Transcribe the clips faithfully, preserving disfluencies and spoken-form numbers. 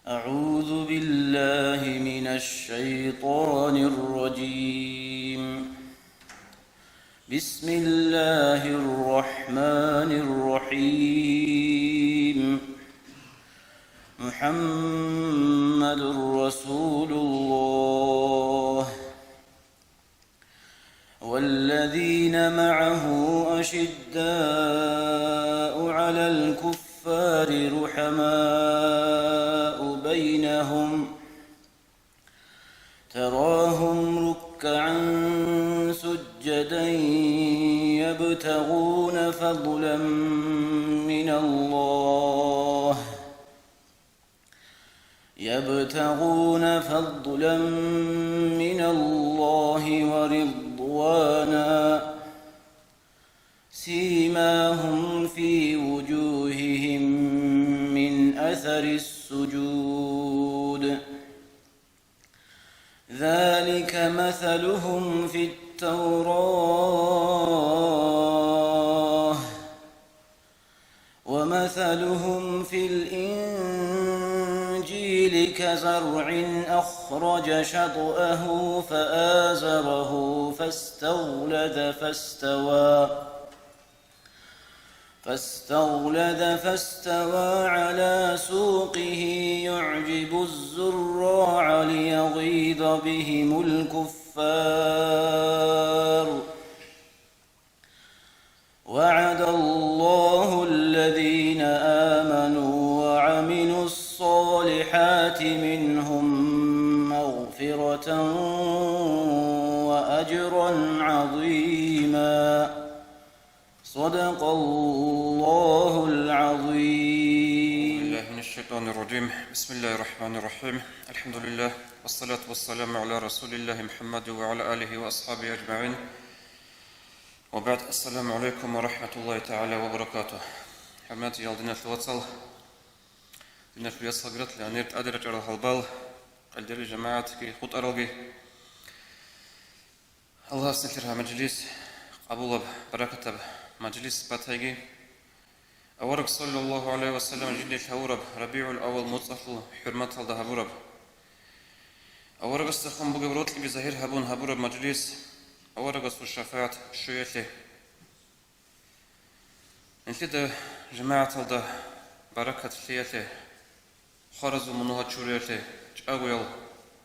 أعوذ بالله من الشيطان الرجيم. بسم الله الرحمن الرحيم. محمد رسول الله. والذين معه أشداء على الكفار رحماء بينهم، تراهم ركعا سجدا يبتغون فضلا من الله، يبتغون فضلا من الله ورضوانا، سيماهم في وجوههم من أثر السجود، ذلك مثلهم في التوراة، ومثلهم في الإنجيل كزرع أخرج شطأه فآزره فاستغلظ فاستوى، فاستغلظ فاستوى على سوقه يعجب الزراع ليغيظ بهم الكفار. وعد الله الذين آمنوا وعملوا الصالحات منهم مغفرة وأجرا عظيما. صدق الله العظيم. بالله من الشيطان الرجيم. بسم الله الرحمن الرحيم. الحمد لله، والصلاة والسلام على رسول الله محمد وعلى آله وأصحابه أجمعين. وبعد، السلام عليكم ورحمة الله تعالى وبركاته. ХӀурматиял диналъул вацал, диналъул ясалги ратила, гьанир тӀаде рачӀарал гьалбал, къалдери жамагӀатги хутӀаралги. Аллагьас нилъер гьаб мажлис къабулаб, баракатаб мажлис батайги. Авараг саллаллагьу гӀалайгьи ва саллам жинде лъавураб РабигӀул-аввал моцӀалъул хӀурматалда гьабураб, аварагасдехун бугеб рокьиги загьир гьабун гьабураб мажлис, аварагасул шафагӀат щвеялъе. Нилъеда, жамагӀаталда, баракат лъеялъе, хваразул мунагьал чуриялъе, чӀагоял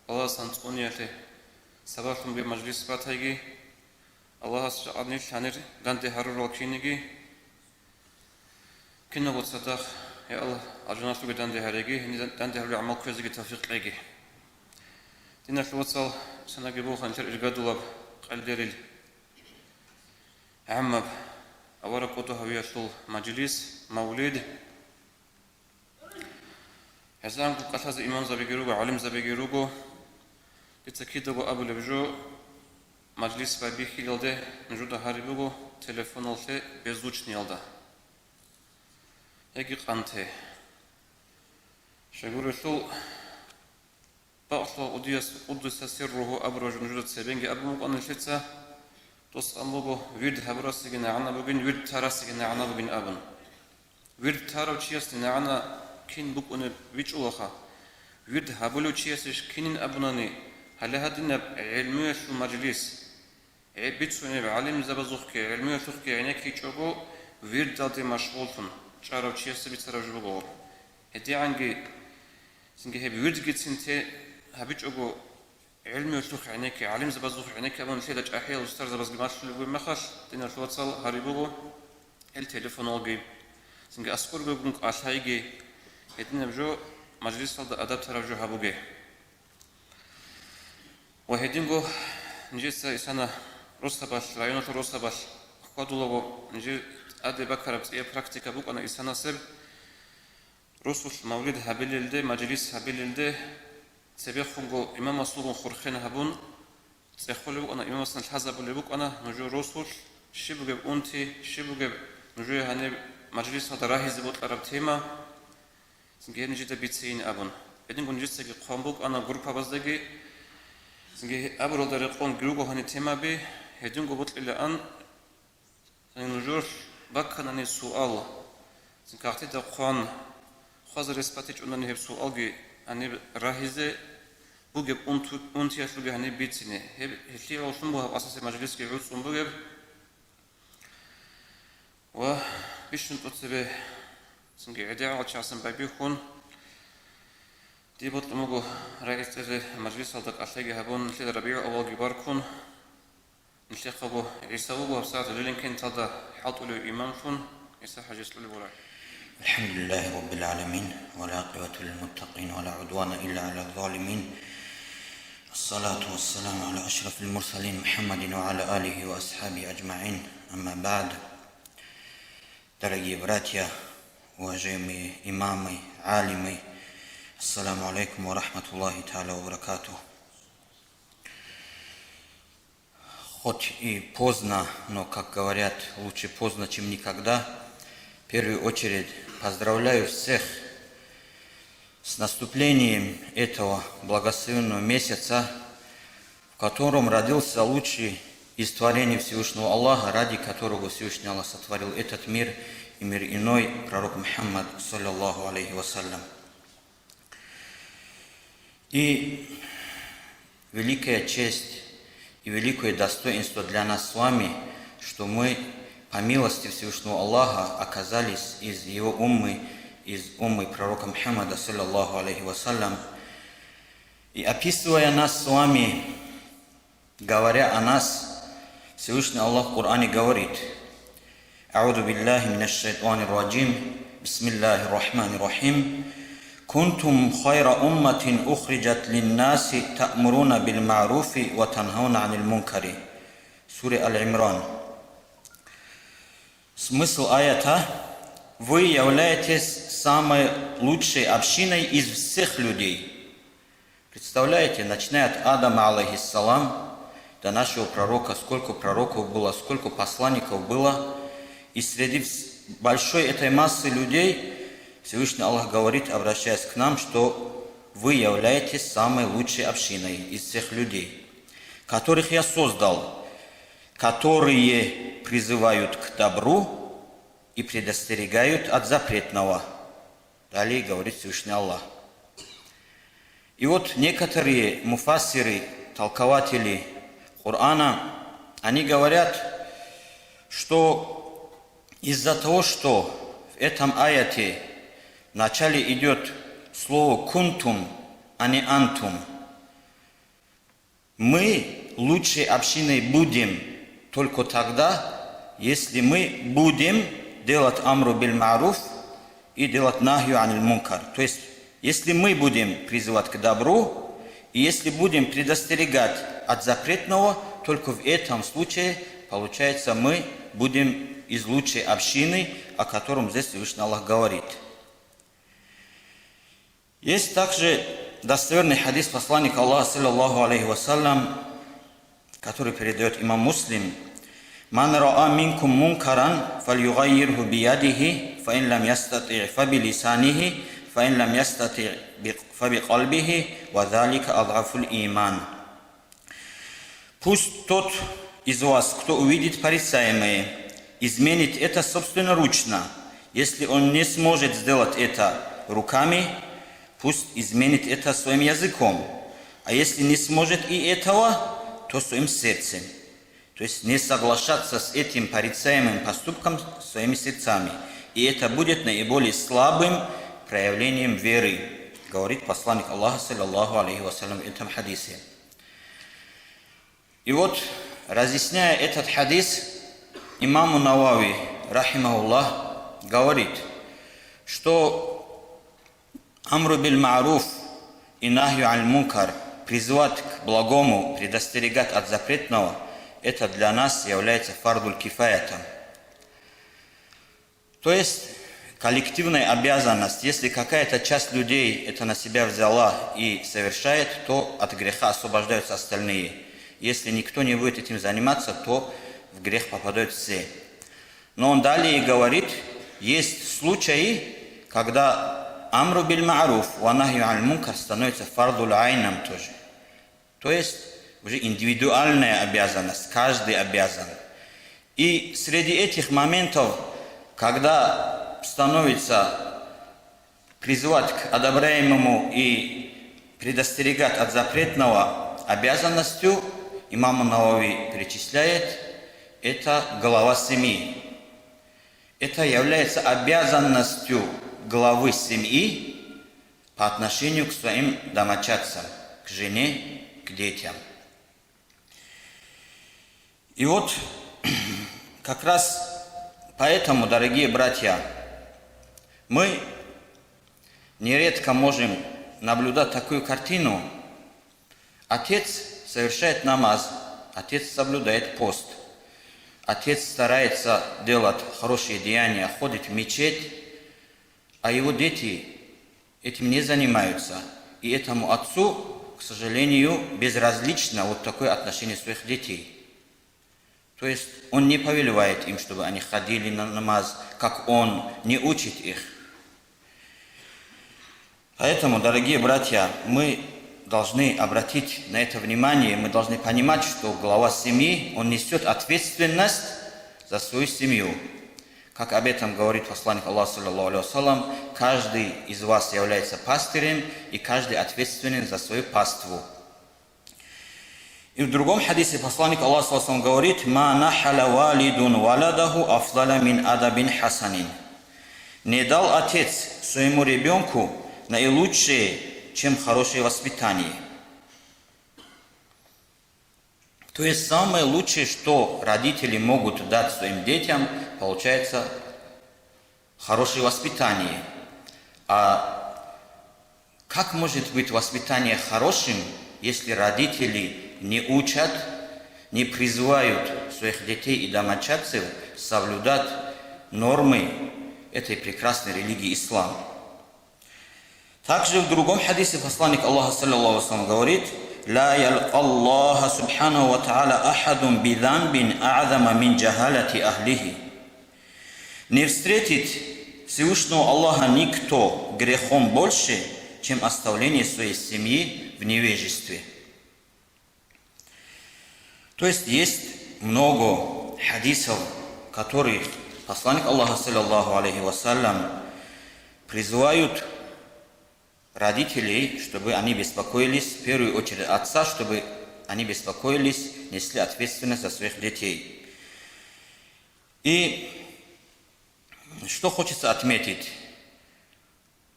баласан цӀуниялъе сабаблъун бугеб мажлис батайги, Аллагьас жакъа нилъ гьанир данде гьарурал киниги, киналго цадахъ, я Аллагь, алжаналъуве данде гьареги, гьенир данде гьарулел гӀамал кквезеги тавфикъ кьеги. Диналъул вацал, цониги буго нилъер иргадулаб къалдерил гӀаммаб авараг кӀодо гьавиялъул мажлис, мавлид. Гьезанго кӀалъазе имамзабиги руго, гӀалимзабиги руго. Дица кидаго абулеб жо, мажлис байбихьилалде нужеда гьариб буго телефоналъе беззвучниялда. Яги къанте. Щайгурелъул, бакълъугьа Къудияс-, Къуддиса сирругьу абураб жо нужеда цебенги абун букӀана нилъеца. Дос ан буго, вирд гьабурасеги нагӀана бугин, вирд тарасеги нагӀана бугин абун. Вирд тарав чиясде нагӀана кин букӀунеб бичӀчӀулаха. Вирд гьабулев чиясеш кинин абунани, гьале гьадинаб гӀелмуялъул мажлис, гӀе-, бицунеб гӀалимзабазухъги гӀелмуялъухъги гӀенеккичӀого, вирдалде машгъуллъун чӀарав чиясда бицараб жо буго. ГьедигӀанги, цинги гьеб вирдгицин те гьабичӀого, гӀелмуялъухъ гӀенекке, гӀалимзабазухъ гӀенекке абун нилъеда чӀахӀиял устарзабазги малъулеб бугеб мехалъ, диналъул вацал, гьариб буго, гьел телефоналги, цинги аскӀоргогун кӀалъайги, гьединаб жо, мажлисалда адаб тараб жо гьабуге. Ва гьединго нижеца исана росабалъ, районалъул росабалъ хьвадулаго, нижер тӀаде бакараб цӀияб практика букӀана исанасеб. Росулъ мавлид гьабилелде, мажлис гьабилелде цебехунго имамасулгун хурхен гьабун, цӀехолеб букӀана, имамасдасан лъазабулеб букӀана нужер росулъ щиб бугеб унти, щиб бугеб нужее гьаниб мажлисалда рагьизе бокьараб тема, цинги гьеб нижеда бицейин абун. Гьединго нижецаги хъван букӀана группабаздаги, цинги абуралда рекъон руго гьаниб темаби, гьединго бокьилаан. Нужер бакканани суал, цин кагътида хъван, хъвазе рес батичӀунани гьеб суалги гьаниб рагьизе бугеб унту-, унтиялъулги гьаниб бицине. Гьеб, гьелъие гӀоллъун буго гьаб асасе мажлисги гӀуцӀун бугеб. Ва бищун тӀоцебе цинги гӀедегӀанал чагӀасан байбихьун, дие бокьун буго рагӀи цӀезе мажлисалда кӀалъайги гьабун, нилъеда РабигӀул аввалги баркун, нилъехъаго ГӀиса вуго гьабсагӀат лилин кенталда хӀалтӀулев имамлъун, ГӀиса ХӀажияс кьулеб бугила. الحمد لله رب العالمين، والعاقبة للمتقين، ولا عدوان إلا على الظالمين. الصلاة والسلام على أشرف المرسلين محمد وعلى آله وأصحابه أجمعين. أما بعد. Дорогие братья, уважаемые имамы, алимы, ассаламу алейкум ва рахматуллахи тааля ва баракатух. Хоть и поздно, но, как говорят, лучше поздно, чем никогда. В первую очередь поздравляю всех с наступлением этого благословенного месяца, в котором родился лучший из творений Всевышнего Аллаха, ради которого Всевышний Аллах сотворил этот мир и мир иной, пророк Мухаммад, саллаллаху алейхи вассалям. И великая честь и великое достоинство для нас с вами, что мы, по милости Всевышнего Аллаха, оказались из его уммы, из уммы пророка Мухаммада, саллаллаху алейхи вассалям. И описывая нас с вами, говоря о нас, Всевышний Аллах в Коране говорит: أعوذ بالله من الشيطان الرجيم. بسم الله الرحمن الرحيم. كنتم خير أمة أخرجت للناس تأمرون بالمعروف وتنهون عن المنكر. Сура Ал-Имран. Смысл аята: вы являетесь самой лучшей общиной из всех людей. Представляете, начиная от Адама, алейхиссалам, до нашего пророка, сколько пророков было, сколько посланников было, и среди вс-, большой этой массы людей Всевышний Аллах говорит, обращаясь к нам, что вы являетесь самой лучшей общиной из всех людей, которых я создал, которые призывают к добру и предостерегают от запретного. Далее говорит Всевышний Аллах. И вот некоторые муфассиры, толкователи Корана, они говорят, что из-за того, что в этом аяте в начале идет слово «кунтум», а не «антум», мы лучшей общиной будем только тогда, если мы будем делать амру биль ма'руф и делать нахью аниль мункар. То есть, если мы будем призывать к добру, и если будем предостерегать от запретного, только в этом случае, получается, мы будем из лучшей общины, о котором здесь Всевышний Аллах говорит. Есть также достоверный хадис посланника Аллаха, саллаллаху алейхи вассалям, который передает имам Муслим: «Ман раа минкум мункаран, фальюгаййирху биядихи, фаин лам ястати, фабилисанихи, фаин лам ястати, би-, фабикалбихи, ва залика адъафул иман». Пусть тот из вас, кто увидит порицаемое, изменит это собственноручно. Если он не сможет сделать это руками, пусть изменит это своим языком. А если не сможет и этого, то своим сердцем. То есть не соглашаться с этим порицаемым поступком своими сердцами. И это будет наиболее слабым проявлением веры, говорит посланник Аллаха, саллаллаху алейхи вассалям, в этом хадисе. И вот, разъясняя этот хадис, имаму Навави, рахимахуллах, говорит, что амру биль ма'руф и нахью аниль мункар, призывать к благому, предостерегать от запретного, это для нас является фардуль кифаятом. То есть коллективная обязанность. Если какая-то часть людей это на себя взяла и совершает, то от греха освобождаются остальные. Если никто не будет этим заниматься, то в грех попадают все. Но он далее говорит, есть случаи, когда амру биль ма'руф ва нахью аниль мункар становится фардуль айном тоже. То есть уже индивидуальная обязанность, каждый обязан. И среди этих моментов, когда становится Призывать к одобряемому и предостерегать от запретного обязанностью, имам Навави перечисляет, это глава семьи. Это является обязанностью главы семьи по отношению к своим домочадцам, к жене, к детям. И вот как раз поэтому, дорогие братья, мы нередко можем наблюдать такую картину. Отец совершает намаз, отец соблюдает пост, отец старается делать хорошие деяния, ходит в мечеть, а его дети этим не занимаются. И этому отцу, к сожалению, безразлично вот такое отношение своих детей. То есть он не повелевает им, чтобы они ходили на намаз, как он, не учит их. Поэтому, дорогие братья, мы должны обратить на это внимание, мы должны понимать, что глава семьи, он несет ответственность за свою семью. Как об этом говорит посланник Аллаха, саллаллаху алейхи ва саллям: «Каждый из вас является пастырем, и каждый ответственен за свою паству». И в другом хадисе посланник Аллаха, саллаллаху алейхи ва саллям, говорит: «Ма нахаля валидун валадаху афлала мин адабин хасанин». Не дал отец своему ребенку наилучшее, чем хорошее воспитание. То есть самое лучшее, что родители могут дать своим детям, получается хорошее воспитание. А как может быть воспитание хорошим, если родители не учат, не призывают своих детей и домочадцев соблюдать нормы этой прекрасной религии ислам? Также в другом хадисе посланник Аллаха, саллаллаху алейхи ва саллям, говорит: «Ла ялкъаллаха субханаху ва тааля ахадун би занбин а'зама мин джахалати ахлихи». Не встретит Всевышнего Аллаха никто грехом больше, чем оставление своей семьи в невежестве. То есть есть много хадисов, в которых посланник Аллаха, саллаллаху алейхи ва саллям, призывают родителей, чтобы они беспокоились, в первую очередь отца, чтобы они беспокоились, несли ответственность за своих детей. И что хочется отметить?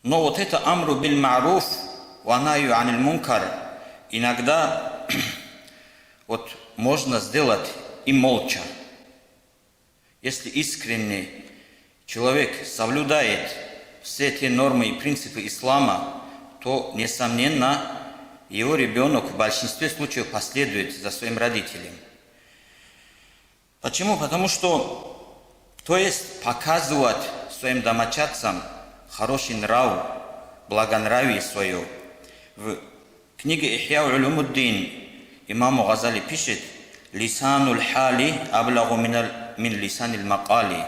Но вот это амру биль ма'руф ва нахью аниль мункар, иногда вот можно сделать и молча. Если искренне человек соблюдает все те нормы и принципы ислама, то, несомненно, его ребенок в большинстве случаев последует за своим родителем. Почему? Потому что, то есть показывать своим домочадцам хороший нрав, благонравие свое. В книге «Ихья улумуддин» имаму Газали пишет: «Лисанул хали аблагу минал, мин лисанил макали».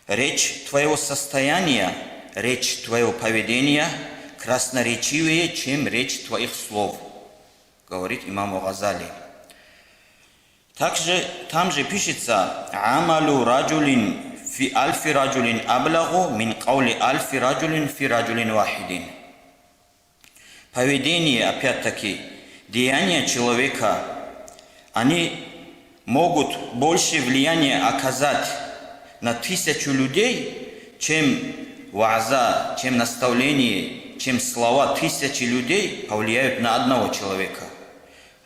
Речь твоего состояния, речь твоего поведения красноречивее, чем речь твоих слов, говорит имаму Газали. Также там же пишется: «Амалу раджулин фи альфи раджулин аблагу мин каули альфи раджулин фи раджулин вахидин». Поведение, опять-таки, деяния человека, они могут больше влияния оказать на тысячу людей, чем вааза, чем наставление, чем слова тысячи людей повлияют на одного человека.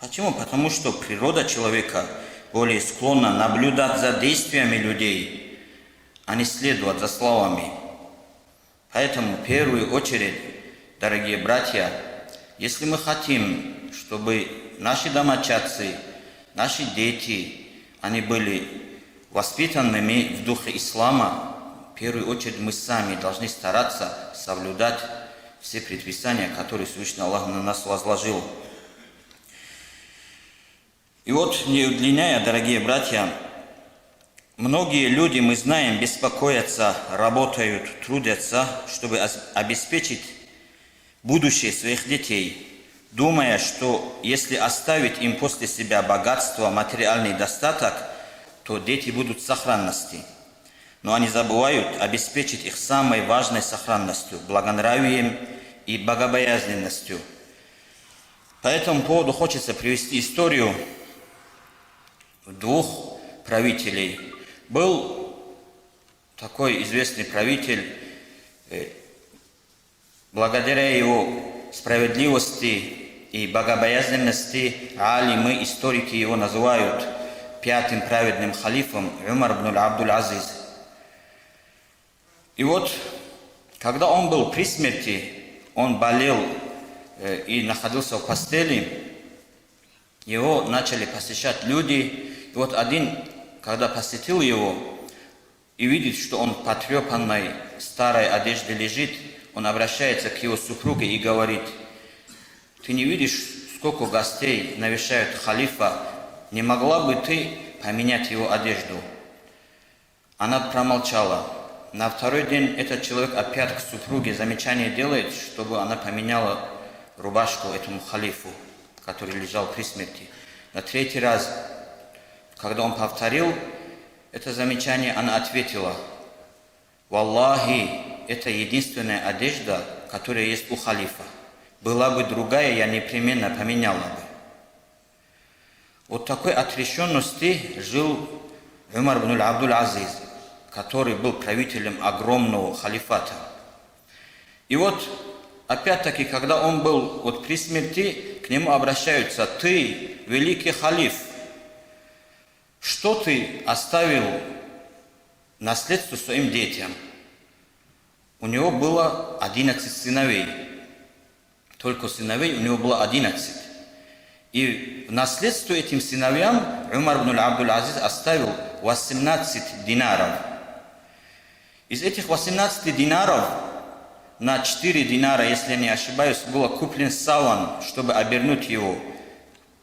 Почему? Потому что природа человека более склонна наблюдать за действиями людей, а не следовать за словами. Поэтому в первую очередь, дорогие братья, если мы хотим, чтобы наши домочадцы, наши дети, они были воспитанными в духе ислама, в первую очередь мы сами должны стараться соблюдать все предписания, которые Всевышний Аллах на нас возложил. И вот, не удлиняя, дорогие братья, многие люди, мы знаем, беспокоятся, работают, трудятся, чтобы ос-, обеспечить будущее своих детей, думая, что если оставить им после себя богатство, материальный достаток, то дети будут в сохранности. Но они забывают обеспечить их самой важной сохранностью, благонравием и богобоязненностью. По этому поводу хочется привести историю двух правителей. Был такой известный правитель, э, благодаря его справедливости и богобоязненности алимы, историки его называют пятым праведным халифом, Умар ибн Абдул-Азиз. И вот, когда он был при смерти, он болел, э, и находился в постели, его начали посещать люди. И вот один, когда посетил его и видит, что он в потрёпанной старой одежде лежит, он обращается к его супруге и говорит: «Ты не видишь, сколько гостей навещают халифа? Не могла бы ты поменять его одежду?» Она промолчала. На второй день этот человек опять к супруге замечание делает, чтобы она поменяла рубашку этому халифу, который лежал при смерти. На третий раз, когда он повторил это замечание, она ответила: «Валлахи, это единственная одежда, которая есть у халифа. Была бы другая, я непременно поменяла бы». Вот такой отрешённости жил Умар ибн Абдул-Азиз, который был правителем огромного халифата. И вот, опять-таки, когда он был вот при смерти, к нему обращаются: «Ты, великий халиф, что ты оставил наследство своим детям?» У него было одиннадцать сыновей. Только сыновей у него было одиннадцать. И в наследство этим сыновьям Умар ибн Абдул-Азиз оставил восемнадцать динаров. Из этих восемнадцати динаров на четыре динара, если я не ошибаюсь, было куплен саван, чтобы обернуть его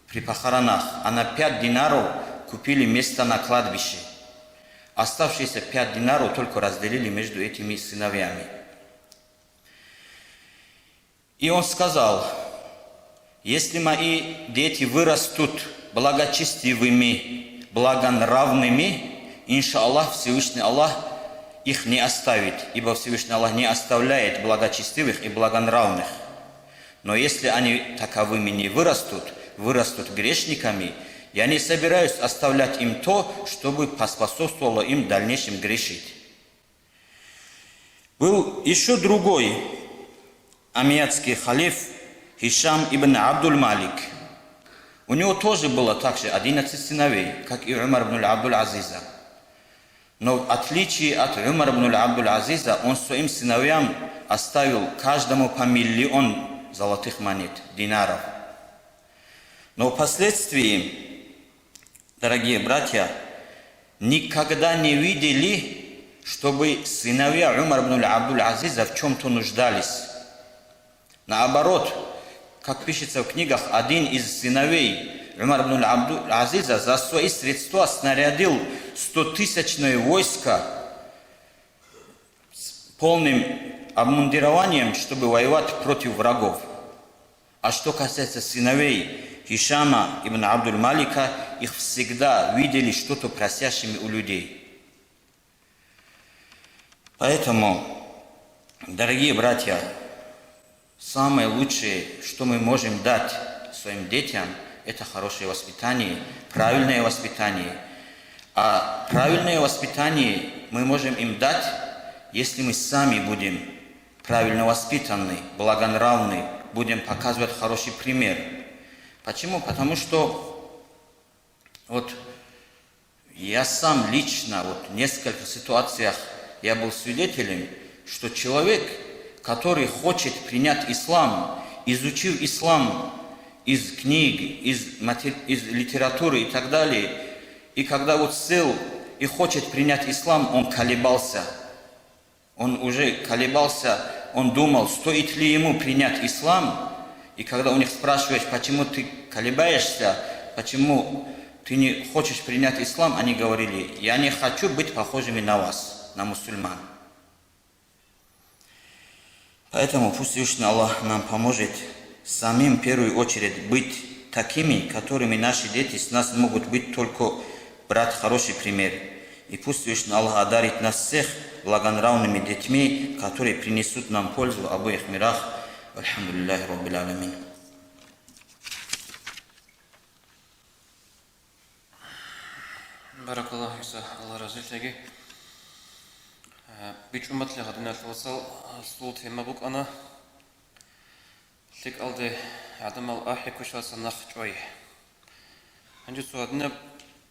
при похоронах, а на пять динаров купили место на кладбище. Оставшиеся пять динаров только разделили между этими сыновьями. И он сказал: «Если мои дети вырастут благочестивыми, благонравными, иншааллах, Всевышний Аллах их не оставит, ибо Всевышний Аллах не оставляет благочестивых и благонравных. Но если они таковыми не вырастут, вырастут грешниками, я не собираюсь оставлять им то, чтобы поспособствовало им в дальнейшем грешить». Был ещё другой амиятский халиф Гишам ибн Абдул-Малик. У него тоже было также одиннадцать сыновей, как и Умар ибн Абдул-Азиза. Но в отличие от Умар ибн Абдул-Азиза, он своим сыновьям оставил каждому по миллион золотых монет, динаров. Но впоследствии, дорогие братья, никогда не видели, чтобы сыновья Умар ибн Абдул-Азиза в чём-то нуждались. Наоборот, как пишется в книгах, один из сыновей Умар ибн Абдул-Азиза за свои средства снарядил стотысячное войско с полным обмундированием, чтобы воевать против врагов. А что касается сыновей Гишама ибн Абдул-Малика, их всегда видели что-то просящими у людей. Поэтому, дорогие братья, самое лучшее, что мы можем дать своим детям, это хорошее воспитание, правильное воспитание. А правильное воспитание мы можем им дать, если мы сами будем правильно воспитанный, благонравный, будем показывать хороший пример. Почему? Потому что вот я сам лично, вот в нескольких ситуациях я был свидетелем, что человек, который хочет принять ислам, изучив ислам из книг, из матер-, из литературы и так далее, и когда вот сел и хочет принять ислам, он колебался. Он уже колебался, он думал, стоит ли ему принять ислам. И когда у них спрашиваешь, почему ты колебаешься, почему ты не хочешь принять ислам, они говорили: «Я не хочу быть похожими на вас, на мусульман». Поэтому пусть Всевышний Аллах нам поможет самим в первую очередь быть такими, которыми наши дети с нас могут быть только брать хороший пример. И пусть вечно Аллах одарит нас всех благонравными детьми, которые принесут нам пользу в обоих мирах. Альхамдулиллахи Раббил Аламин. Баракаллаху фика, Аллагь разилъаги. Э, бичӀчӀуматлъи гьадиналъ вацал, асул тема букӀана: лъикӀалде гӀадамал ахӀи квешалъа нахъ чӀвай. Гьанже цо гьадинаб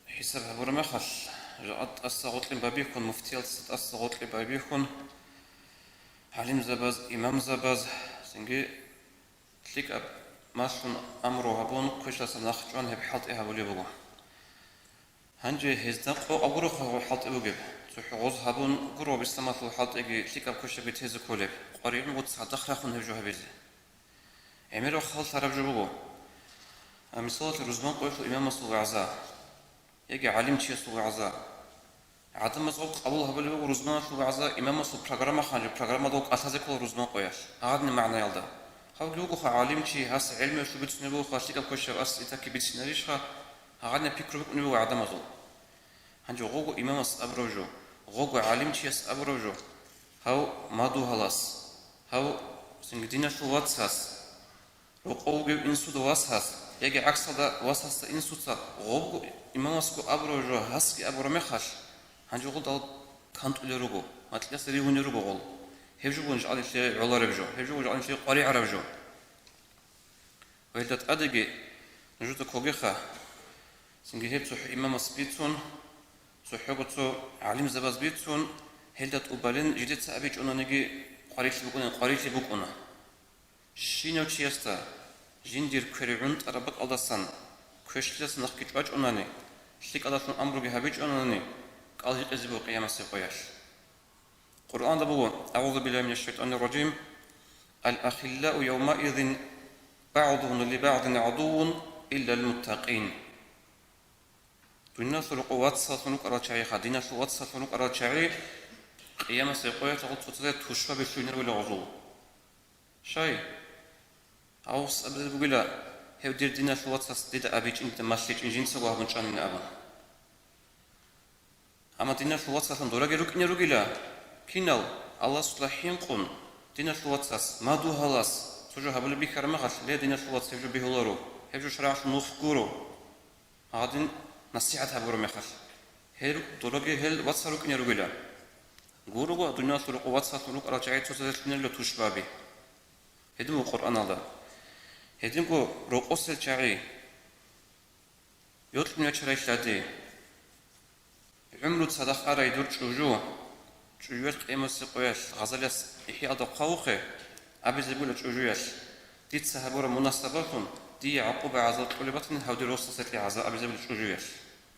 хӀисаб гьабураб мехалъ, жакъа тӀаса гъоркье байбихьун, муфтиялдаса тӀаса гъоркье байбихьун, гӀалимзабаз, имамзабаз, цинги лъикӀаб малъун амру гьабун, квешалъа нахъ чӀван гьеб хӀалтӀи гьабулеб буго. Гьанже гьезда къокъаб гуро хӀалтӀи бугеб, цохӀо гъоз гьабун гуро бисламалъул хӀалтӀиги лъикӀаб квешабги тезе кколеб, къваригӀунго цадахъ рахун гьеб жо гьабизе. ГӀемер ва халлъараб жо буго. А, мисалалъе, рузман къоялъул имамасул вагӀза яги гӀалимчиясул вагӀза. ГӀадамаз гъаб къабул гьабулеб буго рузманалъул вагӀза, имамасул программа ханжи, программадал кӀалъазе ккола рузман къоялъ, гьагъадни магӀнаялда. Гьавги вугоха гӀалимчи, гьас гӀелмуялъул бицине бугоха, лъикӀаб квешаб ас итаки бицинарищха, гьагъадни пикру букӀунеб буго гӀадамазул. Гьанже гъого имамас абураб жо, гъого гӀалимчияс абураб жо, гьав мадугьалас, гьав цинги диналъул вацас, рокъов вугев инсуда васас, яги гӀаксалда васасда инсуца гъобго имамасго абураб жо гьасги абураб мехалъ, гьанже гъолдал кантӀулел руго, макьилъ ригьунел руго гъол. Гьеб жо бугин жакъа нилъее гӀолареб жо, гьеб жо бугин жакъа нилъее къваригӀараб жо. Ва гьелда тӀадеги нужеца ккогеха, цинги гьеб цохӀо имамас бицун, цохӀого цо гӀалимзабаз бицун, гьелда тӀубалин жидеца абичӀонаниги къварилъи букӀуна, къварилъи букӀуна. Щинав чиясда жиндир квер гӀунтӀараб бакӀалдасан квешлъиялъа нахъги чӀвачӀунани, лъикӀалдалъун амруги гьабичӀунани, кӀал гьикъизе буго къиямасеб къоялъ. Къуръанда буго: «АгӀузу биллагьи минаш шайтӀанир ражим. Ал-ахиллау явмаизин багӀдугьум либагӀдин гӀадуввун иллал муттакъин». Дуниялалъул рокъов вацаллъун рукӀарал чагӀиха, диналъул вацаллъун рукӀарал чагӀи къиямасеб къоялъ гъоцӀоцазе тушбаби лъугьинарила гъозул. Щай? Гьав абизе бугила, гьев дир диналъул вацас дида абичӀин, дида малъичӀин жинцаго гьабун чӀанин абун. Амма диналъул вацаллъун дораги рукӀине ругила, кинал Аллагьасда хӀинкъун, диналъул вацас, мадугьалас цо жо гьабулеб бихьараб мехалъ, ле, диналъул вац, гьеб жо бегьуларо, гьеб жо шаргӀалъул нух гуро. Гьадин насихӀат гьабураб мехалъ, гьел дораги гьел вацал рукӀине ругила. Гурого, дуниялалъул рокъов вацаллъун рукӀарал чагӀи цоцазе лъугьинарила тушбаби. Гьедин буго Къуръаналда. Гьединго рокъосел чагӀи, йокьун ячарай лъади, гӀумру цадахъ арай дур чӀужу, чӀужуялъ къиямасеб къоялъ гъазалияс ИхӀяалда хъвавухъе, абизе бугила чӀужуялъ: «Дица гьабураб мунагь сабаблъун дие гӀакъуба-гӀазаб кьолеб батани, гьав дир росасе кье гӀазаб», абизе бугила чӀужуялъ.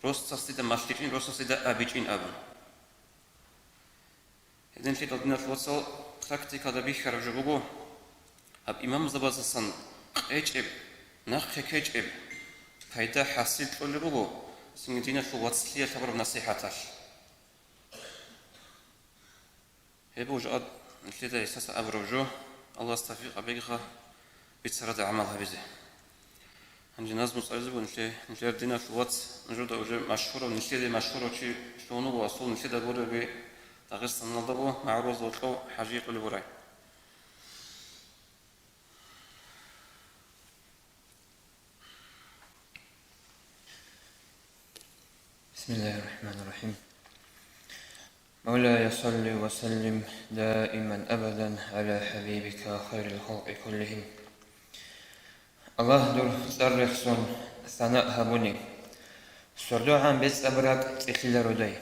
Росас дида малъичӀин, росас дида абичӀин абун. Гьединлъидал, диналъул вацал, практикалда бихьараб жо буго, гьаб имамзабаздасан къечӀеб, нахъе ккечӀеб пайда хӀасил кьолеб буго цинги диналъул вацлъиялъ гьабураб насихӀаталъ. Гьеб буго жакъа нилъеда гьесдаса абураб жо, Аллагьас тавфикъ гьабегиха бицарада гӀамал гьабизе. Гьанже назму цӀализе буго нилъе, нилъер диналъул вац, нужеда уже машгьурав, нилъеде машгьурав чи лъугьун вуго, асул нилъеда гуреги Дагъистаналда буго, МагӀарулазда вокьов ХӀажи кьолеб бурай. بسم الله الرحمن الرحيم. مولاي صل وسلم دائما أبدا على حبيبك خير الخلق كلهم. Аллагь, дур цӀар рехсон, сана гьабуни, сордогӀан бецӀаб ракӀ цӀилъила рудай.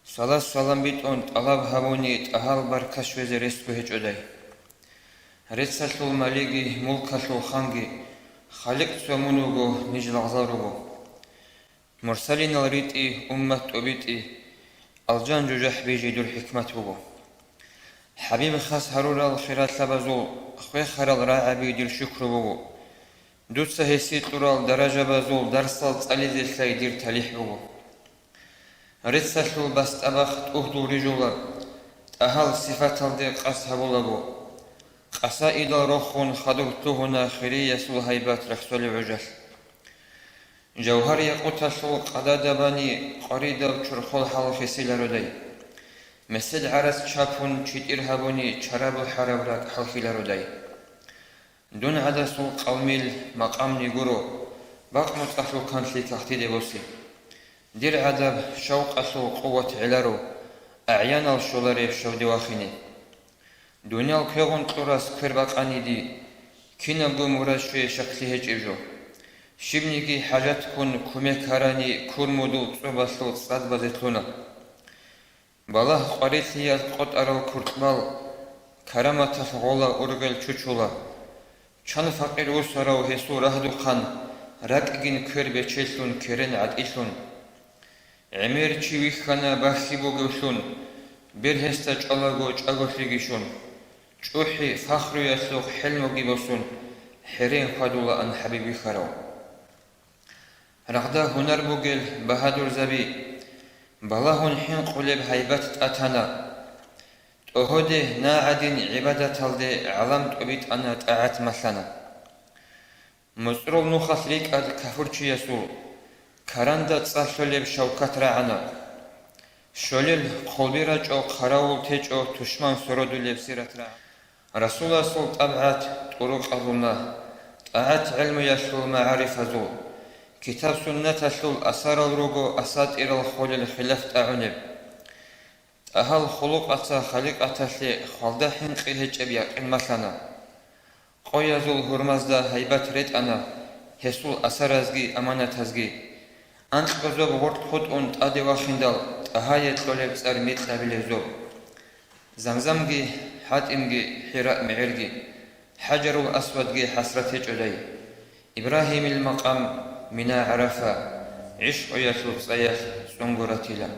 Салат-салам битӀун тӀалаб гьабуни, тӀагьал баркаш везе ресго гьечӀодай. Реццалъул малиги, мулкалъул ханги, Халикъ цо мун вуго, ниж лагъзал руго. Мурсалинал ритӀи, уммат тӀобитӀи, алжан жужахӀ бижи дур хӀикмат буго. ХӀабиб хас гьарурал хиралъабазул, хвехарал рагӀаби дир шукру буго. Дуца гьесие кьурал даражабазул дарсал цӀализе лъай дир талихӀ буго. Реццалъул бастӀа бахъ тӀугьдул рижула, тӀагьал сифаталде къасд гьабулаго. Къасаидал рохун хадур лъугьуна хириясул гьайбат рехсолеб гӀужалъ. Жавгьар-якъуталъул къадада бани къваридаб чорхол хӀал хисилародай. Месед гӀарац чапун читӀир гьабуни чарабул хӀараб ракӀ хӀалхилародай. Дун гӀадасул къавмил макъамни гуро, бакъ-моцӀалъул канлъи тахтиде босе. Дир гӀадаб шавкъалъул къуват гӀеларо, агӀянал щолареб шавде вахине. Дуниял квегъун кьурас квер бакъаниди, кинабго мурад щвее щаклъи гьечӀеб жо. Щибниги хӀажатккун кумек гьарани курмудул цӀобалъул цӀад базе лъуна. Балагь къварилъиялъ къотӀарал куркьбал, караматалъ гъола ургъел чучула. Чан факъир вусарав гьесул рагьдухъан, ракӀгин квер бечелъун керен гӀатӀилъун. ГӀемер чи вихьана бахьи бугевлъун, бергьесда чӀвалаго чӀаголъиги щун. ЧӀухӀи фахруялъухъ хӀелмуги босун, хӀерен хьвадулаан ХӀабиб вихьарав. Рагъда гьунар бугел багьадурзаби, балагьун хӀинкъулеб гьайбат тӀатана. ТӀогьоде нагӀадин гӀибадаталде гӀалам тӀобитӀана, тӀагӀат малъана. МуцӀрул нухалъ рикӀкӀад кафурчиясул, каранда цӀа лъолеб шавкат рагӀана. Щолел хъолби рачӀо, хъаравул течӀо, тушман сородулеб сират рагӀана. Расуласул тӀабгӀат тӀурукъабуна, тӀагӀат гӀелмуялъул магӀарифазул, китаб-суннаталъул асарал руго асатӀирал холел хилаф тӀагӀунеб. ТӀагьал хулукъаца халикъаталъе хвалда хӀинкъи гьечӀеб якъин малъана. Къоязул гьурмазда гьайбат ретӀана, гьесул асаразги аманатазги. Анкьго зоб гъоркь хутӀун тӀаде вахиндал, тӀагьае кьолеб цӀар микьабилеб зоб. Замзамги, ХӀатӀимги, ХӀира мегӀерги, ХӀажарул Асвадги хӀасрат гьечӀодай. Ибрагьимил макъам, мина ГӀарафа, гӀишкъуялъул цӀаялъ цӀунгу ратила.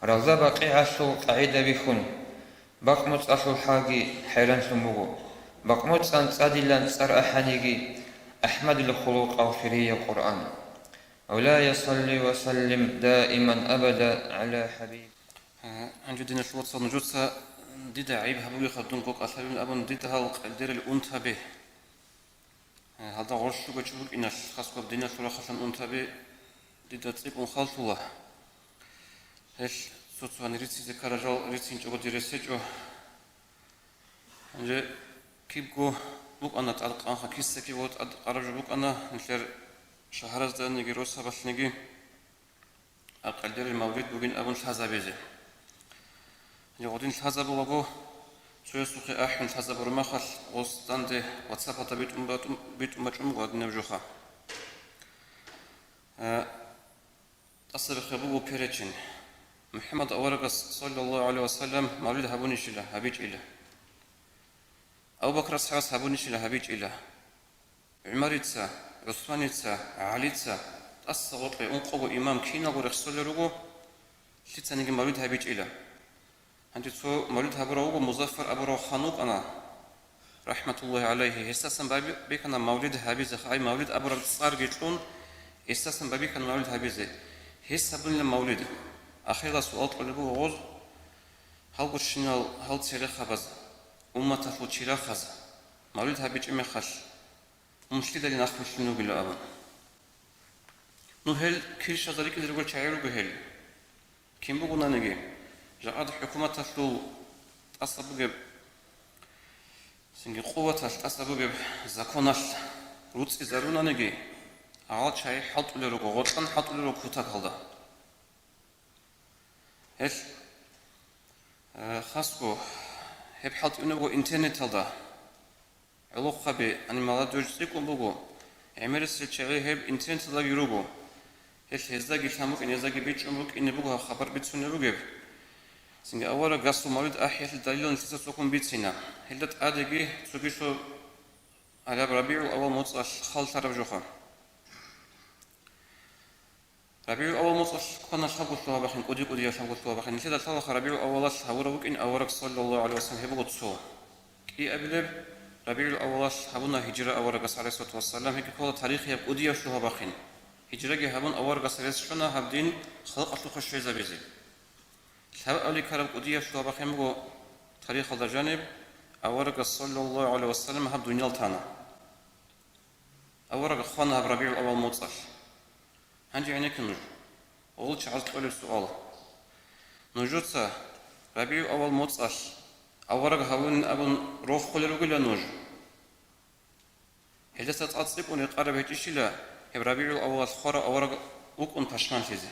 Равза-БакъигӀалъул къагӀида бихьун, бакъ-моцӀалъул хӀалги хӀайранлъун буго. Бакъ-моцӀан цӀадилан цӀар ахӀаниги, АхӀмадил хулукъал хирияб Къуръан. Мавлая, салли ва саллим даиман абада гӀала хӀабиб. Гьанже, диналъул вацал, нужеца дида гӀайиб гьабугеха, дун кӀалъабилан абун, дида гьал къелдерил унтаби, гьалда гъорлъ бугечӀо букӀиналъ, хасго диналъул рахъалъан унтаби дида цӀикӀкӀун хал лъула. Гьел цо-цо гьанир рицине ккарал жал рицинчӀого дир рес гьечӀо. Гьанже кибго букӀана тӀадкъанха, киса-кибго тӀадкъараб жо букӀана, нилъер шагьаразданиги росабалъниги. Къелдерил мавлид бугин абун лъазабизе. Гьанже гъодин лъазабулаго, цоясухъе ахӀун лъазабураб мехалъ, гъос данде WhatsApp-алда битӀун батӀун-, битӀун бачӀун буго гьадинаб жоха. Э, тӀасабихъе буго перечень. МухӀаммад аварагас, саллаллагьу гӀалайгьи ва саллам, мавлид гьабунищила, гьабичӀила. Абу-Бакр асхӀабас гьабунищила, гьабичӀила. ГӀумарица, ГӀусманица, ГӀалица, тӀаса гъоркье ункъого имам киналго рехсолел руго, лъицаниги мавлид гьабичӀила. Гьанже цо мавлид гьабурав вуго, Музаффар абурав хан вукӀана, рахӀматуллагьи гӀалайгьи, гьесдасан баби-, бихьана мавлид гьабизе, ай, мавлид абураб цӀарги кьун, гьесдасан бабихьана мавлид гьабизе. Гьес гьабунила мавлид. Ахиралда суал кьолеб буго гъоз, гьалгурщинал гьал церехъабаз, умматалъул чирахъаз, мавлид гьабичӀеб мехалъ, Мун лъидалин ахъвелъун вугила абун. Ну, гьел килщазе рикӀкӀине ругел чагӀи руго гьел. Кин бугонаниги, жакъад хӀукуматалъул тӀаса бугеб, цинги къуваталъ тӀаса бугеб законалъ руцӀцӀизарунаниги, гьал чагӀи хӀалтӀулел руго, гъоркьан хӀалтӀулел руго кутакалда. Гьел, э, хасго гьеб хӀалтӀулеб буго интернеталда. ГӀолохъаби, яни молодёжь цӀикӀкӀун буго, гӀемерисел чагӀи гьеб интернеталдаги руго. Гьел гьездаги лъан букӀин, гьездаги бичӀчӀун букӀине буго гьаб хабар бицунеб бугеб. Цинги аварагасул мавлид ахӀиялъе далилалъун лъица цохӀун бицина. Гьелда тӀадеги цоги цо гьалаб РабигӀул авал моцӀалъ хал лъараб жоха. РабигӀул авал моцӀалъ квана лъабго лъугьа-бахъин, кӀуди-кӀудияб лъабго лъугьа-бахъин. Нилъеда лъалаха РабигӀул авалалъ гьабурав вукӀин авараг, саллаллагьу гӀалайгьи ва саллам, гьеб буго цо. КӀиабилеб РабигӀул авалалъ гьабуна гьижра аварагас, гӀалайгьиссалату вассалам, гьебги ккола тарихияб кӀудияб лъугьа-бахъин. Гьижраги гьабун, аварагас рес щвана гьаб дин халкъалъухъе щвезабизе. Лъабабилеб ккараб кӀудияб лъугьа-бахъин буго тарихалда жаниб, аварагас, саллаллагьу гӀалайгьи ва саллам, гьаб дуниял тана. Авараг хвана гьаб РабигӀул авал моцӀалъ. Гьанже гӀенекке нуж. Гъол чагӀаз кьолеб суал. Нужеца РабигӀул-аввал моцӀалъ авараг гьавунин абун рохулел ругила нуж? Гьелдаса цӀакъ цӀикӀкӀун рекъараб гьечӀищила гьеб РабигӀул-аввалалъ хварав авараг вукӀун пашманлъизе?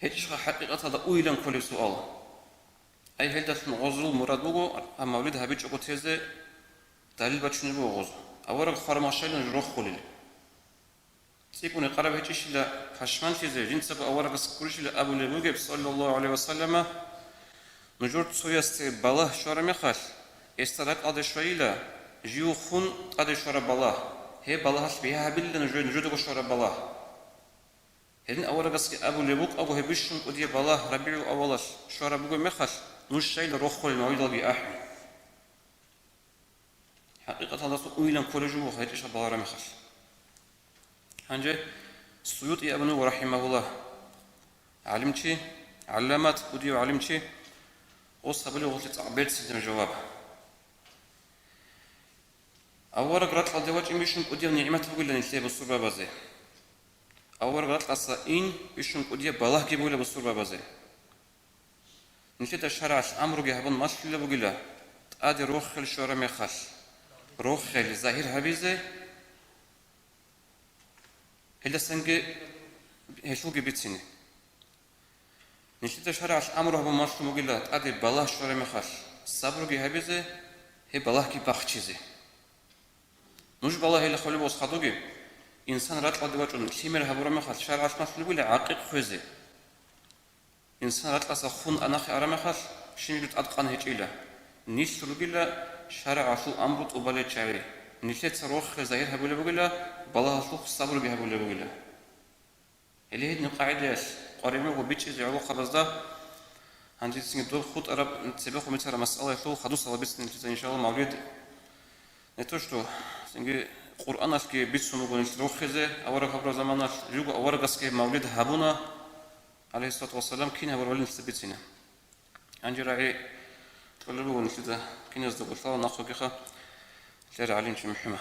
ГьечӀищха хӀакъикъаталда уйилан кколеб суал? Ай, гьелдалъун гъозул мурад буго, гьаб мавлид гьабичӀого тезе далил бачунеб буго гъоз. Авараг хвараб мехалъ нуж рохулел. ЦӀикӀкӀун рекъараб гьечӀищила пашманлъизе, жинцаго аварагас гурищила абулеб бугеб, саллаллагьу гӀалайгьи ва саллама, нужер цоясде балагь щвараб мехалъ, гьесда ракӀалде щвайила, жив хун тӀаде щвараб балагь, гьеб балагьалъ бигьа гьабилила нужее нужедаго щвараб балагь. Гьедин аварагасги абулеб букӀаго, гьеб бищун кӀудияб балагь РабигӀул-аввалалъ щвараб бугеб мехалъ, нуж щайила рохулел мавлидалги ахӀун. ХӀакъикъаталдаса уйилан кколеб жо буго гьечӀищха балагьараб мехалъ. Гьанже СуютӀи абун вуго, рахӀимагьуллагь, гӀалимчи, гӀалламат, кӀудияв гӀалимчи, гъос гьабулеб гъолъи цӀакъ берцинаб жаваб. Авараг ракьалде вачӀин бищун кӀудияб нигӀмат бугила нилъее бусурбабазе. Авараг ракьалдаса ин бищун кӀудияб балагьги бугила бусурбабазе. Нилъеда шаргӀалъ амруги гьабун малъулеб бугила, тӀаде рохел щвараб мехалъ, рохел загьир гьабизе, гьелдасанги гьелъулги бицине. Нилъеда шаргӀалъ амру гьабун малъун бугила, тӀаде балагь щвараб мехалъ, сабруги гьабизе, гьеб балагьги бахчизе. Нуж балагьила хъулиб ос хадуги, инсан ракьалде вачӀун лъимер гьабураб мехалъ шаргӀалъ малъулеб бугила гӀакъикъ хвезе. Инсан ракьалдаса хун анахъе араб мехалъ, щибниги тӀадкъан гьечӀила. Нилъ ругила шаргӀалъул амру тӀубалел чагӀи. Нилъеца рохел загьир гьабулеб бугила, балагьалъухъ сабруги гьабулеб бугила. Гьеле гьедин къагӀидаялъ къваригӀун буго бичӀчӀизе гӀолохъабазда, гьанжецинги доб хутӀараб цебехун бицараб масъалаялъул хадусала бицин нилъеца, иншалла, мавлид. Не то что, цинги Къуръаналъги бицун буго нилъ рохизе авараг гьабураб заманалъ, живго аварагасги мавлид гьабуна, гӀалайгьиссалату вассалам, кин гьабурабали нилъеца бицина. Гьанже рагӀи кьолеб буго нилъеда киназдаго лъала нахъегиха лъер гӀалимчи МухӀамад.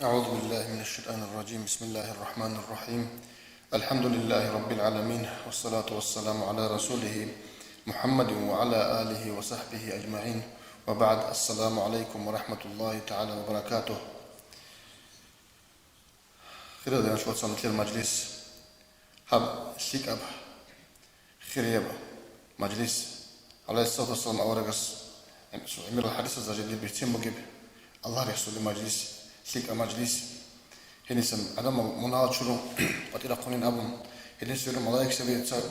أعوذ بالله من الشيطان الرجيم. بسم الله الرحمن الرحيم. الحمد لله رب العالمين، والصلاة والسلام على رسوله محمد وعلى آله وصحبه أجمعين. وبعد، السلام عليكم ورحمة الله تعالى وبركاته. Хириял диналъул вацал, нилъер мажлис, гьаб лъикӀаб, хирияб мажлис, гӀалайгьиссалату вассалам аварагас гӀемерал хӀадисазда жиндир бицин бугеб, Аллагь рехсулеб мажлис, лъикӀаб мажлис. Гьенисан гӀадамал мунагьал чурун къватӀир рахъунин абун, гьедин сверун малаикзабица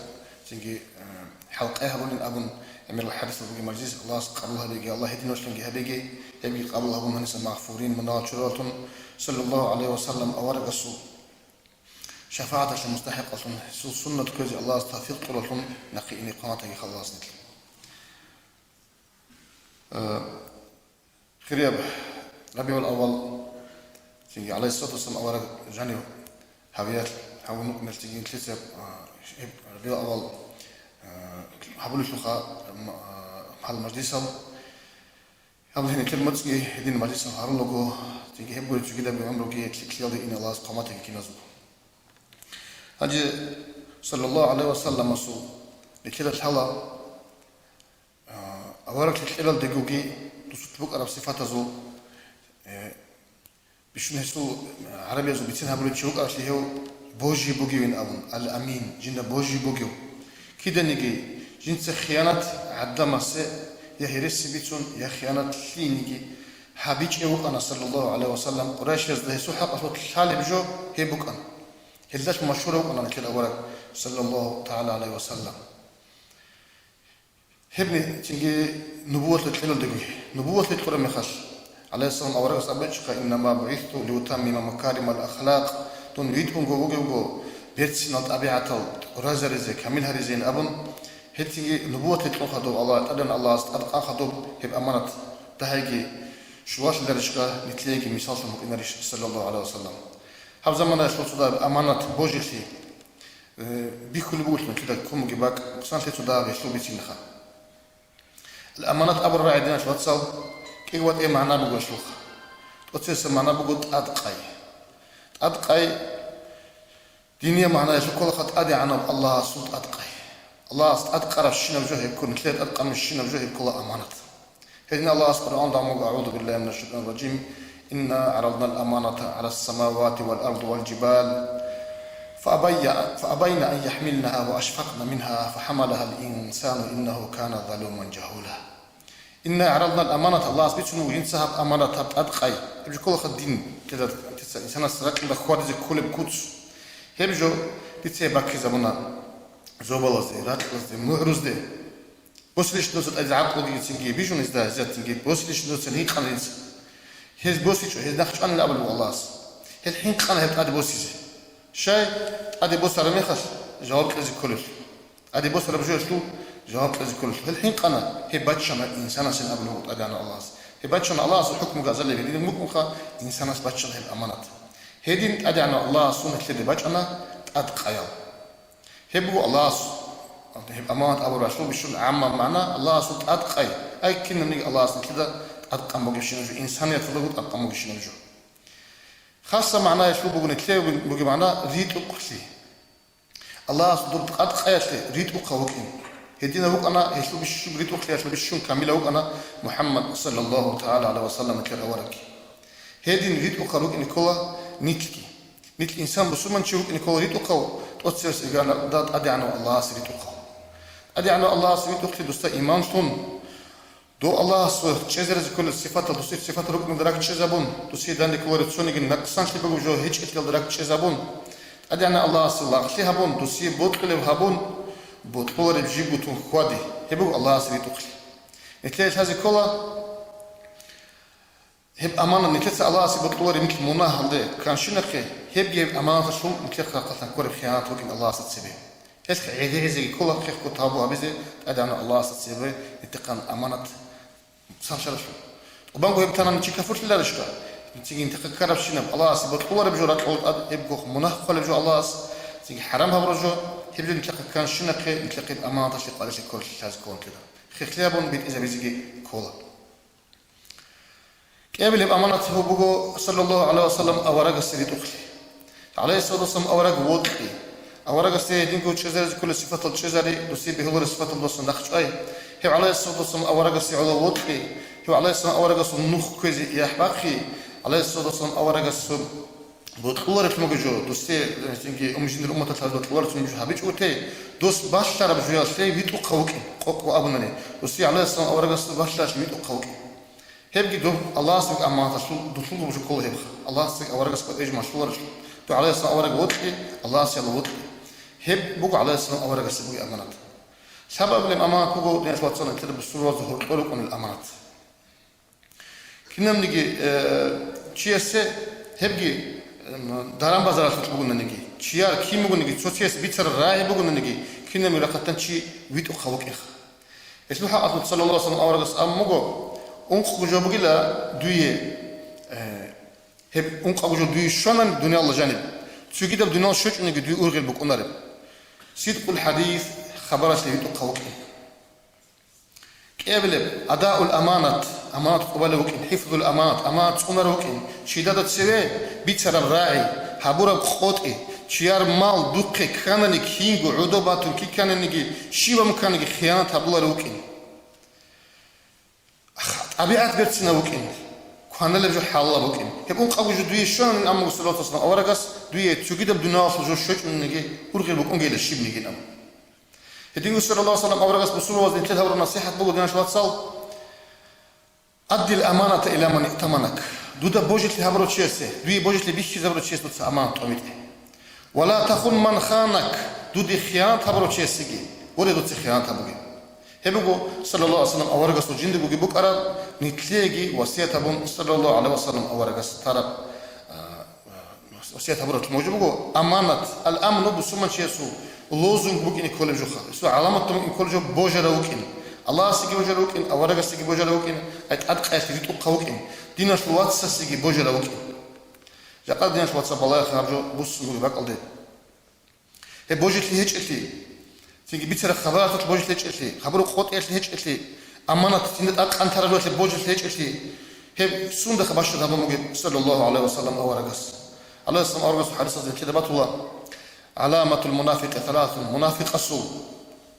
цинги, э, хӀалкъай гьабулин абун, гӀемерал хӀадисал бугеб мажлис Аллагьас къабул гьабеги, Аллагь гьединавлъунги гьабеги, гьебги къабул гьабун, гьаниса магъфурин, мунагьал чураллъун, саллаллагьу гӀалайгьи ва саллам аварагасул шафагӀаталъе мустахӀикъаллъун, гьесул суннат кквезе Аллагьас тавфикъ кьураллъун нахъе ине хъванатаги халалас нилъ. Э, Хирияб РабигӀул-аввал, цинги гӀалайгьиссалату вассалам авараг жанив гьавиялъ гьавун вукӀиналъ цинги нилъеца, а, гьеб РабигӀул-аввал, а, гьабулелъулха, м, а, гьал мажлисал. Гьаб гьенекер моцӀги гьедин мажлисал гьарун руго, цинги гьеб гури цогидабги гӀумруги лъикӀлъиялде ине Аллагьас хъваматаги киназул. Гьанже, саллаллагьу гӀалайгьи ва салламасул, нилъеда лъала, А, аварагли кьелалдегоги дусулъ букӀараб сифатазул, э, бищун гьесул, э, гӀарабиязул бицин гьабулев чи вукӀаравли гьев божи бугевин абун, ал-Амин, жинда божи бугев. Киданиги жинца хиянат гӀадамасе я гьереси бицун, я хиянат лъиениги гьабичӀев вукӀана, саллаллагьу гӀалайгьи ва саллам, Къурайшазда гьесул хӀакъалъулъ лъалеб жо гьеб букӀана. Гьелдалъун машгьурав вукӀана нилъер авараг, саллаллагьу тагӀала гӀалайгьи ва саллам. Гьебни цинги нубувалъе кьелалдеги. Нубувалъе кьураб мехалъ, гӀалайгьиссалам аварагас абичӀха: «Иннама бугӀисту лиутаммима макаримал ахлакъ», дун витӀунго вугевго, берцинал тӀабигӀатал тӀуразаризе, камил гьаризейин абун, гьеб цинги нубувалъе кьун хадуб Аллагь, тӀадегӀан Аллагьас тӀадкъан хадуб гьеб аманат дагьайги щулалъиларищха, нилъееги мисаллъун букӀинарищ, саллаллагьу гӀалайгьи ва саллам. Гьаб заманаялъул цо дагьаб аманат божилъи, Э, бихьулеб бугелъул кида кумуги бакӀ, хъсанлъи цо дагьаб гьелъул бицинха. Аманат абураб рагӀи, диналъ вацал, КӀикъватӀиб магӀна буго гьелъулха. ТӀоцебесеб магӀна буго тӀадкъай. ТӀадкъай, диниял магӀнаялъ кколаха ТӀадегӀанав Аллагьасул тӀадкъай. Аллагьас тӀадкъарабщинаб жо гьеб ккола, нилъее тӀадкъарабщинаб жо гьеб ккола аманат. Гьедин Аллагьас Къуръанда абун буго: «أعوذ بالله من الشيطان الرجيم. إنا عرضنا الأمانة على السماوات والأرض والجبال فأبي-، فأبين أن يحملنها وأشفقن منها فحملها الإنسان إنه كان ظلوما جهولا». «إنا عرضنا الأمانة», Аллагьас бицун буго жинца гьаб аманат, гьаб тӀадкъай. Гьеб жо кколаха дин, кьеда, дица инсанас ракьалда хьвадизе кколеб куц. Гьеб жо дица баккизабуна зобалазде, ракьалазде, мугӀрузде. Босилищ дуца тӀаде гӀакълуги цинги бижун гьезда, гьезда цинги босилищ дуца гьинкъана дица. Гьез босичӀо, гьез нахъчӀванила абулеб Аллагьас. Гьел хӀинкъана гьеб тӀаде босизе. Щай? ТӀаде босараб мехалъ жаваб кьезе кколелъул. ТӀаде босараб жоялъул жаваб кьезе кколелъул. Гьел хӀинкъана, гьеб баччана инсанасин абулеб ТӀадегӀанав Аллагьас. Гьеб баччана Аллагьасул хӀукму газалеб гьедин букӀунха, инсанас баччана гьеб аманат. Гьедин ТӀадегӀанав Аллагьасул нилъеде бачӀана тӀадкъаял. Гьеб буго Аллагьас, гьеб аманат абуралъул бищун гӀаммаб магӀна Аллагьасул тӀадкъай, ай кинабниги Аллагьас нилъеда тӀадкъан бугебщинаб жо, инсанияталдаго тӀадкъан бугебщинаб жо. Хасаб магӀнаялъул буго нилъее бугеб магӀна ритӀухълъи. Аллагьас доб тӀадкъаялъе ритӀухъав вукӀин. Гьединав вукӀана гьелъул бищун ритӀухълъиялъул бищун камилав вукӀана МухӀаммад саллаллагьу тагӀала гӀалайгьи ва саллам нилъер аварагги. Гьедин ритӀухъав рукӀине ккола нилъги. Нилъ инсан бусурманчи вукӀине ккола ритӀухъав, тӀоцебесеб гьеб магӀна ТӀадегӀанав Аллагьасе ритӀухъав. ТӀадегӀанав Аллагьасе ритӀухълъи досда иман лъун, дов Аллагьасул чӀезаризе кколел сифатал досие сифатал рукӀиналда ракӀчӀезабун, досие данде кколареб цониги накъсанлъи бугеб жо гьечӀелъиялда ракӀчӀезабун, ТӀадегӀанав Аллагьасе лагълъи гьабун, досие бокьулеб гьабун, бокьулареб жибго тун хьвади, гьеб буго Аллагьасе ритӀухълъи. Нилъее лъазе ккола, гьеб аманат нилъеца Аллагьасе бокьулареб нилъ мунагьалде кканщинахъе, гьебги гьеб аманаталъул нилъехъ рахъалъан кколеб хиянат букӀин Аллагьасда цебе. Гьелъ гӀедегӀизеги ккола, хехго тавбу гьабизе ТӀадегӀанав Аллагьасда цебе нилъехъан аманат цалъаралъур. ТӀубанго гьеб танани чи кафурлъиларищха? Цинги нилъехъе ккарабщинаб Аллагьасе бокьулареб жо ракьула тӀад, гьеб гохъ мунагь хъвалеб жо Аллагьас, цинги хӀарам гьабураб жо, гьеб жо нилъехъе кканщинахъе, нилъехъе аманаталъе къварилъи кколелъи лъазе ккола нилъеда. Хехлъи гьабун битӀизабизеги ккола. КӀиабилеб аманат гьеб буго, саллаллагьу гӀалайгьи ва саллам, аварагасе ритӀухълъи. ГӀалайгьиссалату вассалам авараг вокьи. Аварагасде гьединго чӀезаризе кколел сифатал чӀезари, досие бегьулареб сифатал досун нахъчӀвай. Гьев, гӀалайгьиссалату вассалам, аварагасе гӀоло вокьи. Гьев, гӀалайгьиссалам, аварагасул нух кквезе яхӀ бахъи. ГӀалайгьиссалату вассалам, аварагасул бокьуларелъун буго жо, досие, э, цинги ум-, жиндир умматалъ гьаб бокьуларелъун жо гьабичӀого тей, дос балъараб жоялъе витӀухъав вукӀин, къокъго абунани, досие, гӀалайгьиссалам, аварагасул балъаралъе витӀухъав вукӀин. Гьебги доб Аллагьасул аманаталъул, дулъул гъубжуккула гьебха, Аллагьасул аварагас батӀежи малъуларелъул. Дов, гӀалайгьиссалам, авараг вокьи, Аллагьасе гӀоло вокьи. Гьеб буго, гӀалайгьиссалам, аварагасе бугеб аманат. Лъабабилеб аманат буго, диналъул вацал, нилъеда бусурбабазда гьоркьор рукӀунел аманат. Кинабниги, э, чиясе гьебги, э, даран-базаралъулъ бугонаниги, чияр кин бугониги, цо чияс бицараб рагӀи бугонаниги, кинабниги рахъалъан чи витӀухъав вукӀинха. Гьелъул хӀакъалъулъ саллаллагьу гӀалайгьи ва саллам аварагас абун буго, ункъго жо бугила дуе, э, гьеб ункъго жо дуе щванани дуниялалда жаниб, цогидаб дуниял щвечӀониги дуе ургъел букӀунареб. Сидкъул хӀадис, хабаралъе витӀухъав вукӀин. КӀиабилеб, адаул аманат, аманат къубалев вукӀин, хӀифзул аманат, аманат цӀунарев вукӀин, чидада цеве бицараб рагӀи, гьабураб къотӀи, чияр мал духъе кканани кинго гӀодо батун кканиги, щибаб кканиги хиянат гьабуларев вукӀин. ТӀабигӀат берцинав вукӀин, кваналеб жо хӀалалаб букӀин. Гьеб ункъго жо дуе щвананин, амма саллаллагьу гӀалайгьи ва саллам аварагас дуе цогидаб дуниялалъул жо щвечӀониги ургъел букӀунгейилан щибниги абун. Гьединго саллаллагьу гӀалайгьи ва саллам аварагас бусурбабазда нилъер гьабураб насихӀат буго, диналъул вацал: «Аддил аманата иля ман иътаманак». Дуда божилъи гьабурав чиясе, дуе божилъи бихьизабурав чиясе дуца аманат тӀамитӀе. «Ва ла тахун ман ханак», дуде хиянат гьабурав чиясеги, воре, дуца хиянат гьабуге. Гьеб буго, саллаллагьу гӀалайгьи ва саллам, аварагасул жиндиргоги букӀараб, нилъееги васият гьабун, саллаллагьу гӀалайгьи ва саллам, аварагас тараб, а, а, васият гьабураб мужи буго, аманат, ал-амну бусурманчиясул лозунг букӀине кколеб жоха, гьесул гӀаламатун букӀине кколеб жо божарав вукӀин, Аллагьасеги божарав вукӀин, аварагасеги божарав вукӀин, ай тӀадкъаялъе ритӀухъав вукӀин, диналъул вацасеги божарав вукӀин. Жакъа, диналъул вацал, балагье гьаб жо буссун бугеб бакӀалде. Гьеб божилъи гьечӀелъи, цинги бицараб хабаралъулъ божилъи гьечӀелъи, хабураб къотӀиялъи гьечӀелъи, Аманат, цинда тӀад къантараб жоялъе божилъи гьечӀелъи, гьеб сундаха бащад гьабун бугеб, саллаллагьу гӀалайгьи ва саллам, аварагас. ГӀалайгьиссалам аварагас хӀадисалда нилъеда батула: «ГӀаламатул мунафикъи саласун», мунафикъасул,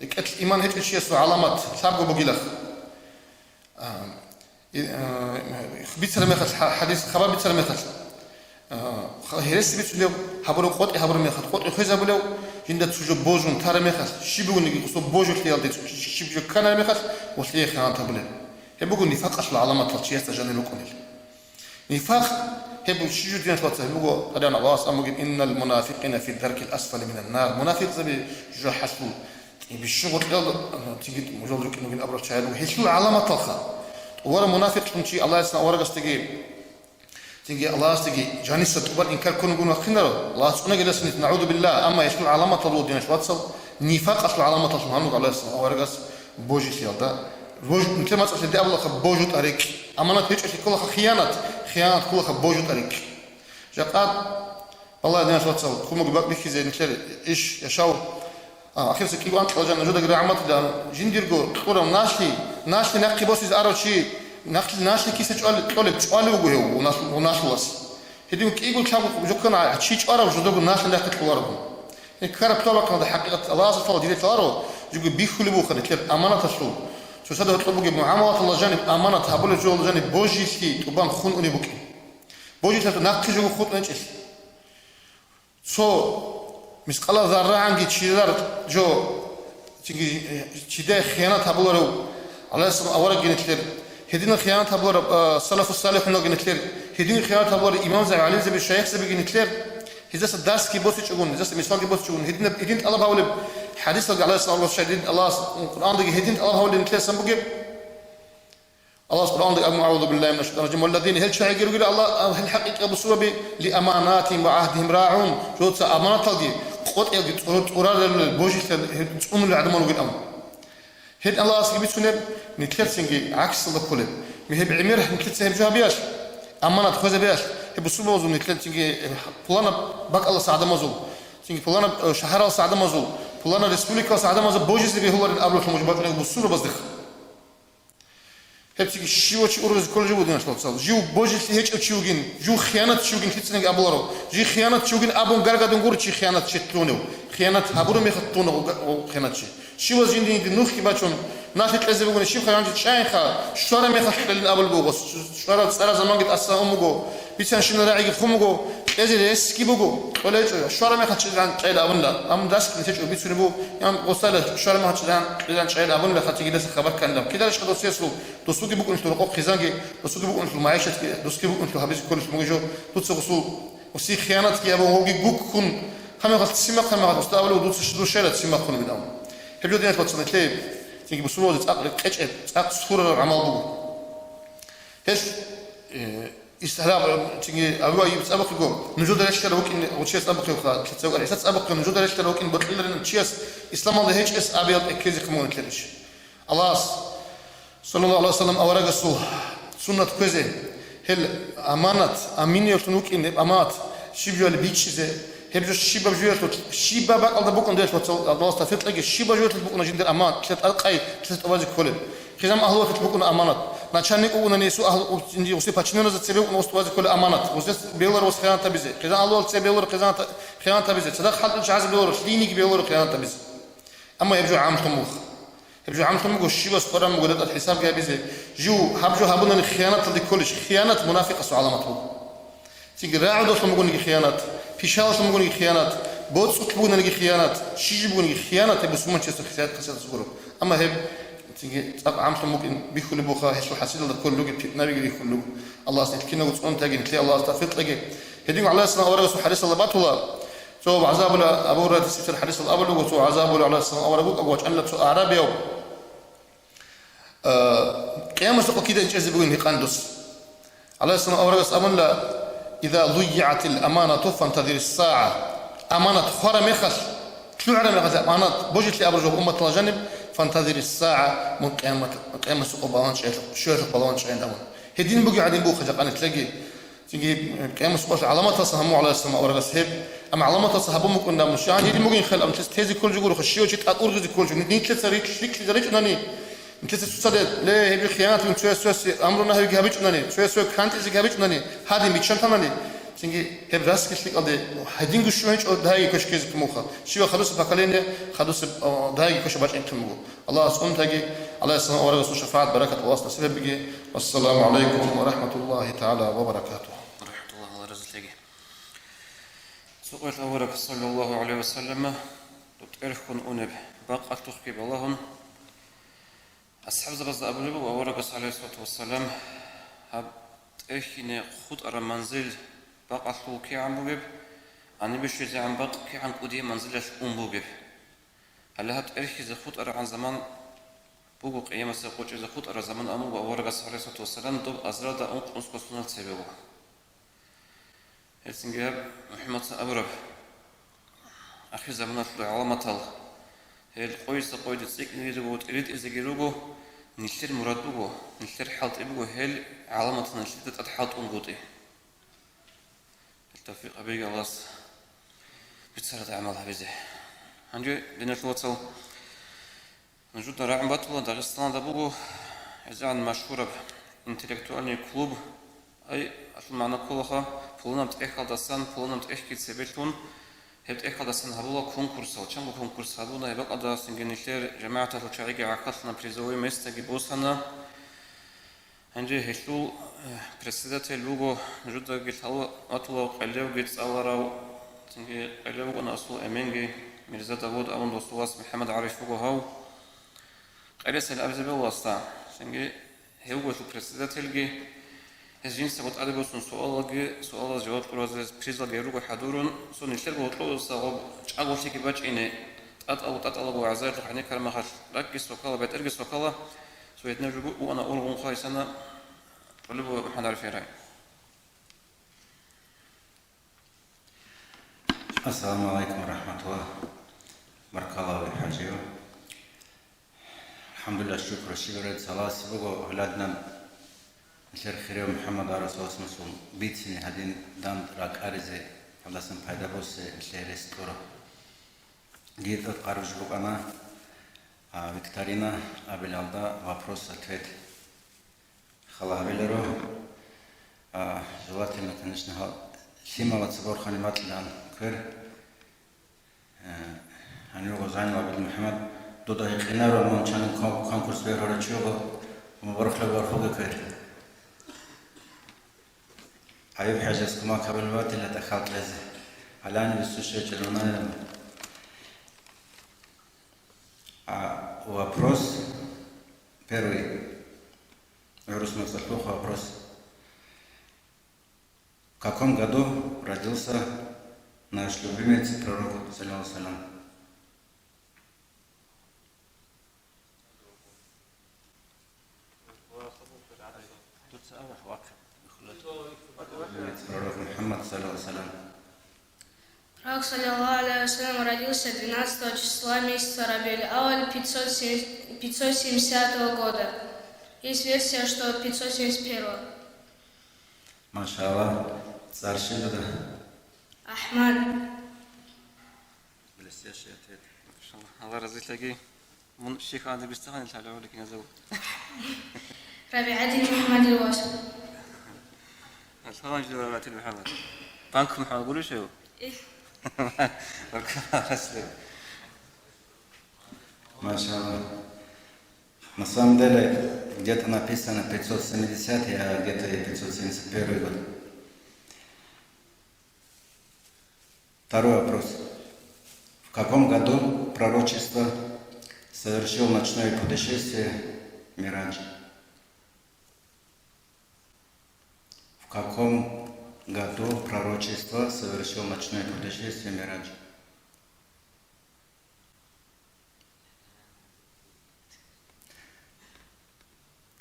рекӀелъ иман гьечӀев чиясул гӀаламат лъабго бугилаха. А, и, а, бицараб мехалъ, хӀа-, хӀадис хабар бицараб мехалъ, а, ха-, гьереси бицунев гьабураб, къотӀи гьабураб мехалъ, къотӀи хвезабулев, жинда цо жо божун тараб мехалъ, щиб бугониги гъосул божилъиялде щиб жо кканараб мехалъ, гъолъие хиянат гьабулеб. Гьеб буго нифакъалъул гӀаламатал чиясда жанир рукӀунел. Нифакъ, гьеб щиб жо, диналъул вацал, гьеб буго, къадиян Аллагьас абун бугеб: «Иннал мунафикъина фи даркил асфали минан нар». Мунафикъзаби жужахӀалъул тӀибищун гъоркьал, а, цинги мужал рукӀин ругин абурал чагӀи руго. Гьелъул гӀаламаталха. ТӀувараб мунафикълъун чи Аллагьасдасан аварагасдаги, цинги Аллагьасдаги жаниса тӀубан инкар ккун вугин вахъинаро, Аллагьас цӀунагиласан, нагӀузубиллагь, амма гьелъул гӀаламатал буго, диналъул вацал, нифакъалъул гӀаламаталлъун гьанур Аллагьасдасан аварагас божилъиялда. Бож-, нилъер мацӀалъ гьедин абулаха: божу тӀарикь. Аманат гьечӀолъи кколаха хиянат, хиянат кколаха божу тӀарикь. Жакъа, валлагь, диналъул вацал, хъумуги бакӀ бихьизе нилъер иш яшав, а, ахирса кӀиго анкьал жан нужедаги рагӀматилан, жиндирго кьурав налъи, налъи нахъе босизе арав чи, налъи, налъи киса чӀвали-, кьолеб чӀвали вуго гьев, гьев налъ-, гьев налъулас. Гьедин кӀиго лъабго жо ккана, чи чӀварав жудаго налъи нахъе кьоларого. Гьеб ккараб лъабахъалда хӀакъикъат Аллагьасул диде лъаларо, жуго бихьулеб буха нилъер аманаталъул. Цоцазда гьоркьоб бугеб мугӀамалаталда жаниб аманат гьабулеб жоялда жаниб божилъи тӀубан хун унеб букӀин. Божилъалда нахъе жуго хутӀун гьечӀелъ. Цо мискъала заррагӀанги чияр жо, цинги, э, чидай хиянат гьабуларев, гӀалайгьиссалам аварагги нилъер, гьединал хиянат гьабуларев, э, салафу салихӀунал нилъер, гьедин хиянат гьабуларев имамзаби, гӀалимзаби, шайихзабиги нилъер, гьезаса дарсги босичӀогун, гьезаса мисалги босичӀогун, гьединаб, гьедин тӀалаб гьавулеб, хӀадисалги, гӀалайгьиссалам аварагас, гьедин Аллагьас, Къуръандеги гьедин тӀалаб гьавулеб нилъесан бугеб. Аллагьас Къуръанда абун: «АгӀузу биллагьи минаш шайтанир ражим. Валладина», гьел чагӀиги ругел Аллагь, гьел хӀакъикъаб бусурбаби, «ли аманатигьим ва гӀагьдигьим рагӀун», жуца аманаталги къотӀиялги цӀур-, цӀурарал божилъи гьел цӀунулел гӀадамал ругел абун. Гьел Аллагьасги бицунеб, нилъерцинги гӀаксалда кколеб. Ми гьеб гӀемер нилъеца гьеб жо гьабиялъ, аманат хвезабиялъ, гьеб бусурбабазул нилъерцинги, э, пуланаб бакӀалдаса гӀадамазул, цинги пуланаб, э, шагьаралдаса гӀадамазул, пуланаб республикалдаса гӀадамазул божизе бегьуларин абулелъул мужбатӀунеб бусурбабаздехъ. Гьеб цинги щивав чи ургъизе кколев жо бугин, диналъул вацал. Жив божилъи гьечӀев чи вугин, жив хиянатчи вугин лъицӀанги абуларо. Жив хиянатчи вугин абун гаргадун гуро чи хиянатчилъунев. Хиянат гьабураб мехалъ тӀуна гъо-, гъо-, хиянатчи. Щиваз жинди-жинди нухги бачун, налъи кьезе бугони, щибха гьанже чӀайинха, щвараб мехалъ кьелин абулеб буго. Щвараб цӀараб заманги тӀасан ун буго. Бицанщина рагӀиги хъун буго, кьезе ресги буго, кьолечӀо, щвараб мехалъ чӀезегӀан кьейила абунила, амма дасги нилъечӀо бицунеб буго, ян гъосдайила щвараб мехалъ чӀезегӀан кьезегӀан чӀейила абунила, хатиги дица хабар кканила. Кидарешха досиясул, досулги букӀунелъул рокъоб хъизанги, досулги букӀунелъул магӀишатги, досулги букӀунелъул гьабизе кколелъул мугижо, дуца гъосул, гъосие хиянатги гьабун, гьоги гуккун, гьамехалъ ццин бахъ, гьамехалъ устӀа абулев дуца душайила ццин бахъун бин абун. Гьеб жо, диналъул вацал, нилъее, цинги бусурбабазе цӀакъ рекъечӀеб, цӀакъ сурараб гӀамал буго. Гьелъ, э, Ис гьараб, цинги Абу Айюб цӀабахъего, нужеда релълъарав вукӀин гъучияс цӀабахъевха, лъицавгар ГӀиса цӀабахъе, нужеда релълъарав вукӀин бокьиларин чияс исламалда гьечӀес абиялда ккезе хъумуна нилъер иш. Аллагьас, саллаллагьу гӀалайгьи ва саллам, аварагасул суннат кквезе, гьел аманат, аминавлъун вукӀин гьеб аманат, щиб жоялъ бичӀчӀизе, гьеб жо щибаб жоялъул, щибаб бакӀалда букӀун, диналъул вацал, Аллагьас тавфикъ кьеги, щибаб жоялъул букӀуна жиндир аманат, лъе тӀадкъай, лъе тӀубазе кколеб. Хъизан агьлуялъул букӀуна аманат. Начальник вугони, гьесул агьлу-, гьесул подчиненныйзаца цебе вукӀуна гъос тӀубазе кколеб аманат. Гъоздез бегьуларо гъос хиянат гьабизе. Хъизан агьлуялъ цебе бегьуларо хъизанат, хиянат гьабизе. Цадахъ хӀалтӀулел чагӀазе бегьуларо, лъиениги бегьуларо хиянат гьабизе. Амма гьеб жо гӀамлъун буго. Гьеб жо гӀамлъун буго, щибас хваран буго, датӀа хӀисабги гьабизе. Жив гьаб жо гьабунани хиянаталде кколищ? Хиянат мунафикъасул гӀаламат буго. Цинги рагӀудалъун бугониги хиянат, пишаялъун бугониги хиянат, боцӀулъ бугониги хиянат, щиб бугониги хиянат, гьеб бусурманчиясул хисият-, хасиятаз гуро. Амма гьеб цинги цӀакъ гӀамлъун букӀин бихьулеб буха, гьелъул хӀасилалда кколел ругел питнаги бихьулеб буго. Аллагьас нилъ киналго цӀуне тагин, нилъее Аллагьас тавфикъ кьеги. Гьединго гӀалайгьиссалам аварагасул хӀадисалда батула, цо вагӀза абула, Абу Гьурайрат сипсар хӀадисалда абулеб буго, цо вагӀза абула гӀалайгьиссалам авараг вукӀаго вачӀанила цо агьарабияв. Э, Къиямасеб къо кида чӀезе бугин гьикъан дос. ГӀалайгьиссалам аварагас абунила: «Иза зуйигӀатил аманату фантазирис сагӀа». Аманат хвараб мехалъ, лъугӀараб мехалъ аманат божилъи абураб жо умматалда жаниб, «фантазирис сагӀа», мун къиямат, къиямасеб къо балагьун чӀеялъухъ, щоялъухъ балагьун чӀайин абун. Гьедин бугеб гӀадин буха жакъа нилъеги. Цинги, э, Къиямасеб къоялъул гӀаламаталдасан гьамун гӀалайгьиссалам аварагас гьеб. Амма гӀаламаталдаса гьабун букӀунеб мун, щай гьедин бугин хел, амма тезе кколел жо гуро, щивав чи тӀад ургъизе кколел жо, нилъеца рикь-, рикьлъизе ричӀунани, Нилъеца цоцазде, ле, гьеб хиянат бугин, цояс цоясе амру-нагьиги гьабичӀунани, цояс цояс кантӀизеги гьабичӀунани, гьадин биччан тамани, цинги гьеб рас-, рилълъикӀалде гьадин гущугьинчӀо дагьаги квешккезе ккун буго. Щивав хадусеб поколение, хадусеб, о, дагьаги квешаб бачӀинехъин буго. Аллагьас унтаги, гӀалайгьиссалам аварагасул шафагӀат, баракат Аллагьас насиб гьабеги. Вассаламу гӀалайкум ва рахӀматуллагьи тагӀала ва баракатугьу. ВарахӀматуллагь, Аллагь разилъеги. Цо къоялъ авараг, саллаллагьу гӀалайгьи ва саллама, тӀерхьун унеб бакъалъухъги балагьун, асхӀабзабазда абулеб буго аварагас, гӀалайгьиссалату вассалам, гьаб тӀерхьине хутӀараб манзил бакъалъул кигӀан бугеб, гьанибе щвезегӀан бакъ кигӀан кӀудияб манзилалъ ун бугеб. Гьале гьаб тӀерхьизе хутӀарагӀан заман буго, къиямасеб къо чӀезе хутӀараб заман абун буго аварагас, гӀалайгьиссалату вассалам, доб азаралда ункънусго соналъ цебего. Гьелцинги гьаб МухӀаммадица абураб ахирзаманалъул гӀаламатал, гьел къойиса къойде цӀикӀкӀинеги руго, тӀиритӀизеги руго, нилъер мурад буго, нилъер хӀалтӀи буго гьел гӀаламатал нилъеда тӀад хӀалтӀунгутӀи. Гьел тавфикъ гьабеги Аллагьас, бицаралда гӀамал гьабизе. Гьанже, диналъул вацал, нужеда рагӀун батула, Дагъистаналда буго гӀезегӀан машгьураб интеллектуальный клуб. Ай, алъул магӀна кколаха, пуланаб тӀехьалдасан, пуланаб тӀехьги цебелъун, гьеб тӀехьалдасан гьабула конкурсал, чанго конкурс гьабуна, гьеб бакӀалдасанги нилъер жамагӀаталъул чагӀиги гӀахьаллъана, призовой местаги босана. Гьанже гьелъул, э, председатель вуго, нужедаги лъала-, ватулав къелевги цӀаларав, цинги къелев вукӀана асул эменги, Мирза Давуд абун досул вас МухӀаммад ГӀариф вуго гьав. Къересел абизе бегьуласда, цинги гьев вуго гьелъул председательги, гьез жинцаго тӀаде босун суалалги, суалаз жаваб кьуразе призалги гьел руго хӀадурун, цо нилъерго гьоркьоса гъоб чӀаголъиги бачӀине, тӀатӀал-, тӀатӀалаго вагӀзаялъул гьанекармахалъ ракӀги сокала, бетӀерги сокала, Цо гьединаб жо бугоана ургъун хъвайсана, тӀолеб буго МухӀаммад ГӀариф Ярагъи. Ассаламу гӀалайкум ва рахӀматуллагь. Баркалла, ХӀажиев. АлхӀамдулиллагь, шукру, щиб рецц Аллагьасе буго, гьале гьадинаб нилъер хирияв МухӀаммад ГӀариф Саласмасул бицине гьадин дандчӀвай ракӀаризе, гьадасан пайда босе нилъее рес кьура. Дие тӀад къару жо букӀана, а, викторина абилалда вопрос-ответ. Хала гьабиларо, а, желательно, конечно, гьал лъималаца борхани бакьилаан квер. Э, гьанивго Зайнал ГӀабидул МухӀаммад, дуда гьикъинаро, мун чанин кон-, конкурс бергьарав чи вуго, мун борхлеб борхуге квер. Аюб-хӀажас кумек гьабулеб батила тӀахьал кьезе. Алани виссущая червонарила. А, вопрос первый. ГӀурус мацӀалъухъ вопрос. В каком году родился наш любимец пророк, саллаллаху алейхи ва саллям? Пророк Мухаммад, саллаллаху алейхи ва саллям. Пророк, саллаллаху алейхи ва саллям, родился двенадцатого числа месяца Рабиуль-Аваль пятьсот семьдесят, пятьсот семьдесят пятого года. Есть версия, что пятьсот семьдесят первого. Машалла, цӀар щиб дуда? Ахмад. Блестящий ответ. Машалла, Аллагь разилъаги. Мун щихьа гьаниб бицахъани лъалев гьури киназав. РабигӀатил МухӀаммадил вас. Алхамдулиллагь, РабигӀатил МухӀаммад. Банк МухӀаммад гурищ гьев? Эх. Баркалла, Аслан. Машалла. На самом деле, где-то написано пятьсот семидесятый, а где-то и пятьсот семьдесят первый год. Второй вопрос. В каком году пророчество совершил ночное путешествие Мирадж? В каком году пророчество совершил ночное путешествие Мирадж?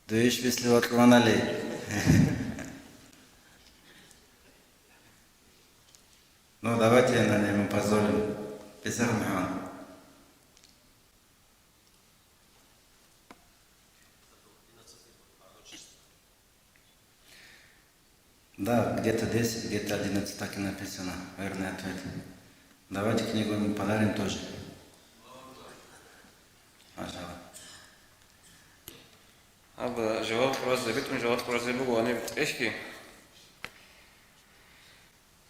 Дуеш вислъи вакьунанале. Ну, давайте, наверное, ему позволим. Писах Мухаммад. Да, где-то десять, где-то одиннадцать, так и написано. Верный ответ. Давайте книгу ему подарим тоже. Пожалуйста. Жаваб кьуразе, бетӀун жаваб кьуразе буго гьаниб тӀехьги.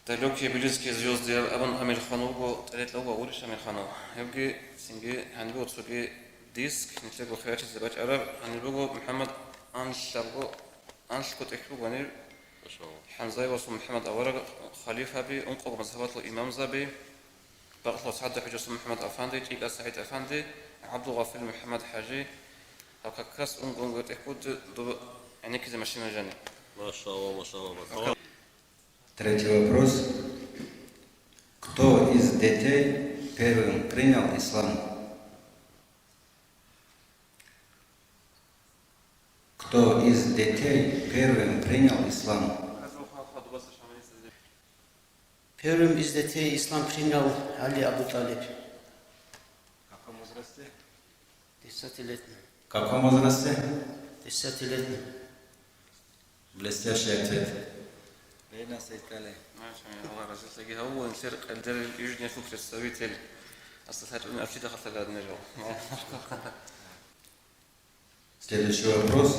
Далёкие близкие звёзды абун Амирханов вуго, тӀерекьав вуго Гъуриш Амирханов. Гьебги цинги гьаниб цоги диск, нилъего хирачизе бачӀараб, гьаниб буго МухӀаммад анлъабго, анлъго тӀехь буго гьаниб. Машалла. ХӀанзаевасул МухӀаммад авараг, халифаби, ункъого мазгьабалъул имамзаби, бакълъула СагӀда-хӀужасул МухӀаммад афанди, ЧӀикӀа СагӀид афанди, ГӀабдулгъафил МухӀаммад хӀажи, гьаб какас унго-унго тӀехь буго доб гӀенеккизе машина жаниб. Машалла, машалла, машалла. Третий вопрос. Кто из детей первым принял ислам? Кто из детей первым принял ислам? Первым из детей ислам принял Али Абу Талиб. В каком возрасте? Десятилетний. В каком возрасте? Десятилетний. Блестящий ответ. Лена Сейтали. Машалла, Аллагь разилъаги гьаву, нилъер къелдер южнеху представитель. Асла хатун арчида хаталаднер. Следующий вопрос.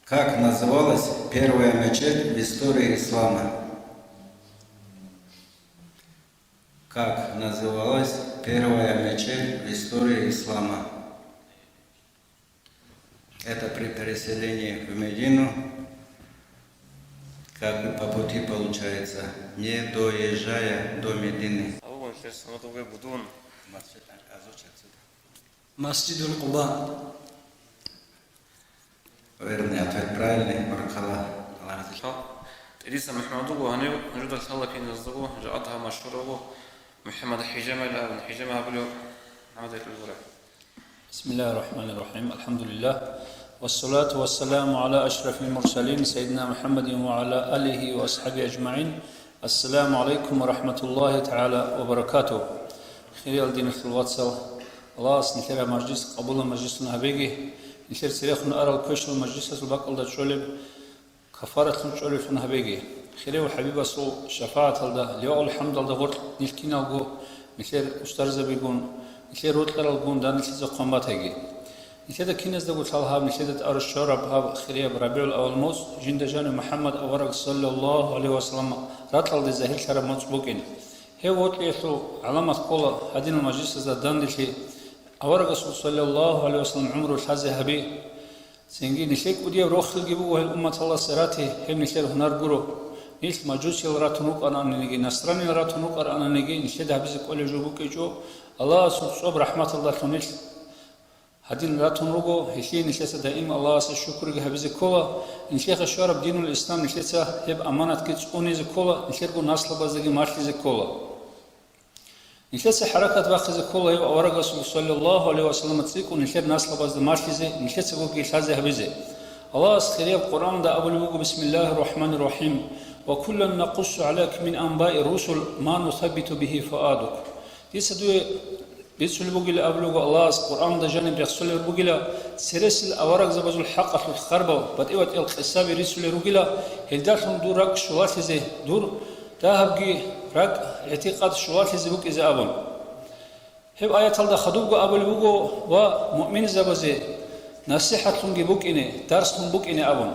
Как называлась первая мечеть в истории ислама? Как называлась первая мечеть в истории ислама? Это при переселении в Медину, как бы по пути получается, не доезжая до Медины. Гьаву, нилъер санадулги будун. Масжид Аль-Азуч отсюда. Масжидул Къуба. Верный ответ, правильный, баракалла, Аллагь разилъ. ТӀириса МухӀаммад вуго, гьанив нужеда лъала киназдаго, жагьад гьав машгьур вуго, МухӀаммад ХӀижамал абун, ХӀижама абулев МухӀаммад гьечӀого гуро. بسم الله الرحمن الرحيم. الحمد لله. والصلاة والسلام على أشرف المرسلين سيدنا محمد وعلى آله وأصحابه أجمعين. السلام عليكم ورحمة الله تعالى وبركاته. Хириял диналъул вацал, Аллагьас нилъер мажлис къабулаб мажлислъун гьабеги, нилъер церехун арал квешал мажлисазул бакӀалда чӀолеб кафаратлъун чӀолевлъун гьабеги. Хирияв ХӀабибасул шафагӀаталда, ливаул хӀамдалда гъоркь нилъ киналго, нилъер устарзабигун, нилъер рокьаралгун данделъизе хъван батаги. Нилъеда киназдаго лъала гьаб нилъеда тӀаруш щвараб гьаб хирияб РабигӀул авал моцӀ, жинда жанив МухӀаммад авараг саллаллагьу гӀалайгьи вассалам ракьалде загьирлъараб моцӀ букӀин. Гьев вокьиялъул гӀаламат ккола гьадинал мажлисазда данделъи, аварагасул саллаллагьу гӀалайгьи вассалам гӀумру лъазе гьаби. Цинги нилъер кӀудияб рохелги буго гьел умматалдаса рати, гьеб нилъер гьунар гуро. Нилъ мажусиял ратун рукӀараниги, насраниял ратун рукӀараниги, нилъеда гьабизе кӀолеб жо букӀичӀо, Аллагьасул цӀоб рахӀматалдалъун нилъ гьадин ратун руго, гьелъие нилъеца даим Аллагьасе шукруги гьабизе ккола, нилъеха щвараб динул ислам нилъеца гьеб аманатги цӀунизе ккола, нилъерго наслабаздаги малъизе ккола. Нилъеца хӀаракат бахъизе ккола гьев аварагасул саллаллагьу гӀалайгьи вассалам цӀикӀкӀун нилъер наслабазда малъизе, нилъецаго лъазе гьабизе. Аллагьас хирияб Къуръанда абулеб буго, бисмиллагьир рахӀманир рахӀим, «Ва куллан накъуссу гӀалайка мин анбаир русул ма нусаббиту бигьи фуадак». Дица дуе бицулеб бугила абулеб буго Аллагьас, Къуръанда жаниб рехсолеб бугила, цересел аварагзабазул хӀакъалъулъ хъарбал, батӀи-батӀиял къисаби рицулел ругила, гьелдалъун дур ракӀ щулалъизе, дур дагьабги ракӀ-гӀитикъад щулалъизе букӀизе абун. Гьеб аяталда хадубго абулеб буго ва муъминзабазе насихӀатлъунги букӀине, дарслъун букӀине абун.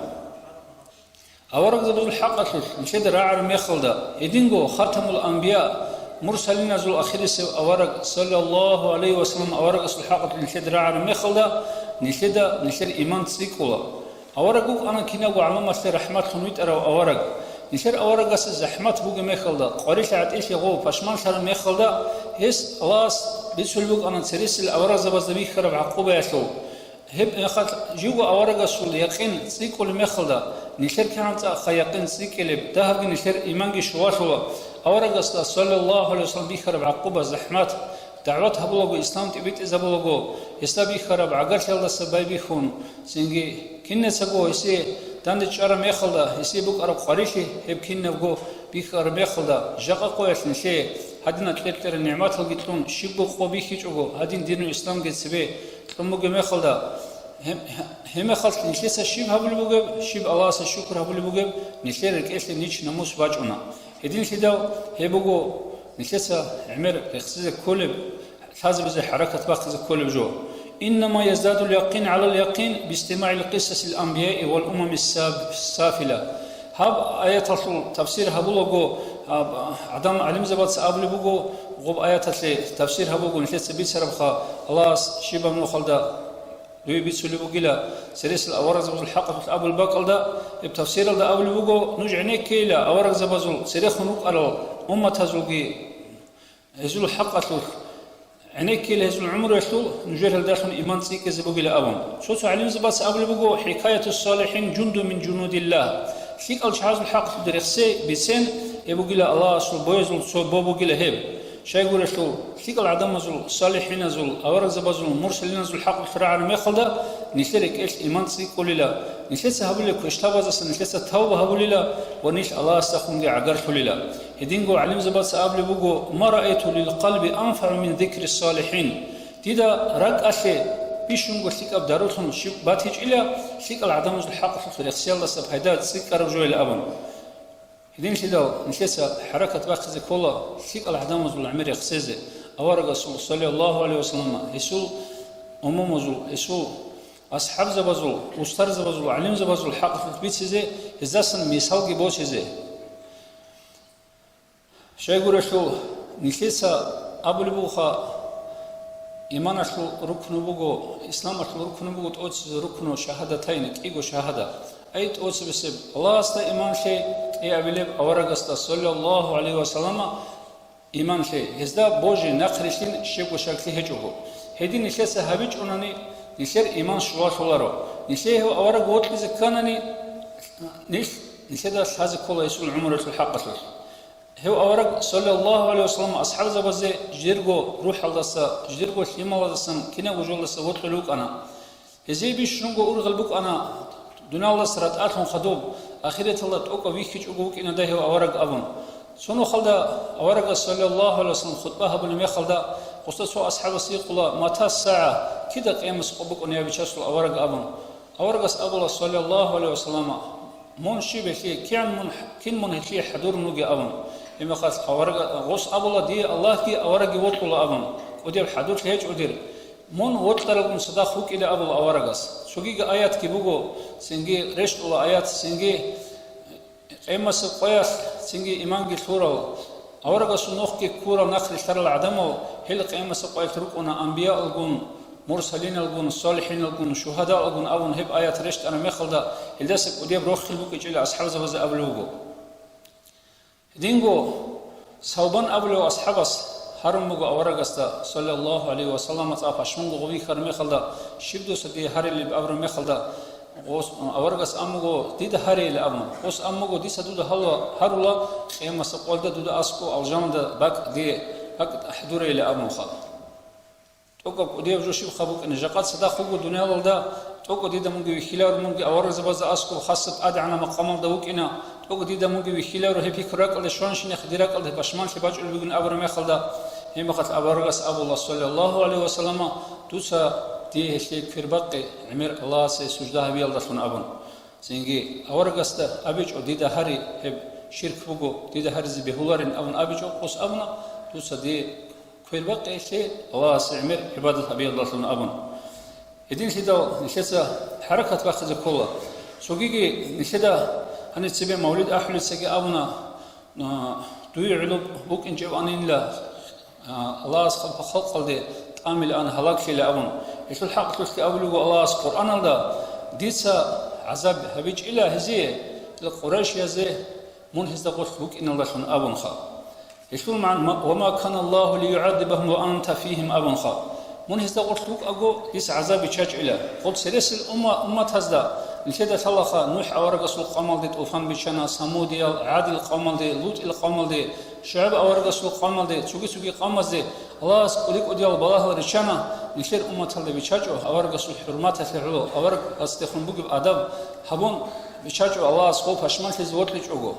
Аварагзабазул хӀакъалъулъ нилъеда рагӀараб мехалда, гьединго хатамул анбия, мурсалиназул ахирисев авараг, саллаллагьу гӀалайгьи вассалам, аварагасул хӀакъалъулъ нилъеда рагӀараб мехалда, нилъеда нилъер иман цӀикӀкӀула. Авараг вукӀана кинабго гӀаламалъе рахӀматлъун витӀарав авараг. Нилъер аварагасда захӀмат бугеб мехалда, къварилъи гӀатӀилъи гъов пашманлъараб мехалда, гьес Аллагьас бицулеб букӀана цересел аварагзабазда бихьараб гӀакъубаялъул. Гьеб мехалъ живго аварагасул якъин цӀикӀкӀулеб мехалда, нилъер кигӀан цӀакъха якъин цӀикӀкӀилеб, дагьабги нилъер иманги щулалъула. Аварагасда, саллаллагьу гӀалайгьи вассалам, бихьараб гӀакъуба, захӀмат, дагӀват гьабулаго, ислам тӀибитӀизабулаго, гьесда бихьараб гӀагарлъиялдаса байбихьун, цинги кинецаго гьесие данде чӀараб мехалда, гьесие букӀараб къварилъи гьеб кинабго бихьараб мехалда, жакъа къоялъ нилъее гьадинаб кьер-кьерал нигӀматалги кьун, щибго къо бихьичӀого, гьадин динул исламги цебе кьун бугеб мехалда, гьеб-, гьеб мехалъ нилъеца щиб гьабулеб бугеб, щиб Аллагьасе шукр гьабулеб бугеб, нилъер рекӀелъе нич намус бачӀуна. Гьединлъидал гьеб буго нилъеца гӀемер рехсизе кколеб, лъазабизе хӀаракат бахъизе кколеб жо. Иннама яздадул якъин гӀалал якъин бистимагӀил къисасил анбияи вал умамис саб-, сафила. Гьаб аяталъул тафсир гьабулаго, гьаб, гӀадам гӀалимзабаца абулеб буго, гъоб аяталъе тафсир гьабуго нилъеца бицарабха, Аллагьас щибаб нухалда дуе бицулеб бугила, цересел аварагзабазул хӀакъалъулъ абулеб бакӀалда, гьеб тафсиралда абулеб буго, нуж гӀенеккейила аварагзабазул церехун рукӀарал умматазулги, гьезул хӀакъалъулъ, гӀенеккейила гьезул гӀумруялъул нужер гьелдалъун иман цӀикӀкӀизе бугила абун. Цо-цо гӀалимзабаца абулеб буго, хӀикаятус салихӀин жундун мин жунудиллагь, лъикӀал чагӀазул хӀакъалъулъ рехсей бицен, гьеб бугила Аллагьасул боязул цо бо бугила гьеб. Щайгурелъул, лъикӀал гӀадамазул, салихӀиназул, аварагзабазул, мурсалиназул хӀакъалъулъ рагӀараб мехалда, нилъер рекӀелъ иман цӀикӀкӀулила, нилъеца гьабулеб квешлъабазасан нилъеца тавба гьабулила ва нилъ Аллагьасдехунги гӀагарлъулила. Гьединго гӀалимзабаца абулеб буго, ма раайту лил къалби анфагӀу мин зикри салихӀин. Дида ракӀалъе бищунго лъикӀаб дарулъун щиб батичӀила, лъикӀал гӀадамазул хӀакъалъулъ рехсиялдаса пайда цӀикӀкӀараб жоял абун. Гьединлъидал нилъеца хӀаракат бахъизе ккола лъикӀал гӀадамазул гӀемер рехсезе, аварагасул, саллаллагьу гӀалайгьи вассаллама, гьесул умумузул, гьесул асхӀабзабазул, устарзабазул, гӀалимзабазул хӀакъалъулъ бицизе, гьездасан мисалги босизе. Щайгурелъул, нилъеца абулеб бугоха, иманалъул рукну буго, исламалъул рукну буго тӀоцебе рукну шагьадатайни, кӀиго шагьада. Ай тӀоцебесеб Аллагьасда иман лъей, кӀиабилеб аварагасда, саллаллагьу гӀалайгьи вассаллама, иман лъей, гьезда божи, нахърилълъин щибго шаклъи гьечӀого. Гьедин нилъеца гьабичӀунани, нилъер иман щулалъуларо. Нилъее гьев авараг вокьизе кканани, нилъ, нилъеда лъазе ккола гьесул гӀумруялъул хӀакъалъулъ. Гьев авараг, саллаллагьу гӀалайгьи вассаллам, асхӀабзабазе жидерго рухӀалдаса, жидерго лъималаздасан, кинабго жоялдаса вокьулев вукӀана. Гьезие бищунго ургъел букӀана, дуниялалдаса ратӀалъун хадуб, ахираталда тӀокӀав вихьичӀого вукӀинадай гьев авараг абун. Цо нухалда аварагас, саллаллагьу гӀалайгьи вассаллам, хутӀба гьабулеб мехалда, гъосда цо асхӀабас гьикъула, мата сагӀа, кида къиямас къо букӀунеб гьабичасул авараг абун. Аварагас абула, саллаллагьу гӀалайгьи вассаллама, мун щиб гьелъие, кигӀан мун, кин мун гьелъие хӀадурун вугев абун. Гьебмехалъ аварага-, гъос абула, дие Аллагьги аварагги вокьула абун, кӀудияб хӀадурлъи гьечӀо дир. Мун вокьаралгун цадахъ вукӀила абула аварагас. Цогиги аятги буго, цинги рещтӀула аят, цинги Къемасеб къоялъ цинги иманги лъурал, аварагасул нухги ккурал нахърилълъарал гӀадамал, гьел къемасеб къоялъ рукӀуна анбияалгун, мурсалиналгун, солихӀиналгун, шугьадаалгун абун гьеб аят рещтӀараб мехалда, гьелдаса кӀудияб рохел букӀинчӀила асхӀабзабазе абулеб буго. Гьединго Савбан абулев асхӀабас гьарун буго аварагасда, саллаллагьу гӀалайгьи вассаллама, цӀа пашманго гъов вихьараб мехалда, щиб дуца дие гьарилеб абураб мехалда, гъос-, аварагас ан буго, дида гьарейилан абун. Гъос ан буго, дица дуда гьалва гьарула, къиямасеб къоялда дуда аскӀов алжаналда бакӀ дие, бакӀ хӀадурейилан абунха. ТӀокӀаб кӀудияб жо щибха букӀине, жакъа цадахъ вуго дуниялалда, тӀокӀаб дида мунги вихьиларо, мунги аварагзабазда аскӀоб хасаб тӀадегӀанаб макъамалда вукӀина, тӀокӀаб дида мунги вихьиларо, гьеб пикру ракӀалде щванщинахъ, дир ракӀалда гьеб пашманлъи бачӀулеб бугин абураб мехалда, гьебмехалъ аварагас абула, саллаллагьу гӀалайгьи вассаллама, дуца дие гьелъие квербакъи, гӀемер Аллагьасе сужда гьабиялдалъун абун. Цинги аварагасда абичӀо, дида гьари, гьеб ширк буго, дида гьаризе бегьуларин абун абичӀо, гъос абуна, дуца дие квербакъи гьелъие Аллагьасе гӀемер гӀибадат гьабиялдалъун абун. Гьединлъидал нилъеца хӀаракат бахъизе ккола. Цогиги нилъеда гьаниб цебе мавлид ахӀулецаги абуна, а, дуе гӀоло букӀинчӀебанила, а, Аллагьас халкъ-, халкъалде тӀамилан гьалаглъила абун. Гьелъул хӀакъалъулъги абулеб буго Аллагьас Къуръаналда, дица гӀазаб гьабичӀила гьезие, Къурайшиязе, мун гьезда гъорлъ вукӀиналдалъун абунха. Гьелъул магӀна, «Ва ма кана Аллагьу лиюгӀаззибагьум ва анта фигьим» абунха. Мун гьезда гъорлъ вукӀаго, дица гӀазаб биччачӀила. Гъоб цересел умма-, умматазда, нилъеда лъалаха НухӀ аварагасул къавмалде тӀуфан биччана, Самудиял, ГӀадил къавмалде, ЛутӀил къавмалде, ШугӀайб аварагасул къавмалде, цоги-цоги къавмазде Аллагьас кӀуди-кӀудиял балагьал риччана, нилъер умматалда биччачӀо, аварагасул хӀурматалъе гӀоло, аварагасдехун бугеб адаб гьабун биччачӀо, Аллагьас гъов пашманлъизе вокьичӀого.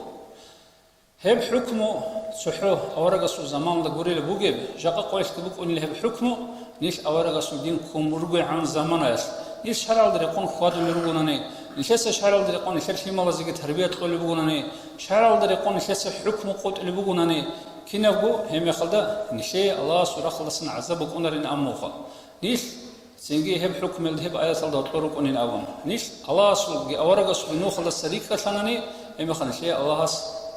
Гьеб хӀукму цохӀо аварагасул заманалда гурелеб бугеб, жакъа къоялъги букӀунила гьеб хӀукму, нилъ аварагасул дин ккун ругогӀан заманаялъ, нилъ шаргӀалда рекъон хьвадулел ругонани, нилъеца шаргӀалда рекъон нилъер лъималазеги тарбия кьолеб бугонани, шаргӀалда рекъон нилъеца хӀукму къотӀулеб бугонани, кинабго гьебмехалда нилъее Аллагьасул рахъалдасан гӀазаб букӀунарин абунха. Нилъ Цинги гьеб хӀукмуялда, гьеб аяталда гьоркьор рукӀунин абун. Нилъ Аллагьасулги аварагасулги нухалдаса рикӀкӀалъанани, гьебмехалъ нилъее Аллагьас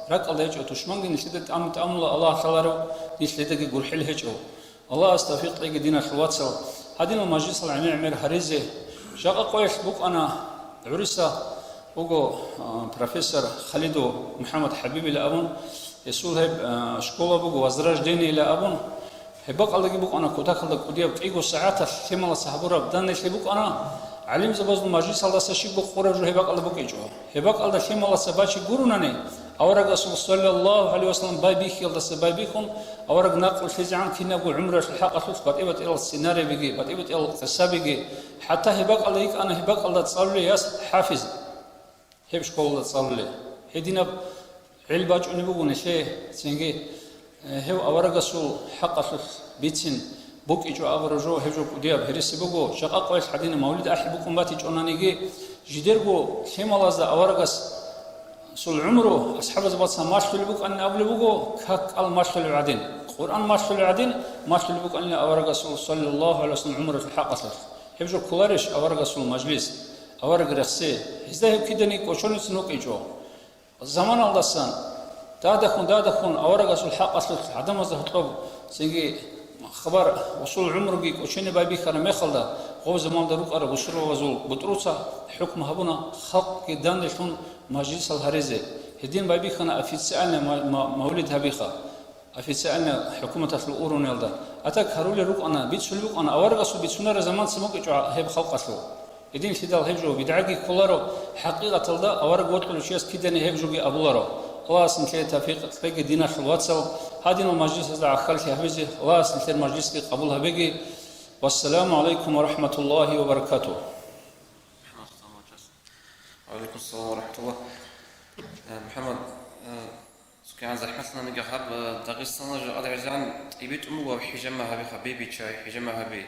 ракӀалда гьечӀо, тушманги нилъеда тӀам-, тӀамула Аллагь лъаларев, нилъедаги гурхӀел гьечӀо. Аллагьас тавфикъ кьеги, диналъул вацал, гьадинал мажлисал гӀемер-гӀемер гьаризе. Жакъа къоялъ букӀана гӀуриса буго, а, профессор Халидов МухӀаммад ХӀабибила абун, гьесул гьеб, а, школа буго Возрождениела абун, гьеб бакӀалдаги букӀана кутакалда кӀудияб кӀиго сагӀаталъ лъималаца гьабураб данделъи букӀана, гӀалимзабазул мажлисалдаса щибго къураб жо гьеб бакӀалда букӀинчӀо. Гьеб бакӀалда лъималаца бачи гурунани, аварагасул саллаллагьу гӀалайгьи вассалам байбихьиялдаса байбихьун, авараг накълулъизегӀан кинабго гӀумруялъул хӀакъалъулъ батӀи-батӀиял сценариябиги, батӀи-батӀиял къисабиги, хӀатта гьеб бакӀалда йикӀана, гьеб бакӀалда цӀалулей яс хӀафиз. Гьеб школалда цӀалулей. Гьединаб гӀел бачӀунеб буго нилъее, цинги, э, гьев аварагасул хӀакъалъулъ бицин букӀичӀо абураб жо, гьеб жо кӀудияб гьереси буго. Жакъа къоялъ гьадинаб мавлид ахӀи букӀун батичӀонаниги, жидерго лъималазда аварагасул гӀумру асхӀабазда бацан малъулеб букӀанин абулеб буго, как-кӀал малъулеб гӀадин, Къуръан малъулеб гӀадин, малъулеб букӀанила аварагасул саллаллагьу гӀалайгьи вассалам гӀумруялъул хӀакъалъулъ. Гьеб жо кколарищ аварагасул мажлис, авараг рехси? Гьезда гьеб киданиги кӀочонецин вукӀинчӀо. Заманалдасан дадахун-дадахун аварагасул хӀакъалъулъ гӀадамазда гьоркьоб цинги хабар, гьесул гӀумруги кӀочене байбихьараб мехалда, гъоб заманалда рукӀарал бусурбабазул бутӀруца хӀукму гьабуна халкъги данделъун мажлисал гьаризе. Гьедин байбихьана официальный ма-, ма-, мавлид гьабиха. Официально хӀукуматалъул уровнялда. А так гьарулел рукӀана, бицулеб букӀана, аварагасул бицунареб заман цин букӀинчӀо гьеб халкъалъул. Гьединлъидал гьеб жо бидгӀаги кколаро, хӀакъикъаталда авараг вокьулев чияс кидани гьеб жоги абуларо. Аллагьас нилъее тавфикъ кьеги, диналъул вацал, гьадинал мажлисазда гӀахьаллъи гьабизе, Аллагьас нилъер мажлисги къабул гьабеги. Вассаламу гӀалайкум ва рахӀматуллагьи ва баракатугь. Ва гӀалайкум салам ва рахӀматуллагь. Э, МухӀаммад, э, Цо кигӀан захӀмалъананиги гьаб, э, Дагъистаналда жакъа гӀезегӀан тӀибитӀун буго гьаб хӀижама гьабиха, бибичай, хӀижама гьаби.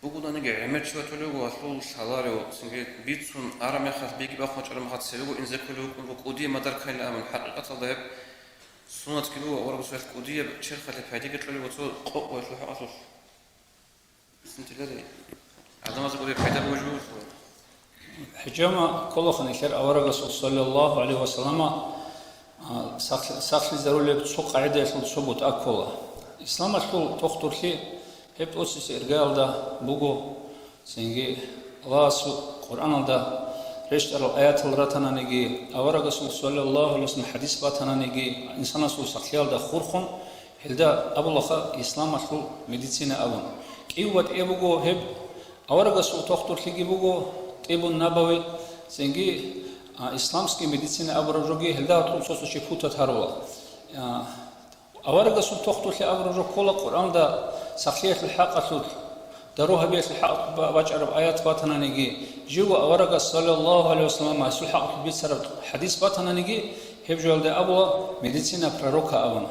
Бугонаниги гӀемер чи ватулев вуго гьалъул лъаларев, цинги бицун араб мехалъ, биги бахун вачӀараб мехалъ цевего инзе кколев вукӀун буго кӀудияб мадар кканилан абун. ХӀакъикъаталда гьеб суннатги буго, аварагасул кӀудияб черхалъе пайдаги кьолеб буго цо къокъ вугелъул хӀакъалъулъ. ХӀижама кколаха нилъер аварагасул саллаллагьу гӀалайгьи вассалама, а, сахлъи-, сахлъизарулеб цо къагӀидаялъул цо бутӀа ккола. Исламалъул тухтурлъи гьеб тӀоцебесеб иргаялда буго, цинги Аллагьасул Къуръаналда рещтӀарал аятал ратананиги, аварагасул саллаллагьу гӀалайгьи вассалам хӀадис батананиги, инсанасул сахлъиялда хурхун, гьелда абулаха исламалъул медицина абун. КӀиябго батӀияб буго гьеб аварагасул тухтурлъиги буго, тӀибун набави, цинги, а, исламский медицина абураб жоги, гьелда гьоркьоб цо-цо чи путать гьарула. А, аварагасул тухтурлъи абураб жо ккола Къуръанда сахлъиялъул хӀакъалъулъ, дару гьабиялъул хӀакъ ба-, бачӀараб аят батананиги, живго аварагас, саллаллагьу гӀалайгьи вассалам, гьесул хӀакъалъулъ бицараб хӀадис батананиги, гьеб жоялда абула медицина пророка абун.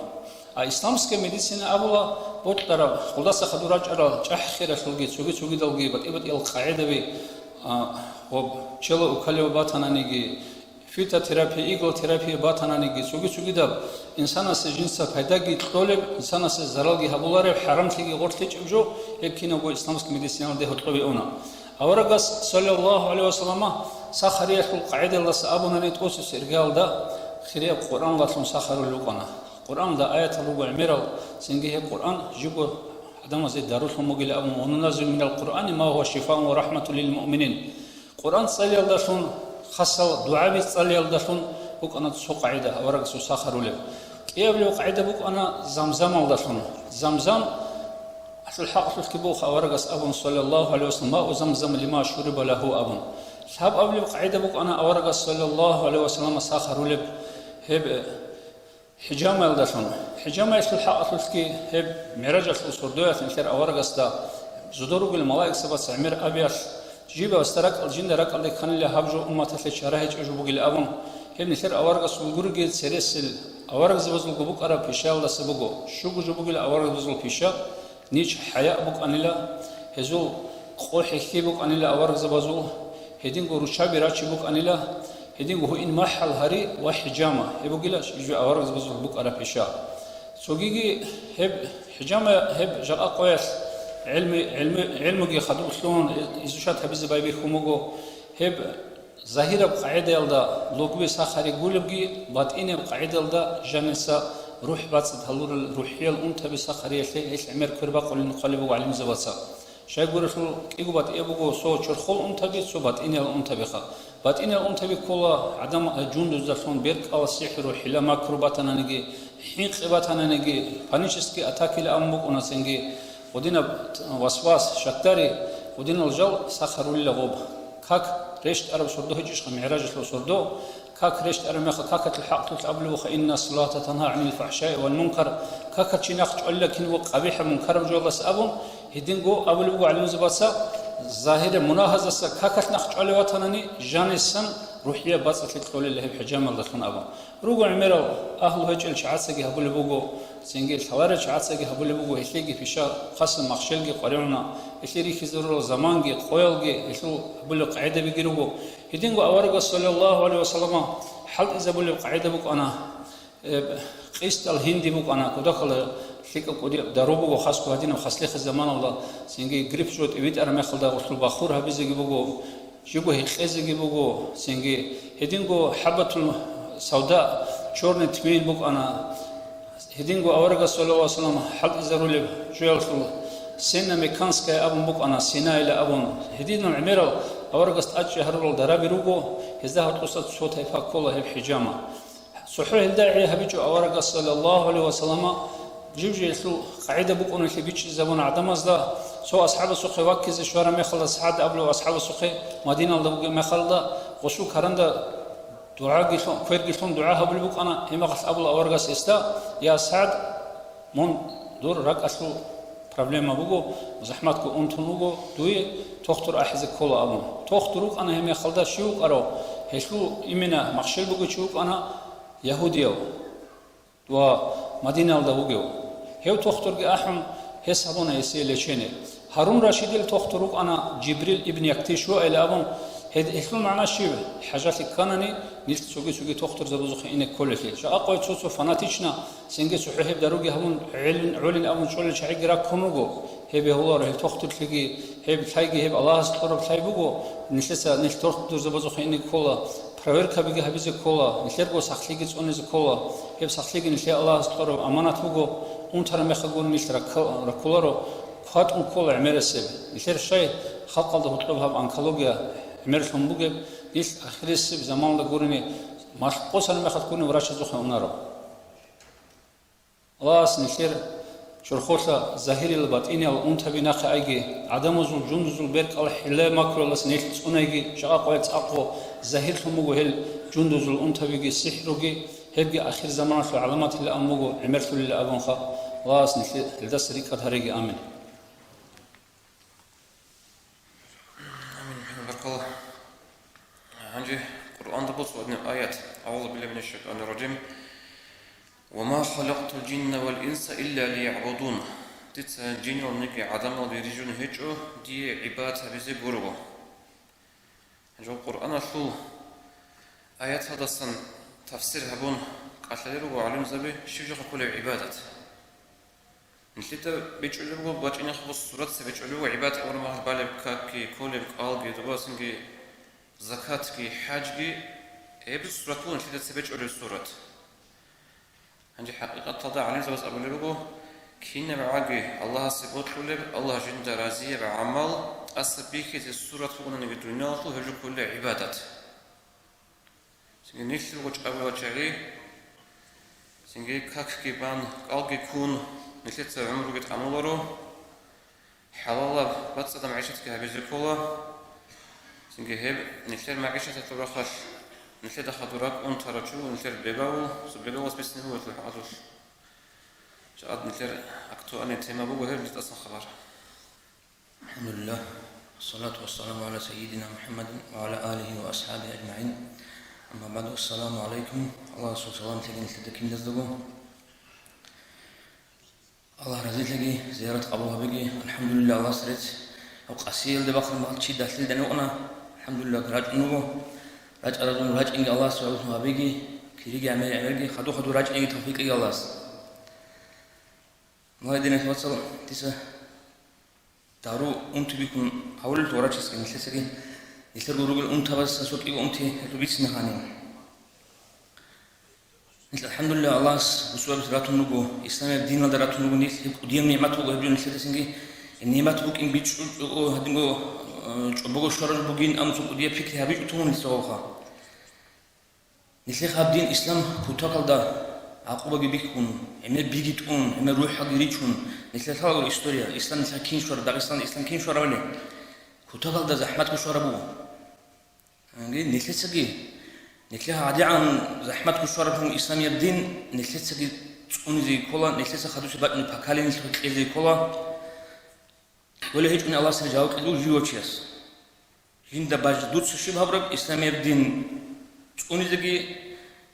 А исламская медицина абула бокьараб, худаса хадур рачӀарал чӀахӀ-хиралъулги, цоги-цогидалги батӀи-батӀиял къагӀидаби, а, ва чела укалев батананиги, фитотерапия, иглотерапия батананиги, цоги-цогидаб инсанасе жинца пайдаги кьолеб, инсанасе заралги гьабулареб, хӀарамлъиги гъорлъичӀеб жо, гьеб кинабго исламская медициналде гьоркьобе уна. Аварагас, саллаллагьу гӀалайгьи вассалама, сахариялъул къагӀидалдаса абунани тӀоцебесеб иргаялда хирияб Къуръаналъун сахарулел рукӀана. Къуръаналда аятал руго гӀемерал, цинги гьеб Къуръан живго гӀадамазе дарулъун бугилан абун: «Ва нуназзилу минал Къуръани ма гьува шифаун ва рахӀматун лил муъминин». Къуръан цӀалиялдалъун, хасал дугӀаби цӀалиялдалъун букӀана цо къагӀида аварагасул сахарулеб. КӀиабилеб къагӀида букӀана Замзамалдалъун. Замзам, гьелъул хӀакъалъулъги буго аварагас абун, саллаллагьу гӀалайгьи вассалам, «Мау Замзам лима шуриба лагьу», абун. Лъабабилеб къагӀида букӀана аварагас, саллаллагьу гӀалайгьи вассалам, сахарулеб гьеб, э, хӀижамаялдалъун. ХӀижамаялъул хӀакъалъулъги гьеб МигӀражалъул сордоялъ нилъер аварагасда зодор ругел малаикзабаца гӀемер абиялъ, жиб гьесда ракӀал, жинда ракӀалде кканила гьаб жо умматалъе чара гьечӀеб жо бугилан абун, гьеб нилъер аварагасулгурги цересел аварагзабазулго букӀараб пишаялдаса буго, щуго жо бугила аварагзабазул пиша, нич хӀаяъ букӀанила, гьезул къо хӀехьи букӀанила аварагзабазул, гьединго руччаби рачи букӀанила, гьединго гьуин махӀал гьари ва хӀижама, гьеб бугила жо аварагзабазул букӀараб пиша. Цогиги гьеб хӀижама, гьеб жакъа къоялъ ГӀилми, гӀилми, гӀилмуги хадув лъугьун изучать гьабизе байбихьун буго. Гьеб загьираб къагӀидаялда лугби сахари гулебги, батӀинаб къагӀидаялда жаниса рухӀ бацӀцӀад гьалурал рухӀиял унтаби сахариялъе гьелъ гӀемер квербакъулин хъвалеб буго гӀалимзабаца. Щайгурелъул кӀиго батӀияб буго, цо чорхол унтаби, цо батӀиниял унтабиха. БатӀиниял унтаби ккола гӀадамал жундуздалъун беркӀала сихӀру, хӀила-макру батананиги, хӀинкъи батананиги, панический атакила абун букӀуна цинги, гъудинаб васвас, шакдари, гъудинал жал сахарулила гъоб. Как рещтӀараб сордо гьечӀищха, МигӀражалъул сордо, как рещтӀараб мехалъ какалъул хӀакълъулъ абулеб буха: «Инна салата танга гӀанил фахӀшаи вал мункар», какалъ чи нахъ чӀвалила кин вукъ къабихӀаб мункараб жоялдаса абун, гьединго абулеб буго гӀалимзабаца, загьире мунагьаздаса какалъ нахъ чӀвалев ватанани, жанисан рухӀияб бацӀцӀалъи кьолел гьеб хӀижамалдалъун абун. Руго гӀемерал агьлу гьечӀел чагӀацаги гьабулеб буго, цинги лъаларел чагӀацаги гьабулеб буго, гьелъеги пиша хъасан махщелги къваригӀуна, гьелъие рихьизе рурал заманги, къоялги, гьелъул гьабулеб къагӀидабиги руго. Гьединго аварагас, саллаллагьу гӀалайгьи вассаллама, хӀалтӀизабулеб къагӀида букӀана, э, къистал гьинди букӀана, кодахъала лъикӀаб кӀуди дару буго, хасго гьадинаб хаслихъи заманалда, цинги грипп жо тӀибитӀараб мехалда гъулъул бахур гьабизеги буго, жиго гьекъезеги буго, цинги гьединго хӀаббатул савда, чорный тмин букӀана. Гьединго аварагас, саллаллагьу гӀалайгьи вассаллам, хӀалтӀизарулеб жоялъул сенна меканская абун букӀана, синайила абун. Гьединал гӀемерал аварагас тӀадчӀи гьарурал дараби руго, гьезда гьоркьоса цо тайпа ккола гьеб хӀижама. ЦохӀо гьелда гӀи гьабичӀо аварагас, саллаллагьу гӀалайгьи вассаллама, жив-жиялъул къагӀида букӀуналъе бичӀчӀизабуна гӀадамазда. Цо асхӀабасухъе ваккизе щвараб мехалда, СагӀд абулев асхӀабасухъе, Мадиналда вугеб мехалда, гъосул каранда дугӀаги лъун, кверги лъун дугӀа гьабулеб букӀана. Гьеб мехалъ абула аварагас гьесда: «Я СагӀд, мун, дур ракӀалъул проблема буго, захӀматго унтун вуго, дуе тохтур ахӀизе ккола», — абун. Тохтур вукӀана гьеб мехалда щив вукӀарав? Гьелъул имина махщел бугев чи вукӀана ягьудияв ва Мадиналда вугев. Гьев тохтурги ахӀун, гьес гьабуна гьесие лечение. Гьарун Рашидил тохтур вукӀана Жибрил ибн Яктиш вуайилан абун, гьед-, гьелъул магӀна щиб? ХӀажалъи кканани, нилъ цоги-цоги тохтурзабазухъе ине кколелъи. Жакъа къоялъ цо-цо фанатично, цинги цохӀо гьеб даруги гьабун, гӀелин-, гӀолин абун чӀолел чагӀиги раккун руго. Гьеб гьавуларо гьеб тохтурлъиги, гьеб лъайги гьеб Аллагьас кьураб лъай буго, нилъеца нилъ тохтурзабазухъе ине ккола, проверкабиги гьабизе ккола, нилъерго сахлъиги цӀунизе ккола, гьеб сахлъиги нилъее Аллагьас кьураб аманат буго, унтараб мехалгун нилъ ракка-, раккуларо, кватӀун ккола гӀемерасеб. Нилъер щай халкъалда гьоркьоб гьаб онкология гӀемерлъун бугеб, нилъ ахирисеб заманалда гурони, малъ-, къосараб мехалъ гурони врачазухъе унаро. Аллагьас нилъер чорхолъа загьириял батӀиниял унтаби нахъе айги, гӀадамазул жундузул беркӀал хӀилла-макруялдаса нилъ цӀунайги, жакъа къоялъ цӀакъго загьирлъун буго гьел жундузул унтабиги сихӀруги, гьебги ахир заманалъул гӀаламатилан абун буго, гӀемерлъулилан абунха. Аллагьас нилъ гьелдаса рикӀкӀад гьареги. Амин. Амин. Баркалла. Гьанже Къуръанда буго гьадинаб аят: «АгӀузу биллагьи минаш шайтӀанир ражим. Ва ма халакътул жинна вал инса илля лиягӀбудун». Дица жинал, нилъги гӀадамал бижун гьечӀо, дие гӀибадат гьабизе гурого. Гьанже Къуръаналъул аяталдасан тафсир гьабун кӀалъалел руго гӀалимзаби, щиб жоха кколеб гӀибадат. Нилъеда бичӀчӀулеб буго бачӀинехъ буго суратца бичӀчӀулеб буго гӀибадат гьабураб мехалъ балеб какги, кколеб кӀалги, дубасинги, закатги, хӀажги, гьеб сурат буго нилъеда цебе чӀолеб сурат. Гьанже хӀакъикъаталда гӀалимзабаз абулеб буго, кинаб гӀаги Аллагьасе бокьулеб, Аллагь жинда разияб гӀамал тӀаса бихьизе сурат бугонаниги дуниялалъул, гьеб жо кколеб гӀибадат. Цинги нилъ руго чӀаго вачагӀи, цинги какги бан, кӀалги ккун, нилъеца гӀумруги тӀамуларо, хӀалалаб бацӀцӀадаб магӀишатги гьабизе ккола, цинги гьеб нилъер магӀишаталъул рахъалъ нилъеда хадур ракӀ унтарав чи вуго, нилъер бегавул, цо бегавулас бицине буго гьелъул хӀакъалъулъ. Жакъа нилъер актуальный тема буго гьеб, нилъ тӀасан хабар. АлхӀамдулиллагь, вассалату вассаламу гӀала сайидина МухӀаммадин ва гӀала алихи ва асхӀабихи ажмагӀин. Амма багӀду, ассаламу гӀалайкум. Аллагьасул салам лъеги нилъеда киназдаго. Аллагь разилъеги, зиярат къабул гьабеги. АлхӀамдулиллагь, Аллагьас рецц. Гьаб къасиялде бахъун багьа чи далъилда нукъна. АлхӀамдулиллагь, рачӀун вуго. РачӀаразул рачӀинги Аллагьас гӀоло гьабеги, кириги гӀемер-гӀемерги, хаду-хаду рачӀинги тавфикъ кьеги Аллагьас. Мугьайдинат вацал, дица Дару унти бихьун гьавулел врачесги нилъецаги, нилъерго ругел унтабазасан цо кӀиго унти гьелъул бицина гьанин. Нилъ, алхӀамдулиллагь, Аллагьас бусурбабизе ратун руго, исламияб диналда ратун руго нилъ, гьеб кӀудияб нигӀмат буго гьеб жо нилъеда цинги. Гьеб нигӀмат букӀин бичӀчӀулчӀого гьадинго, э, чӀобого щвараб бугин, амма цо кӀудияб пикри гьабичӀо тун нилъ гьавалха. Нилъеха гьаб дин ислам кутакалда гӀакъубаги бихьун, гӀемер биги тӀун, гӀемер рухӀалги ричун, нилъер лъалагури история, ислам нилъер кин щвара, Дагъистан ислам кин щварабали, кутакалда захӀматго щвараб буго. Гьанги нилъецаги, нилъеха гӀадигӀан захӀматго щвараб буго исламияб дин, нилъецаги цӀунизеги ккола, нилъеца хадусе бачӀунеб поколениялъухъе кьезеги ккола. Дола гьечӀони Аллагьасда жаваб кьезе жив вачияс. Жинда баж-, дуца щиб гьабураб исламияб дин цӀунизеги,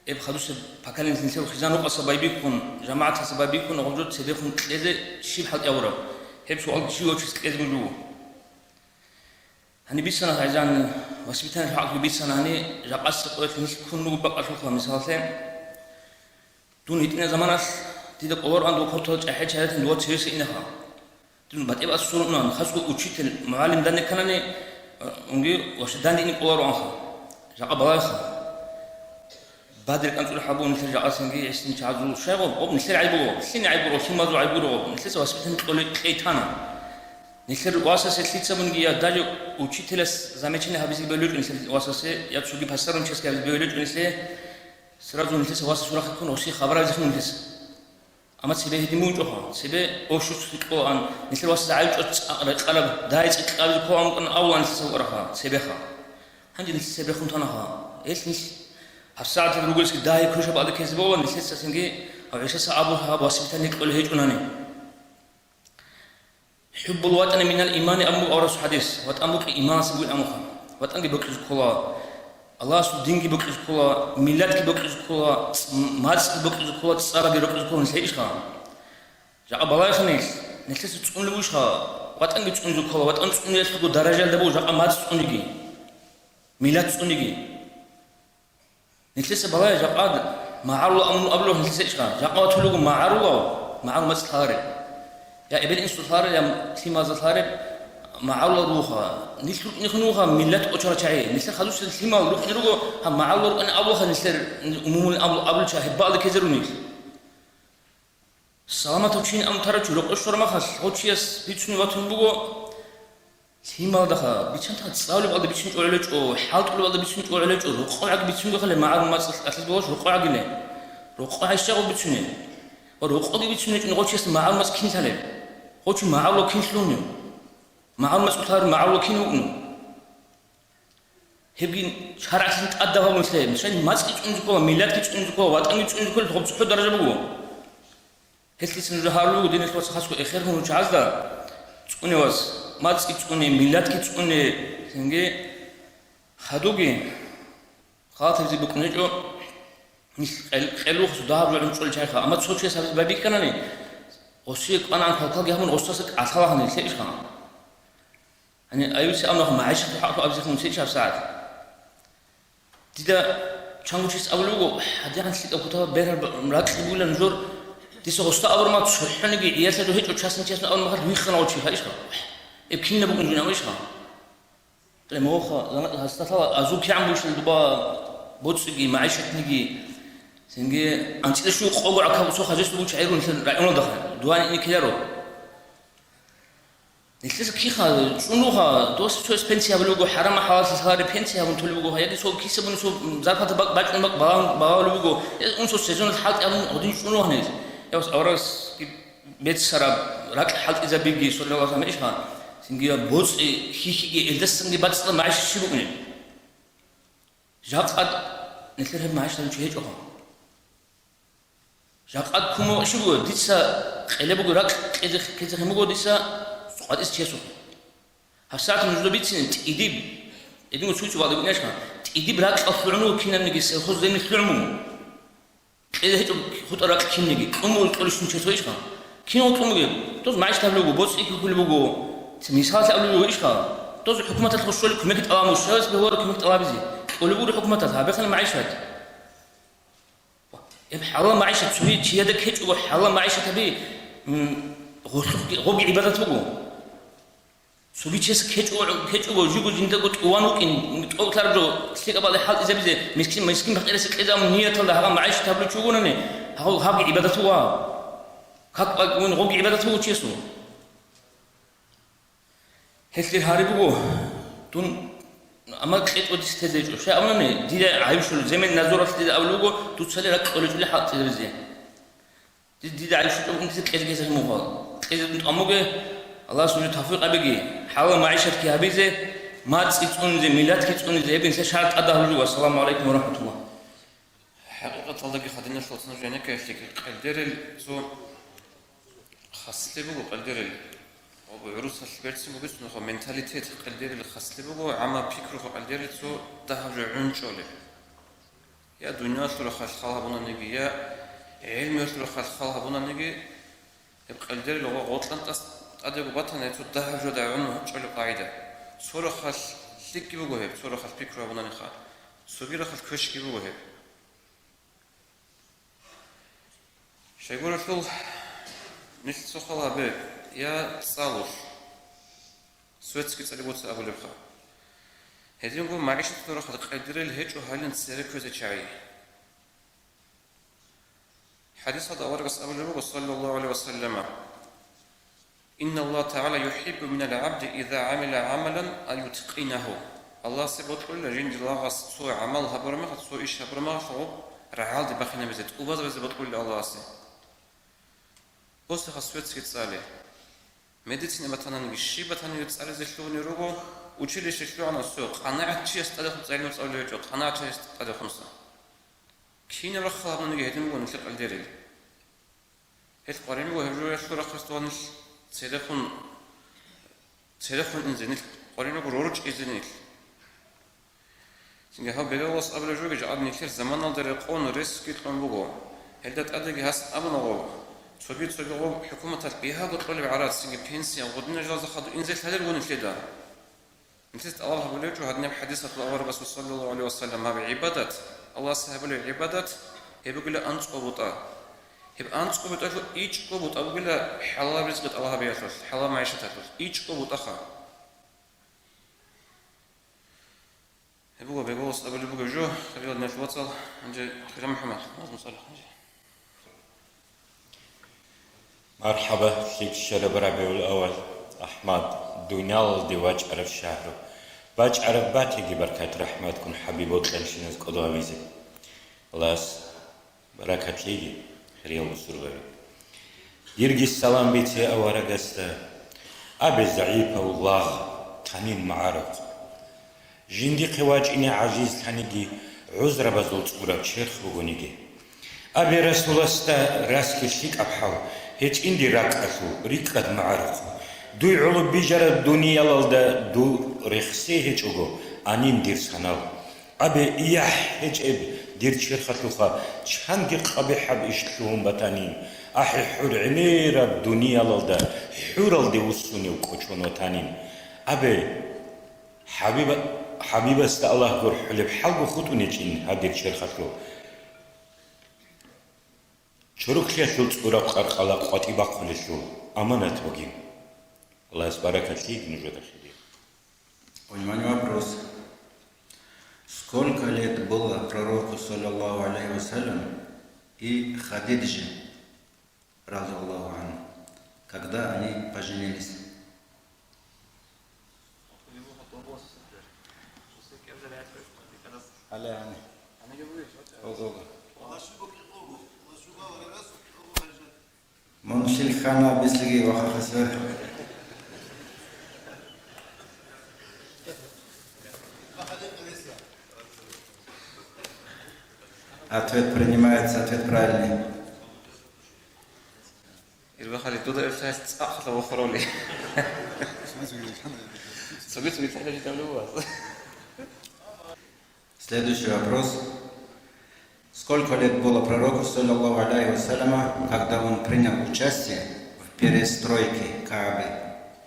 гьеб хадусеб поколениялъ нилъер хизан-рукъаса байбихьун, жамагӀаталъа байбихьун, гъоб жо цебехун кьезе щиб хӀалтӀи гьабураб? Гьеб суал жив вачияс кьезеги жуго. Гьаниб бицана гьайзан, воспитание хӀакъги бицана гьани, жакъасеб къоялъ нилъ ккун руго бакӀалъулха, мисалалъе. Дун гьитӀинаб заманалъ дида кӀолароан дова кортала чӀахӀиял чагӀи ратан дова цевеса инаха. Дун батӀи-батӀи сурунан, хасго учитель, мугӀалим данде кканани, унги ва данде ине кӀолароанха. Жакъа балагьеха. Бадир кӀанцӀул хӀабун нилъер жакъасанги гьесин чагӀазул щайгъо, гъоб нилъер гӀайбуго, лъин гӀайбуро, лъимазул гӀайбуро, нилъеца воспитание кьолей кьей тана. Нилъер васасе лъица буниги я даже учителяс замечание гьабизе бегьулечӀо нилъер васасе, я цоги посторонний чиясги гьабизе бегьулечӀо нилъее. Сразу нилъеца васас урахъе ккун гъосие хабар гьабизехъин нилъеца. Амма цебе гьедин букӀинчӀоха, цебе обществоялъ кьолаан, нилъер васас гӀайчӀо цӀакъ рекъараб, дагьи цӀикӀкӀабизе кколаан букӀана авлан нилъеца вукӀараха, цебеха. Гьанже нилъ цебехун танаха. Гьелъ нилъ гьабсагӀаталъ ругелъги дагьи квешаб бакӀалде ккезе бегьула, нилъеца цинги гьав гӀисаса абулха гьаб воспитание кьолей гьечӀонани. ХӀуббул ватӀани минал имани абун буго аварагасул хӀадис, ватӀан букӀин иманалъул бугин абунха. ВатӀанги бокьизе ккола, Аллагьасул динги бокьизе ккола, миллатги бокьизе ккола, ц-, мацӀги бокьизе ккола, цӀараги рокьизе ккола нилъее ишха. Жакъа балагьеха нилъ, нилъеца цӀунулеб бугищха, ватӀанги цӀунизе ккола, ватӀан цӀуниялъулго даражаялда буго жакъа мацӀ цӀуниги, миллат цӀуниги. Нилъеца балагье жакъа магӀарулав абун абулеб нилъеца ишха. Жакъа ватулего магӀарулав, магӀарул мацӀ лъаларел. Я эбел-инсуда лъаларел, я лъималазда лъаларел магӀарулал руха. Нилъ рукӀинехун вуха миллат кӀочарал чагӀи. Нилъер хадусел лъимал рукӀине руго, гьаб магӀарулал рукӀине абулаха нилъер умумул абу-, абулел чагӀи гьеб бакӀалде ккезарун нилъ. Саламатав чин абун тарав чи рокъор щвараб мехалъ, гъов чияс бицунеб батун буго, лъималдаха, биччанта цӀалулеб бакӀалда бицунеб гӀолечӀо, хӀалтӀулеб бакӀалда бицунеб гӀолечӀо, рокъор гӀаги бицунеб хъалеб, магӀарул мацӀ лъалъизе болагьулищ рокъор гӀагилеб. Рокъор гьайща гъов бицунеб. Ва рокъорги бицунеб гьечӀони гъов чиясда магӀарул мацӀ кин лъалеб? Гъов чи магӀарулав кин лъугьунев? МагӀарул мацӀ лъаларев магӀарулав кин вукӀунев? Гьебги шаргӀалъ тӀадаб гьабун лъе, мишан мацӀги цӀунзе ккола, миллатги цӀунзе ккола, ватӀанги цӀунзе ккола, гъоб цохӀо даража буго. Гьелъица нуж гьарулев вуго, диналъул вацал, хасго эхер гьунул чагӀазда цӀуневас, мацӀги цӀуне, миллатги цӀуне, цинги хадуги халатабизе букӀун гьечӀо, нилъ къел-, къелухъ дагьаб жо гӀунчӀулел чагӀиха, амма цо чияс гьабизе байбихьанани, гъосие кӀванагӀан квалквалги гьабун, гъосдаса кӀалъалагьана нилъе ишхъана. Гьанир авица абунахъ магӀишаталъул хӀакъалъулъ абизехъин унцичи гьабсагӀат. Дида чанго чияс абулеб буго, гьадигӀан лъикӀаб кутакалда бергьараб ракьги бугилан жо, дица гъосда абураб мехалъ цохӀониги гӀиялъа жо гьечӀо, частный частный абураб мехалъ виххана гъов чи, гьа ишха. Гьеб кинаб букӀин жо, гьа ишха. Гьеб мехалъ гьасда лъала азул кигӀан бугищали дуба боцӀиги, магӀишатниги, цинги анцӀила щуго къого гӀакаб цо хозяйство бугищ гӀерун нилъер районалда, дугьанине ккеларо. Нилъеца киха, чӀун руго, дос цояс пенсия гьабулеб буго, хӀарам-хӀалаллъи лъалареб пенсия гьабун толеб буго, яги цо кисабуни цо зарплата бак-, бачӀун бак-, балан-, балалеб буго, э, унсо сезоналъ хӀалтӀи гьабун гьадин чӀун руго гьанир. Я вас аварагас беццараб ракь хӀалтӀизабиги, саллаллагьу гӀалайгьи ва саллам, ишха, цинги боцӀи, хьихьиги, элдасанги бацӀцӀадаб магӀишат щиб букӀунеб? Жакъа нилъер гьеб магӀишат гьабичи гьечӀоха. Жакъа ккун буго щиб буго, дица къелеб буго ракь кьезе-, кьезе хин буго дица къватӀиса чиясухъе. ГьабсагӀат нужда бицине, тӀидиб, гьединго цуцӀи валда букӀинчӀха, тӀидиб ракьалъ лъугӀун буго кинабниги, сельхоз землялъ лъугӀун буго. Кьезе гьечӀо хутӀа ракь кинниги, кьун буго кьолищин чиясухъе ишха. Кинал кьун бугеб? Доз магӀишат гьабулеб буго, боцӀи хьихьулеб буго, мисалалъе абулеб буго ишха. Доз хӀукуматалъухъ щолеб кумек тӀалаб буго, щивас бегьуларо кумек тӀалабизе. Кьолеб буго хӀукуматалъ, гьабехъан магӀишат. Гьеб хӀалал магӀишат цоги чияда ккечӀого, хӀалал магӀишат гьаби, м, гъорлъухъги, гъобги гӀибадат буго. Цоги чияс ккечӀого, ккечӀого, жиго жиндаго тӀуван вукӀин, тӀокӀлъараб жо лъикӀаб балагье хӀалтӀизабизе, мискин, мискин-пакъирасе кьезабун нияталда гьагъаб магӀишат гьабулев чи вугони, гьав-, гьабги гӀибадат буго. Как-, гьабги гӀибадат буго чиясул. Гьелъие гьари буго, дун, амма кьечӀого дица тезе гьечӀо. Щай абунани, дида гӀайиб щолеб, земен назоралъ дида абулеб буго, дуцали ракӀ кьолечӀоли хӀалтӀизабизе. Ди-, дида гӀайиб щолеб буго, дица кьезе гьесухъе мугъал. Кьезе дун тӀамуге, Аллагьас нужее тавфикъ гьабеги, хӀалал магӀишатги гьабизе, мацӀги цӀунизе, миллатги цӀунизе, гьеб инса шартӀ тӀадагьлъулев. Ассаламу гӀалайкум ва рахӀматуллагь. ХӀакъикъаталдаги хадиналъул цӀуназе жинеке гьелъие кьелдерел цо хаслъи буго кьелдерел. Ва гӀурусалъ берцин бугес нухъа менталитет кьелдерел хаслъи буго, амма пикруха кьелдерел цо дагьаб жо гӀунчӀолеб. Я дуниялалъул рахъалъ хал гьабунаниги, я гӀелмуялъул рахъалъ хал гьабунаниги, гьеб кьелдерил гъо-, гъоркьан тӀас-, тӀадего батани, гьецо дагьаб жо дагӀун гьечӀолеб къагӀида. Цо рахъалъ лъикӀги буго гьеб, цо рахъалъ пикру гьабунаниха, цоги рахъалъ квешги буго гьеб. Щайгурелъул нилъ цо хал гьабе, я цӀалулъ, светский цӀали буца абулебха. Гьединго магӀишаталда рахъалъ кьелдерел гьечӀо гьалин цере кквезе чагӀи. ХӀадисалда аварагас абулеб буго, саллаллагьу гӀалайгьи ва саллама: «Инналлагьа тагӀала юхӀиббу минал гӀабди иза гӀамила гӀамалан ан юткъинагьу». Аллагьасе бокьулила жиндир лагъас цо гӀамал гьабураб мехалъ, цо иш гьабураб мехалъ гъоб рагӀалде бахинабизе, тӀубазабизе бокьулила Аллагьасе. Босиха светский цӀали. Медицина батананиги, щиб батаниги цӀализе лъугьунел руго, училище лъугӀана, всё, къанагӀат чияс тӀадехун цӀалинав цӀалулев гьечӀо, къанагӀат чияс тӀадехунса. Кинаб рахъал гьабунаниги гьедин буго нилъер кьелдерил. Гьелъ къваригӀун буго гьеб жоялъул рахъалъ нилъ церехун, церехун инзе нилъ, къваригӀун буго рорчӀизе нилъ. Цинги гьав бегавулас абулеб жоги жакъа нилъер заманалда рекъон ресги кьун буго. Гьелда тӀадеги гьас абуна гъо, цоги-цоги гъо хӀукуматалъ бигьаго кьолеб гӀарац, цинги пенсия, гъудинал жалазда хадур инзе лъалел гъо нилъеда. Нилъеца тӀалаб гьабулеб гьечӀо гьадинаб хӀадисалъул аварагасул саллаллагьу гӀалайгьи ва саллам: «Гьаб гӀибадат, Аллагьасе гьабулеб гӀибадат, гьеб бугила анцӀго бутӀа. Гьеб анцӀго бутӀалъул ичӀго бутӀа бугила хӀалал ризкъи тӀалаб гьабиялъулъ, хӀалал магӀишаталъулъ, ичӀго бутӀаха». Гьеб буго бегавулас абулеб бугеб жо, хириял диналъул вацал, гьанже хириял МухӀаммад, назму цӀалихъ гьанже. МархӀаба, лъикӀ щвараб РабигӀул-авал, АхӀмад, дуниялалде вачӀараб шагьру. БачӀараб батиги баркат-рахӀматккун ХӀабиб бокьанщиназ кӀодо гьавизе. Аллагьас баракат лъеги, хириял бусурбаби. Дирги салам бице аварагасда, абе загӀипав лагъ, танин магӀарухъ. Жиндихъе вачӀине гӀажизлъаниги, гӀузрабазул цӀураб черх бугониги. Абе Расуласда расги лъикӀаб хӀал, гьечӀин дир ракӀалъул рикӀкӀад магӀарухъ. Дуй гӀоло бижараб дуниялалда дур рехсей гьечӀого, анин дир санал. Абе, яхӀ гьечӀеб дир черхалъулха чанги къабихӀаб иш лъугьун батанин, ахӀи, хӀур гӀемераб дуниялалда хӀуралде вуссунев кӀочон ватанин. Абе, ХӀабиба-, ХӀабибасда Аллагь гурхӀулеб хӀалго хутӀун гьечӀин гьаб дир черхалъул. Чорохлъиялъул цӀураб къаркъала къватӀиб бахъулелъул аманат бугин. Аллагьас баракат лъеги нужеда, хириял. У меня вопрос. Сколько лет было пророку, саллаллаху алейхи ва саллям, и Хадидже, радиаллаху анху, когда они поженились? Аллагь. Ого, ого. Мун шилхана бислиги вахахасва. Ответ принимается, ответ правильный. Ирбахали дуда эрлъайс цӀакъ хала вохороли. Цоги-цоги тӀалаб жидалу вас. Следующий вопрос. Сколько лет было пророку, саллаллаху алейхи ва саллама, когда он принял участие в перестройке Каабы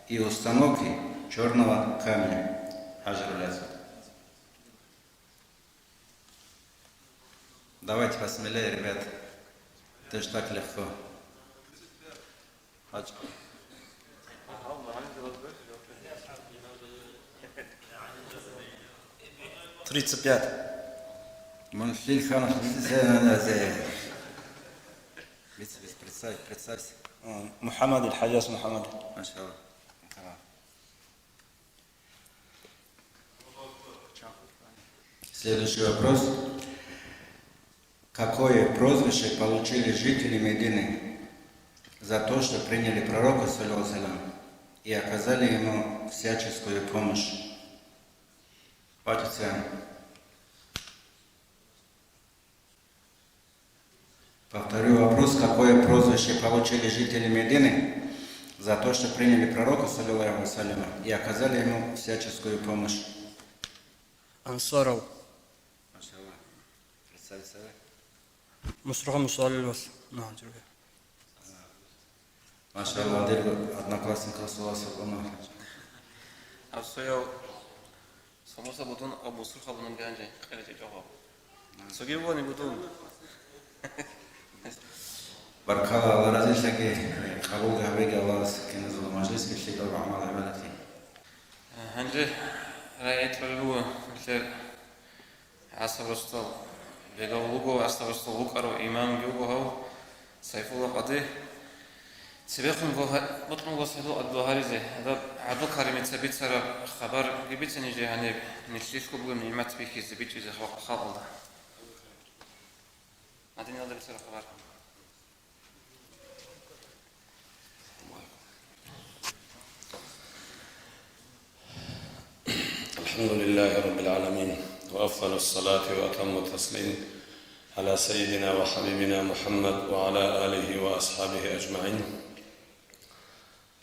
и установке черного камня, Хаджарул Асвад? Давайте посмелее, ребят. Это ж так легко. Хадж. Тридцать пять. Мун лъил ханах лъил сенана зе. Представь, представь. Э, Мухаммад, Аль-Хадж Мухаммад. Машалла. Следующий вопрос. Какое прозвище получили жители Медины за то, что приняли пророка, саллаллаху алейхи ва саллям, и оказали ему всяческую помощь? Хватит цен. Повторю вопрос, какое прозвище получили жители Медины за то, что приняли пророка, саллаллаху алейхи ва саллям, и оказали ему всяческую помощь? Ансаров. Машалла. Представь себя. Мусрухъа Мусалил вас. Машалла, дир одноклассник Расулла саллаллаху алейхи ва саллям. Абсуяв Самуса будун, абу сурхал будун ганже, къеречӀе чӀого. Цоги вани будун. Баркала, Алла разилъаги, къабул гьабеги Аллагьас киназул мажлисги лъикӀаб гӀамал гӀибадатги. Гьанже рагӀи кьолеб буго, нилъер ГӀасаб росдал бегав вуго, ГӀасаб росдал вукӀарав имамги вуго гьав Сайфулла къади. Цебехун гьа-, бокьун гьес гьадул гьаризе, гьадаб ГӀабдулкаримица бицараб хабарги бицани же гьаниб, нилъелъго бугеб нигӀмат бихьизе бичӀчӀизе халкъ-, халкъалда. Мадиналда бицараб хабар. الحمد لله رب العالمين، وأفضل الصلاة وأتم التسليم على سيدنا وحبيبنا محمد وعلى آله وأصحابه أجمعين.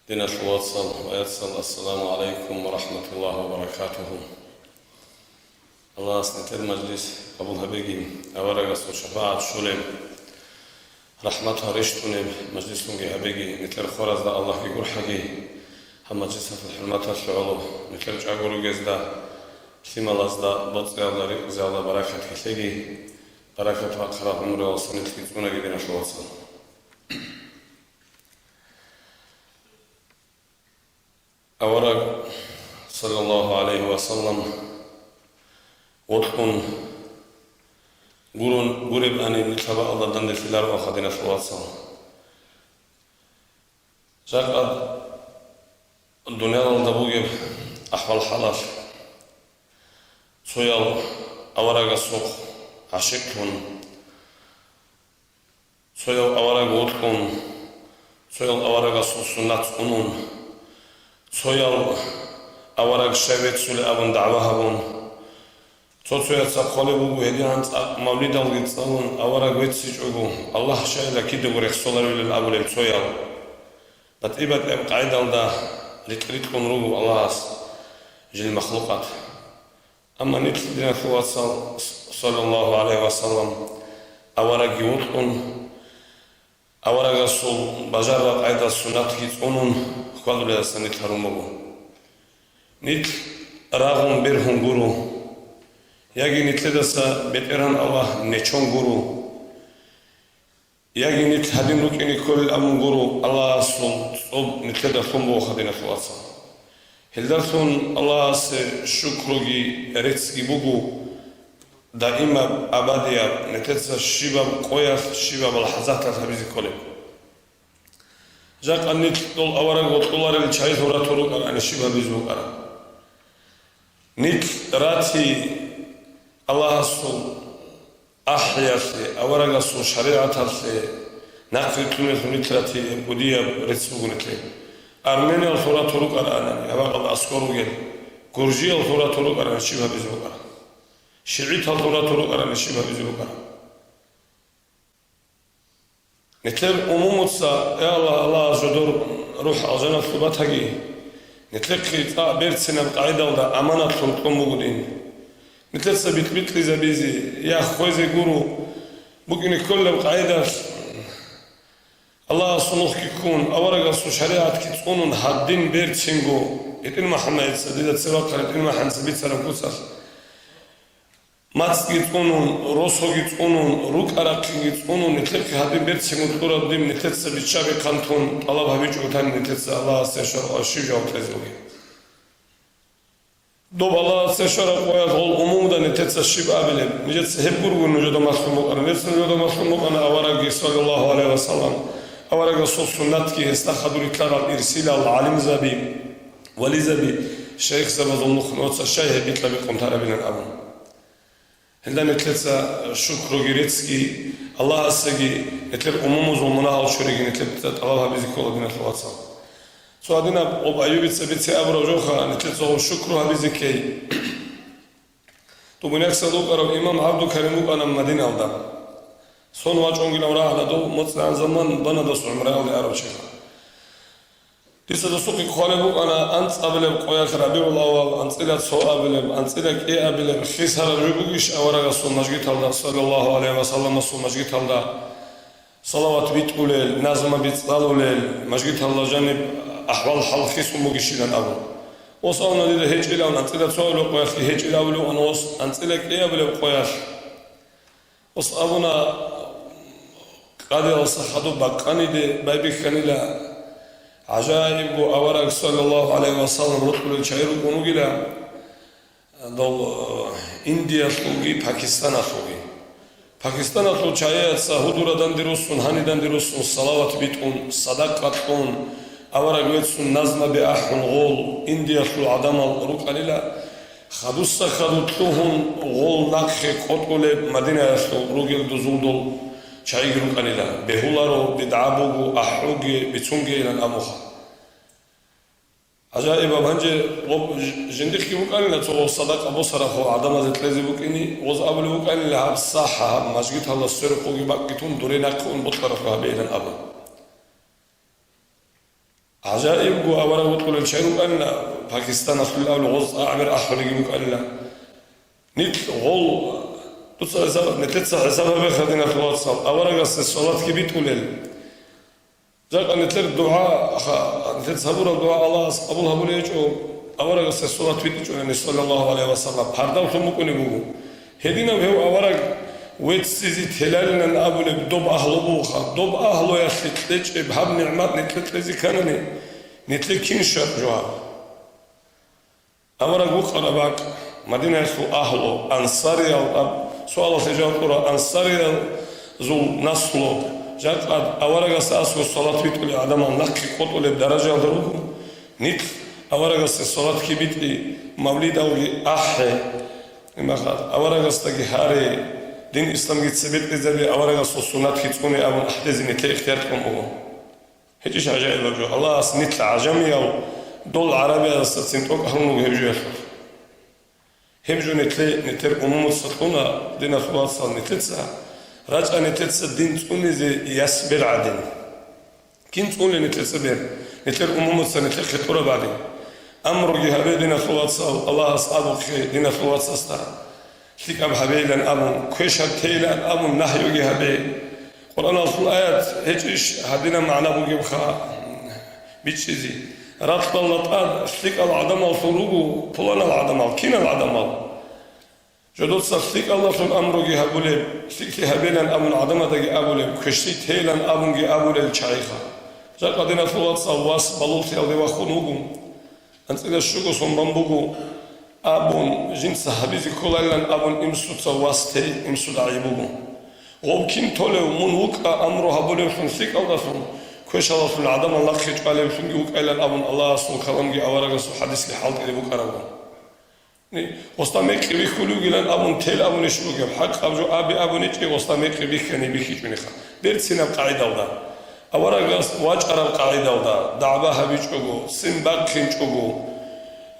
Диналъул вацал ва яцал, ассаламу гӀалайкум ва рахӀматуллагьи ва баракатугьу. Аллагьас нилъер мажлис къабул гьабеги, аварагасул шапагӀат щолеб, рахӀмат ва рещтӀунеб мажлисунги гьабеги, нилъер хваразда Аллагьги гурхӀаги, гьаб мажлисалъул хӀурматалъе гӀоло, нилъер чӀаго ругезда, лъималазда, боцӀиялда, ризкъиялда баракат гьелъеги, баракат бахъараб гӀумруялдаса нилъги цӀунаги, диналъул вацал. Авараг, саллаллагьу гӀалайгьи ва саллам, вокьун гурун, гуребани нилъ гьабаалда данделъиларо, диналъул вацал. Жакъа дуниялалда бугеб ахӀвал-хӀалалъ цоял аварагасухъ гӀашикълъун, цояв авараг вокьун, цояв аварагасул суннат цӀунун, цояв авараг щай веццулеб абун дагӀва гьабун, цо-цояца хъвалеб буго гьедигӀан цӀакъ мавлидалги цӀалун, авараг веццичӀого, Аллагь щайила кидаго рехсоларевилан абулел цояв. БатӀи-батӀияб къайдалда рикь-рикьун руго Аллагьас жил махлукъат. Амма нилъ, диналъул вацал, саллаллагьу гӀалайгьи ва саллам, аварагги вокьун, аварагасул бажарараб къайдал суннатги цӀунун хьвадулелдаса нилъ гьарун буго. Нилъ рагъун бергьун гуро, яги нилъедаса БетӀергьан Аллагь нечон гуро. Яги нилъ гьадин рукӀине кколел абун гуро, Аллагьасул цӀоб нилъеда лъун бугоха, диналъул вацал. Гьелдалъун Аллагьасе шукруги реццги буго, даимаб, абадияб, нилъеца щибаб къоялъ, щибаб лахӀзаталъ гьабизе кколеб. Жакъа нилъ дол авараг вокьуларел чагӀи лъуратун рукӀарани, щиб гьабизе букӀараб? Нилъ рати Аллагьасул ахӀиялъе, аварагасул шаригӀаталъе нахърилълъунелъул нилъ рати кӀудияб рецц буго нилъее. Армениял лъуратун рукӀарани, гьаб бакӀалда аскӀор ругел, гуржиял лъуратун рукӀарани, щиб гьабизе букӀараб? ШигӀитал лъуратун рукӀарани, щиб гьабизе букӀараб? Нилъер умумуца, я Аллагь, Аллагьас жодор рухӀ алжаналъув батаги, нилъехъе цӀакъ берцинаб къагӀидалда аманатлъун кьун буго дин. Нилъеца битӀ-битӀизабизе, я хвезе гуро, букӀине кколеб къагӀидалъ Аллагьасул нухги ккун, аварагасул шаригӀатги цӀунун гьадин берцинго, ГьитӀин МухӀаммадица дида цевехъан ГьитӀин МухӀаммадица бицараб куцалъ. МацӀги цӀунун, росоги цӀунун, рукӀа-рахъинги цӀунун, нилъехъе гьадин берцинго кьураб дин нилъеца биччаби хъантун тӀалаб гьабичӀого тани нилъеца Аллагьасде щвараб къоялъ щиб жаваб кьезе бугеб? Доб Аллагьасде щвараб къоялъ гъол умумуда нилъеца Нижеца щиб абилеб? Нижеца гьеб гургун нужеда малъун букӀана. Нижеца нужеда малъун букӀана аварагги, саллаллагьу гӀалайгьи ва саллам, аварагасул суннатги, гьесда хадур рилълъарал ирсилал гӀалимзаби, вализаби, шайихзабазул нух нугьеца щай гьеб бикьа-бикъун тарабилан абун. Гьелда нилъеца шукруги реццги Аллагьасеги, нилъер умумузул мунагьал чуриги нилъеца тӀалаб гьабизе ккола, диналъул вацал. Цо гьадинаб гъоб Аюбица бице абураб жоха, нилъеца гъоб шукру гьабизе ккей. Дубуняксал вукӀарав имам ГӀабдулкарим вукӀана Мадиналда. Сон вачӀунгилан рагӀана дов, моцӀ-, заман бана дос гӀумраялде арав чиха. Дица досухъе хъвалеб букӀана анцӀабилеб къоялъ РабигӀул-аввал, анцӀила цо абилеб, анцӀила кӀиабилеб, хисараб жо бугищ аварагасул мажгиталда, саллаллагьу гӀалайгьи ва салламасул мажгиталда салават битӀулел, назмаби цӀалулел, мажгиталда жаниб ахӀвал-хӀал хисун бугищилан абун. Ос абуна дида гьечӀилан, анцӀила цо абилеб къоялъги гьечӀилан абулев ан ос, анцӀила кӀиабилеб къоялъ. Ос абуна, къадиялдаса хадуб бакъаниде байбихьанила, гӀажаибго авараг, саллаллагьу гӀалайгьи ва саллам, рокьулел чагӀи рукӀун вугила, дол, э, Индиялъулги Пакистаналъулги. Пакистаналъул чагӀияца гьудураданде руссун, гьаниданде руссун салават битӀун, садакъа кьун, авараг веццун назмаби ахӀун гъол, Индиялъул гӀадамал рукӀанила, хадуса хадур лъугьун гъол нахъе къотӀулеб Мадинаялъул ругел дузулдул чагӀиги рукӀанила, бегьуларо, бидгӀа буго, ахӀуге, бицунгейилан абуха. ГӀажаибаб, гьанже гъоб ж-, жиндихъги вукӀанила цо гъов садакъа босарахъо гӀадамазе кьезе букӀини, гъоз абулеб букӀанила гьаб сахӀа, гьаб мажгиталда сверухъоги бакӀги тун дуре нахъе ун бокьарахъо гьабейилан абун. ГӀажаибго авараг вокьулел чагӀи рукӀанила, Пакистаналъул абула гъоз гӀамир ахӀулеги букӀанила. Нилъ гъол, дуца гьесаб-, нилъеца гьесаб гьабеха, диналъул вацал, аварагасде салатги битӀулел. Жакъа нилъер дугӀа, ха, нилъеца гьабураб дугӀа Аллагьас къабул гьабулеб гьечӀо, аварагасде салат битӀичӀони, саллаллагьу гӀалайгьи ва саллам, пардавлъун букӀунеб буго. Гьединав гьев авараг веццизе телалилан абулеб доб агьлу бугоха, доб агьлуялъе кьечӀеб гьаб нигӀмат нилъе кьезе кканани, нилъе кин щвараб жо гьаб? Авараг вукъараб бакӀ, Мадинаялъул агьлу, ансариял аб-, суалалъе жаваб кьура, ансариязул наслу, жакъа аварагасда аскӀоб салат битӀулел гӀадамал нахъе къотӀулеб даражаялда руго, нилъ аварагасде салатги битӀи, мавлидалги ахӀе, имахъ аварагасдаги гьаре, дин исламги цебетӀезабе, аварагасул суннатги цӀуне абун ахӀдезе нилъее ихтияр кьун буго. ГьечӀищ гӀажаибаб жо? Аллагьас нилъ гӀажамиял, дол гӀарабияздасацин тӀокӀ гьарун руго гьеб жоялъулъ. Гьеб жо нилъе, нилъер умумуца кьуна, диналъул вацал, нилъеца рачӀа, нилъеца дин цӀунизе яс бер гӀадин. Кин цӀуне нилъеца бер? Нилъер умумуца нилъехъе кьураб гӀадин. Амруги гьабе, диналъул вацал, Аллагьас абухъе, диналъул вацасда лъикӀаб гьабейилан абун, квешаб тейилан абун нагьюги гьабе. Къуръаналъул аят гьечӀищ гьадинаб магӀна бугебха бичӀчӀизе? Ракьалда тӀад лъикӀал гӀадамаллъун руго пуланал гӀадамал, кинал гӀадамал? Жодоца лъикӀалдалъун амруги гьабулеб, лъикӀлъи гьабилан абун гӀадамаздаги абулеб, квешлъи тейилан абунги абулел чагӀиха. Жакъа, диналъул вацал, вас балугълъиялде вахун вуго. АнцӀила щуго сон бан буго абун, жинца гьабизе кколайилан абун, имсуца вас тей, имсуда гӀайиб буго. Гъов кин толев, мун вукӀа амру гьабулевлъун лъикӀалдалъун, квешалалъун гӀадамал нахъе чӀвалевлъунги вукӀайилан абун, Аллагьасул каламги аварагасул хӀадисги хӀалтӀизе букӀарабго. Гъосда мекъи бихьулев вугилан абун тел абунищ бугеб, хӀакъаб жо аби абуничӀеб гъосда мекъи бихьани бихьичӀониха. Берцинаб къагӀидалда, аварагас вачӀараб къагӀидалда, дагӀба гьабичӀого, ццин бахъинчӀого,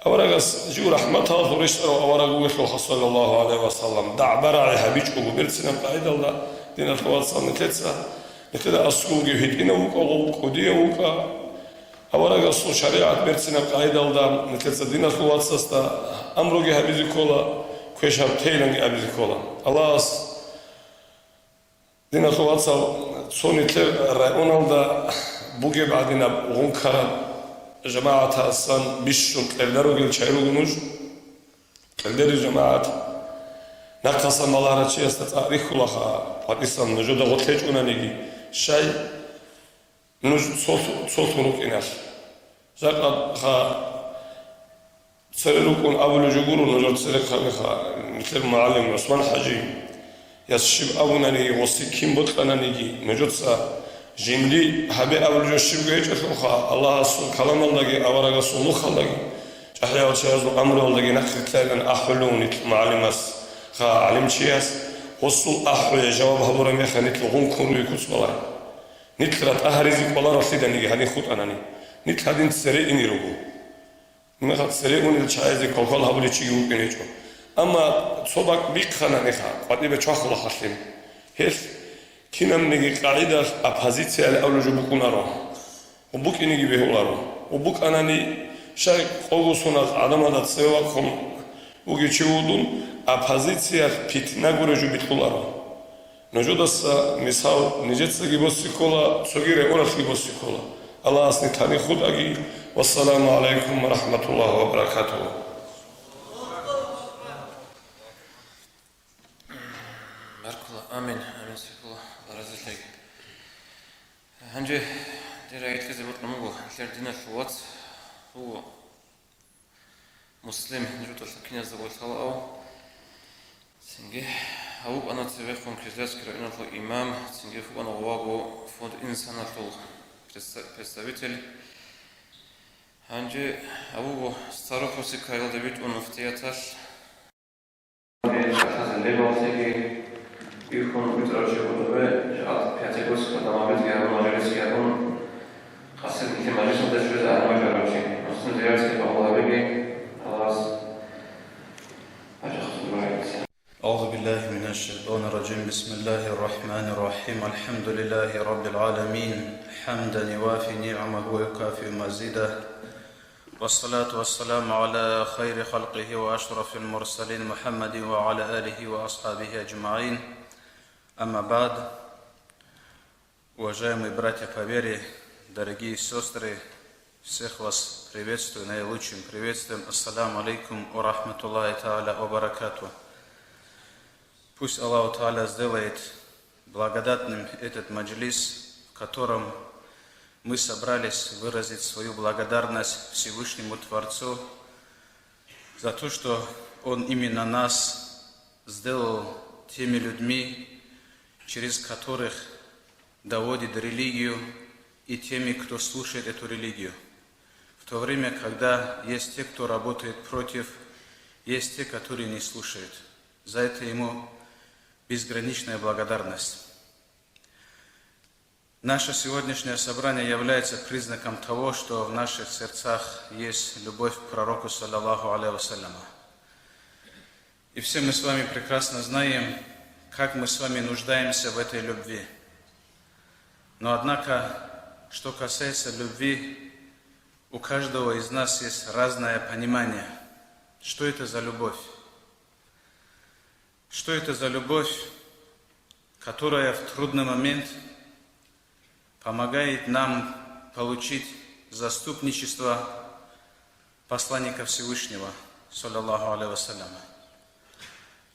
аварагас жив рахӀматалъул рещтӀарав авараг вугелъулха, саллаллагьу гӀалайгьи ва саллам, дагӀба рагӀи гьабичӀого, берцинаб къагӀидалда, диналъул вацал, нилъеца, нилъеда аскӀовги гьитӀинав вукӀа, гъов кӀудияв вукӀа. Аварагасул шаригӀат берцинаб къагӀидалда нилъеца диналъул вацасда амруги гьабизе ккола, квешаб тейланги абизе ккола. Аллагьас, диналъул вацал, цо нилъер районалда бугеб гӀадинаб гъункараб жамагӀатасан бищун кьерда ругел чагӀи руго нуж. Кьердери жамагӀат, нахъасан балагьарав чиясда цӀакъ рихьулаха, къватӀисан нужеда гъоркь гьечӀонаниги, щай? Нуж цо-, цолъун рукӀиналъ. Жакъа ха цере рукӀун абулеб жо гуро нужер церехъабиха, Нилъер мугӀалим ГӀусман-хӀажияс щиб абунаниги, гъоси кин бокьананиги, нужеца жинди гьабе абулеб жо щибго гьечӀелъулха, Аллагьасул каламалдаги аварагасул нухалдаги, чӀахӀиял чагӀазул амруялдаги нахъе ккелилан ахӀулев нилъ мугӀалимас, ха, гӀалимчияс, гъосул ахӀуе жаваб гьабураб мехалъ нилъ гъункун руе куц балай. Нилъ ратӀа гьаризе кӀоларо лъиданиги гьадин хутӀанани. Нилъ гьадин цере ине руго. Мехалъ цере унел чагӀазе квалквал гьабулев чиги вукӀин гьечӀо. Амма цо бакӀ бихъана мехалъ, къватӀибе чвахула халлъи. Гьелъ кинабниги къагӀидалъ оппозициялъ абулеб жо букӀунаро. Ва букӀинеги бегьуларо. Ва букӀанани, щай къого соналъ гӀадамазда цеве вахъун вугев чи вугодун, оппозициялъ питна гуреб жо бикьуларо. Нужедаса мисал нижецаги босе ккола, цоги рекъоналъги босе ккола. Аллагьас нилъ гьадин хутӀаги. Вассаламу гӀалайкум ва рахӀматуллагьи ва баракатугьу. Баркула. Амин. Амин. Сихула. Аллагь разилъаги. Гьанже дир рагӀитлъизе бокьун буго, нилъер диналъул вац вуго. Муслим, жутӀалъа киназда гъорлъ лъалаав. Цинги гьав вукӀана цебехун Кизлярский районалъул имам, цинги вукӀана гъоваго фонд Инсаналъул представ-, представитель. Гьанже гьав вуго Старохусикаялда витӀун муфтияталъ. Лебаллъиги бихьун битӀарав чи гуреб, жакъа Пятигорскалда мажлисги гьабун, мажлисги гьабун, къасир нилъер мажлисалда чӀезе гьармажарав чи. Муслим зиярат гьабула гьабиги, Аллагьас ажахъ гьабурагӀица. أعوذ بالله من الشيطان الرجيم. بسم الله الرحمن الرحيم. الحمد لله رب العالمين. حمدا يوافي نعمه ويكافئ مزيده. والصلاة والسلام على خير خلقه وأشرف المرسلين محمد وعلى آله وأصحابه أجمعين. أما بعد. Уважаемые братья по вере, дорогие сестры, всех вас приветствую наилучшим приветствием. Ассаламу алейкум ва рахматуллахи тааля ва баракатух. Пусть Аллах Тааля сделает благодатным этот маджлис, в котором мы собрались выразить свою благодарность Всевышнему Творцу за то, что Он именно нас сделал теми людьми, через которых доводит религию, и теми, кто слушает эту религию. В то время, когда есть те, кто работает против, есть те, которые не слушают. За это Ему безграничная благодарность. Наше сегодняшнее собрание является признаком того, что в наших сердцах есть любовь к Пророку, саллаллаху алейхи ва саллям. И все мы с вами прекрасно знаем, как мы с вами нуждаемся в этой любви. Но однако, что касается любви, у каждого из нас есть разное понимание. Что это за любовь? Что это за любовь, которая в трудный момент помогает нам получить заступничество Посланника Всевышнего, саллаллаху алейхи ва саллям?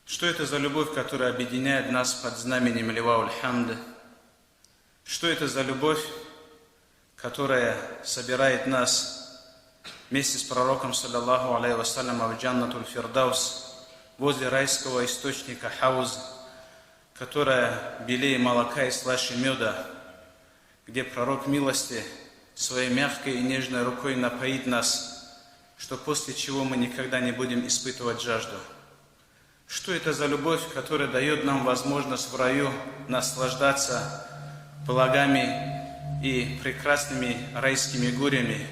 Что это за любовь, которая объединяет нас под знаменем Ливауль Хамд? Что это за любовь, которая собирает нас вместе с Пророком, саллаллаху алейхи ва саллям, в Джаннатуль Фирдаус, возле райского источника Хауз, которая белее молока и слаще меда, где Пророк милости своей мягкой и нежной рукой напоит нас, что после чего мы никогда не будем испытывать жажду? Что это за любовь, которая даёт нам возможность в раю наслаждаться благами и прекрасными райскими гурями?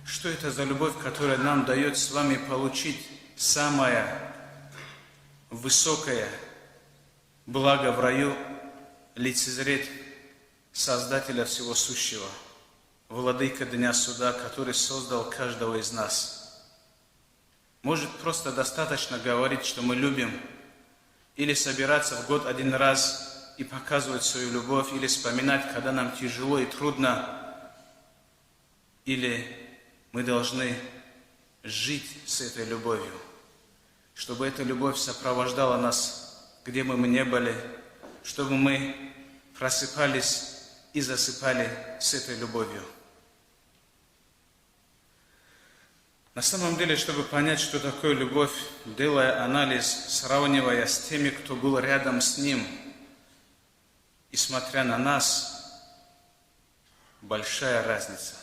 Что это за любовь, которая нам даёт с вами получить самое высокое благо в раю, лицезреть Создателя всего сущего, Владыка Дня Суда, который создал каждого из нас? Может, просто достаточно говорить, что мы любим, или собираться в год один раз и показывать свою любовь, или вспоминать, когда нам тяжело и трудно, или мы должны жить с этой любовью, чтобы эта любовь сопровождала нас, где бы мы ни были, чтобы мы просыпались и засыпали с этой любовью. На самом деле, чтобы понять, что такое любовь, делая анализ, сравнивая с теми, кто был рядом с ним, и смотря на нас, большая разница.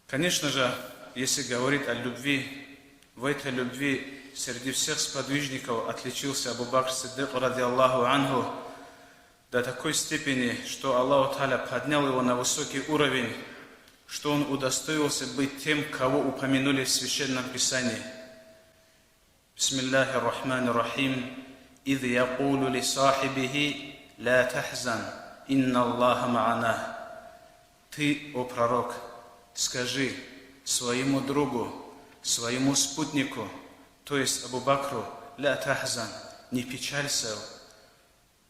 Конечно же, если говорить о любви, в этой любви среди всех сподвижников отличился Абу Бакр Сиддик, радиаллаху анху, до такой степени, что Аллаху Тааля поднял его на высокий уровень, что он удостоился быть тем, кого упомянули в Священном Писании. بسم الله الرحمن الرحيم. إذ يقول لصاحبه لا تحزن إن الله معنا. Ты, о пророк, скажи своему другу, своему спутнику, то есть Абу Бакру, لا تحزن, не печалься,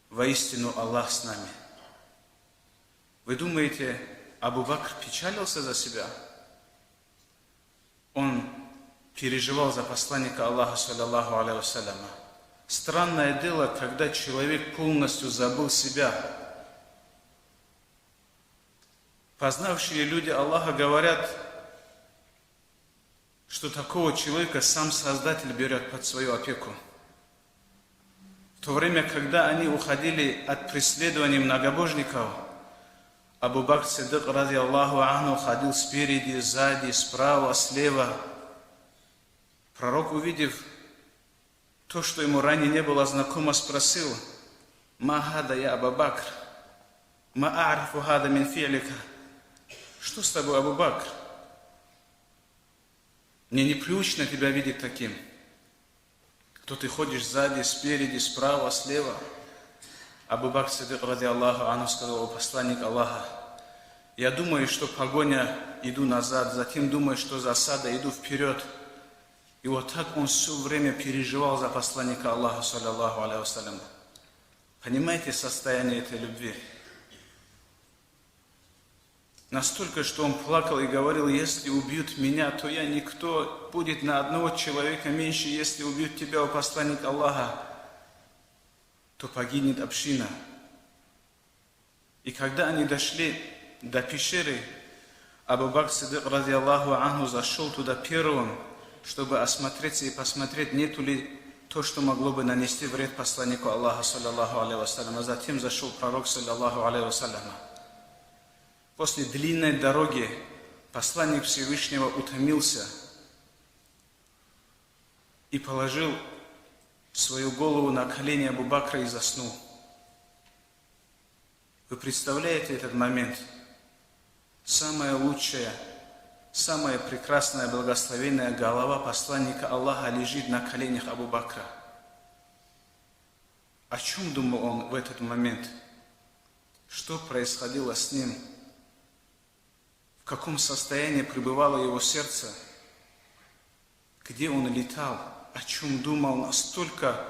воистину Аллах с нами. Вы думаете, Абу Бакр печалился за себя? Он переживал за посланника Аллаха, саллаллаху алейхи вассаляма. Странное дело, когда человек полностью забыл себя. Познавшие люди Аллаха говорят, что такого человека сам Создатель берет под свою опеку. В то время, когда они уходили от преследования многобожников, Абу Бакр Сиддик, радиаллаху анху, ходил спереди, сзади, справа, слева. Пророк, увидев то, что ему ранее не было знакомо, спросил: «Ма гьада, я Аба Бакр? Ма а'рифу гьада мин фи'лика?» Что с тобой, Абу Бакр? Мне непривычно тебя видеть таким. То ты ходишь сзади, спереди, справа, слева. Абу Бакр Сиддик, радиаллаху анху, сказал: «О посланник Аллаха, я думаю, что погоня, иду назад, затем думаю, что засада, иду вперед». И вот так он все время переживал за посланника Аллаха, саллаллаху алейхи вассалям. Понимаете состояние этой любви? Настолько, что он плакал и говорил: «Если убьют меня, то я никто, будет на одного человека меньше, если убьют тебя, о посланник Аллаха, то погибнет община». И когда они дошли до пещеры, Абу Бакр Сиддик, радиаллаху анху, зашел туда первым, чтобы осмотреться и посмотреть, нету ли то, что могло бы нанести вред посланнику Аллаха, саллаллаху алейхи вассалям, а затем зашел пророк, саллаллаху алейхи вассалям. После длинной дороги посланник Всевышнего утомился и положил свою голову на колени Абу Бакра и заснул. Вы представляете этот момент? Самая лучшая, самая прекрасная, благословенная голова посланника Аллаха лежит на коленях Абу Бакра. О чем думал он в этот момент? Что происходило с ним? В каком состоянии пребывало его сердце? Где он летал? О чем думал? Настолько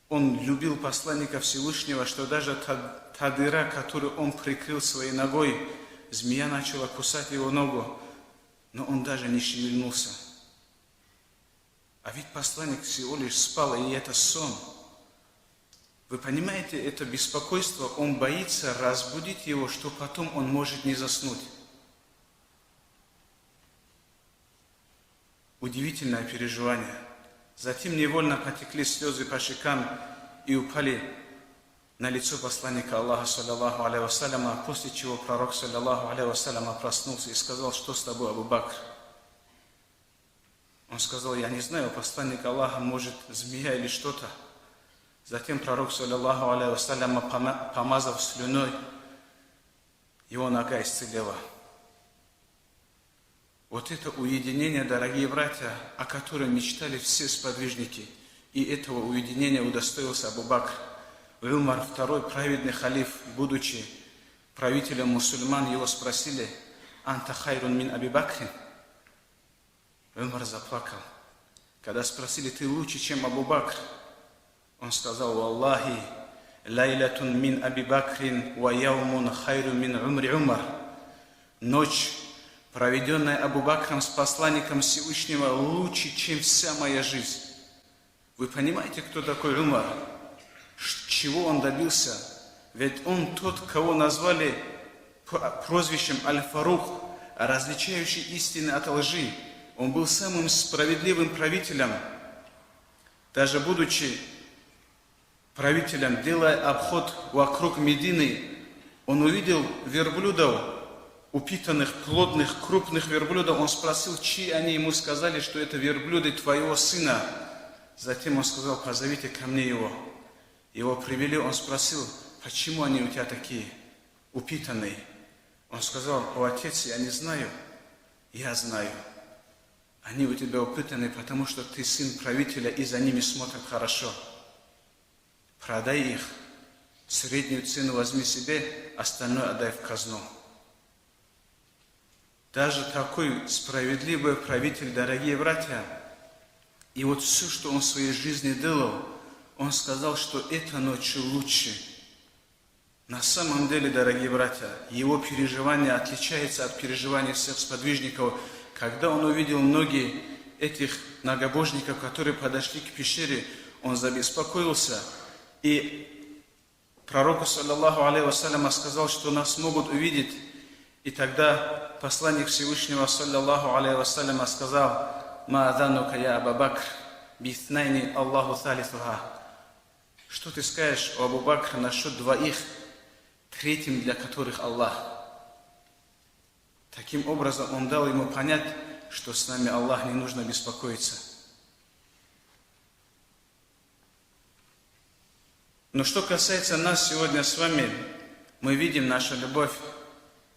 он любил посланника Всевышнего, что даже та, та дыра, которую он прикрыл своей ногой, змея начала кусать его ногу, но он даже не шевельнулся. А ведь посланник всего лишь спал, и это сон. Вы понимаете, это беспокойство, он боится разбудить его, что потом он может не заснуть. Удивительное переживание. Затем невольно потекли слезы по щекам и упали на лицо посланника Аллаха, саллаллаху алейхи вассаляма, после чего пророк, саллаллаху алейхи вассаляма, проснулся и сказал: «Что с тобой, Абу Бакр?» Он сказал: «Я не знаю, посланник Аллаха, может, змея или что-то». Затем пророк, саллаллаху алейхи вассаляма, пома-, помазав слюной, его нога исцелела. Вот это уединение, дорогие братья, о котором мечтали все сподвижники, и этого уединения удостоился Абу Бакр. Умар, второй праведный халиф, будучи правителем мусульман, его спросили: «Анта хайрун мин Аби Бакрин?» Умар заплакал. Когда спросили: «Ты лучше, чем Абу Бакр?» Он сказал: «Валлахи, лайлатун мин Аби Бакрин ва яумун хайру мин умри Умар». Ночь, проведенная Абу Бакром с посланником Всевышнего, лучше, чем вся моя жизнь. Вы понимаете, кто такой Умар? Ш-, чего он добился? Ведь он тот, кого назвали п-, прозвищем Аль-Фарук, различающий истины от лжи. Он был самым справедливым правителем. Даже будучи правителем, делая обход вокруг Медины, он увидел верблюдов, упитанных, плотных, крупных верблюдов. Он спросил, чьи они, ему сказали, что это верблюды твоего сына. Затем он сказал: «Позовите ко мне его». Его привели, он спросил: «Почему они у тебя такие упитанные?» Он сказал: «О, отец, я не знаю». «Я знаю. Они у тебя упитанные, потому что ты сын правителя, и за ними смотрят хорошо. Продай их, среднюю цену возьми себе, остальное отдай в казну». Даже такой справедливый правитель, дорогие братья, и вот все, что он в своей жизни делал, он сказал, что эта ночь лучше. На самом деле, дорогие братья, его переживание отличается от переживаний всех сподвижников. Когда он увидел ноги этих многобожников, которые подошли к пещере, он забеспокоился. И пророку, саллаллаху алейхи вассаляма, сказал, что нас могут увидеть. И тогда посланник Всевышнего, саллаллаху алейхи вассаляма, сказал: «Ма заннука, я Аба Бакр, биснайни Аллаху салисуха?» Что ты скажешь, о Абу Бакр, насчет двоих, третьим для которых Аллах? Таким образом, он дал ему понять, что с нами Аллах, не нужно беспокоиться. Но что касается нас сегодня с вами, мы видим наша любовь,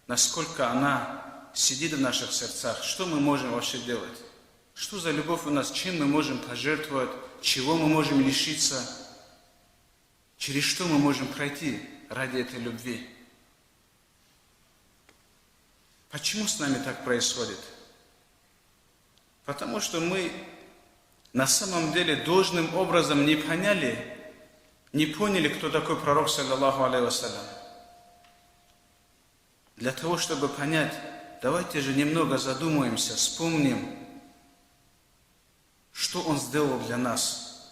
насколько она сидит в наших сердцах. Что мы можем вообще делать? Что за любовь у нас? Чем мы можем пожертвовать? Чего мы можем лишиться? Через что мы можем пройти ради этой любви? Почему с нами так происходит? Потому что мы на самом деле должным образом не поняли, не поняли, кто такой пророк, саллаллаху алейхи вассалям. Для того, чтобы понять, давайте же немного задумаемся, вспомним, что он сделал для нас.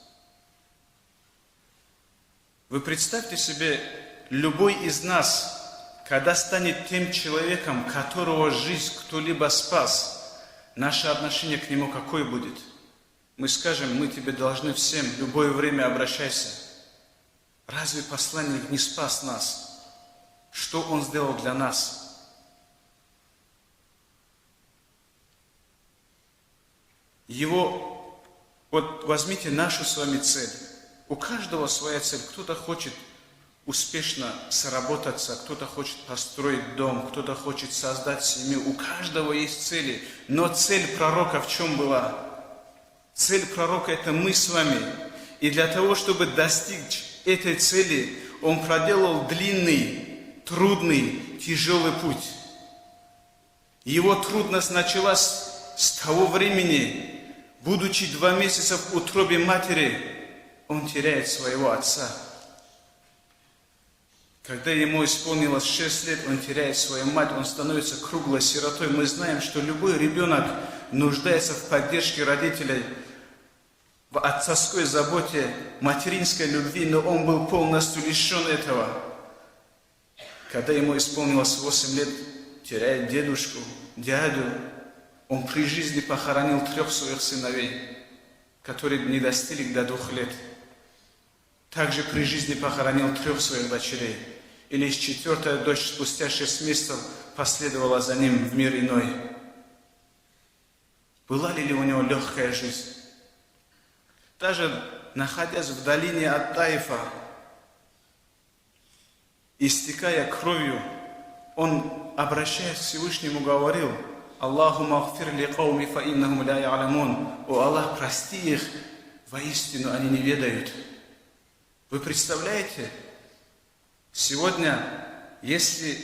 Вы представьте себе, любой из нас, когда станет тем человеком, которого жизнь кто-либо спас, наше отношение к нему какое будет? Мы скажем: «Мы тебе должны всем, любое время обращайся». Разве посланник не спас нас? Что он сделал для нас? Его, вот возьмите нашу с вами цель. У каждого своя цель. Кто-то хочет успешно сработаться, кто-то хочет построить дом, кто-то хочет создать семью. У каждого есть цели. Но цель пророка в чем была? Цель пророка — это мы с вами. И для того, чтобы достичь этой цели, он проделал длинный, трудный, тяжелый путь. Его трудность началась с того времени, будучи два месяца в утробе матери, он теряет своего отца. Когда ему исполнилось шесть лет, он теряет свою мать, он становится круглой сиротой. Мы знаем, что любой ребенок нуждается в поддержке родителей, в отцовской заботе, материнской любви, но он был полностью лишён этого. Когда ему исполнилось восемь лет, теряет дедушку, дядю, он при жизни похоронил трёх своих сыновей, которые не достигли до двух лет. Также при жизни похоронил трёх своих дочерей. И лишь четвёртая дочь спустя шесть месяцев последовала за ним в мир иной. Была ли у него лёгкая жизнь? Даже находясь в долине от Таифа, истекая кровью, он, обращаясь к Всевышнему, говорил: «Аллахумма гфир ли кауми фа иннахум ля я'ламун». «О Аллах, прости их, воистину они не ведают». Вы представляете, сегодня, если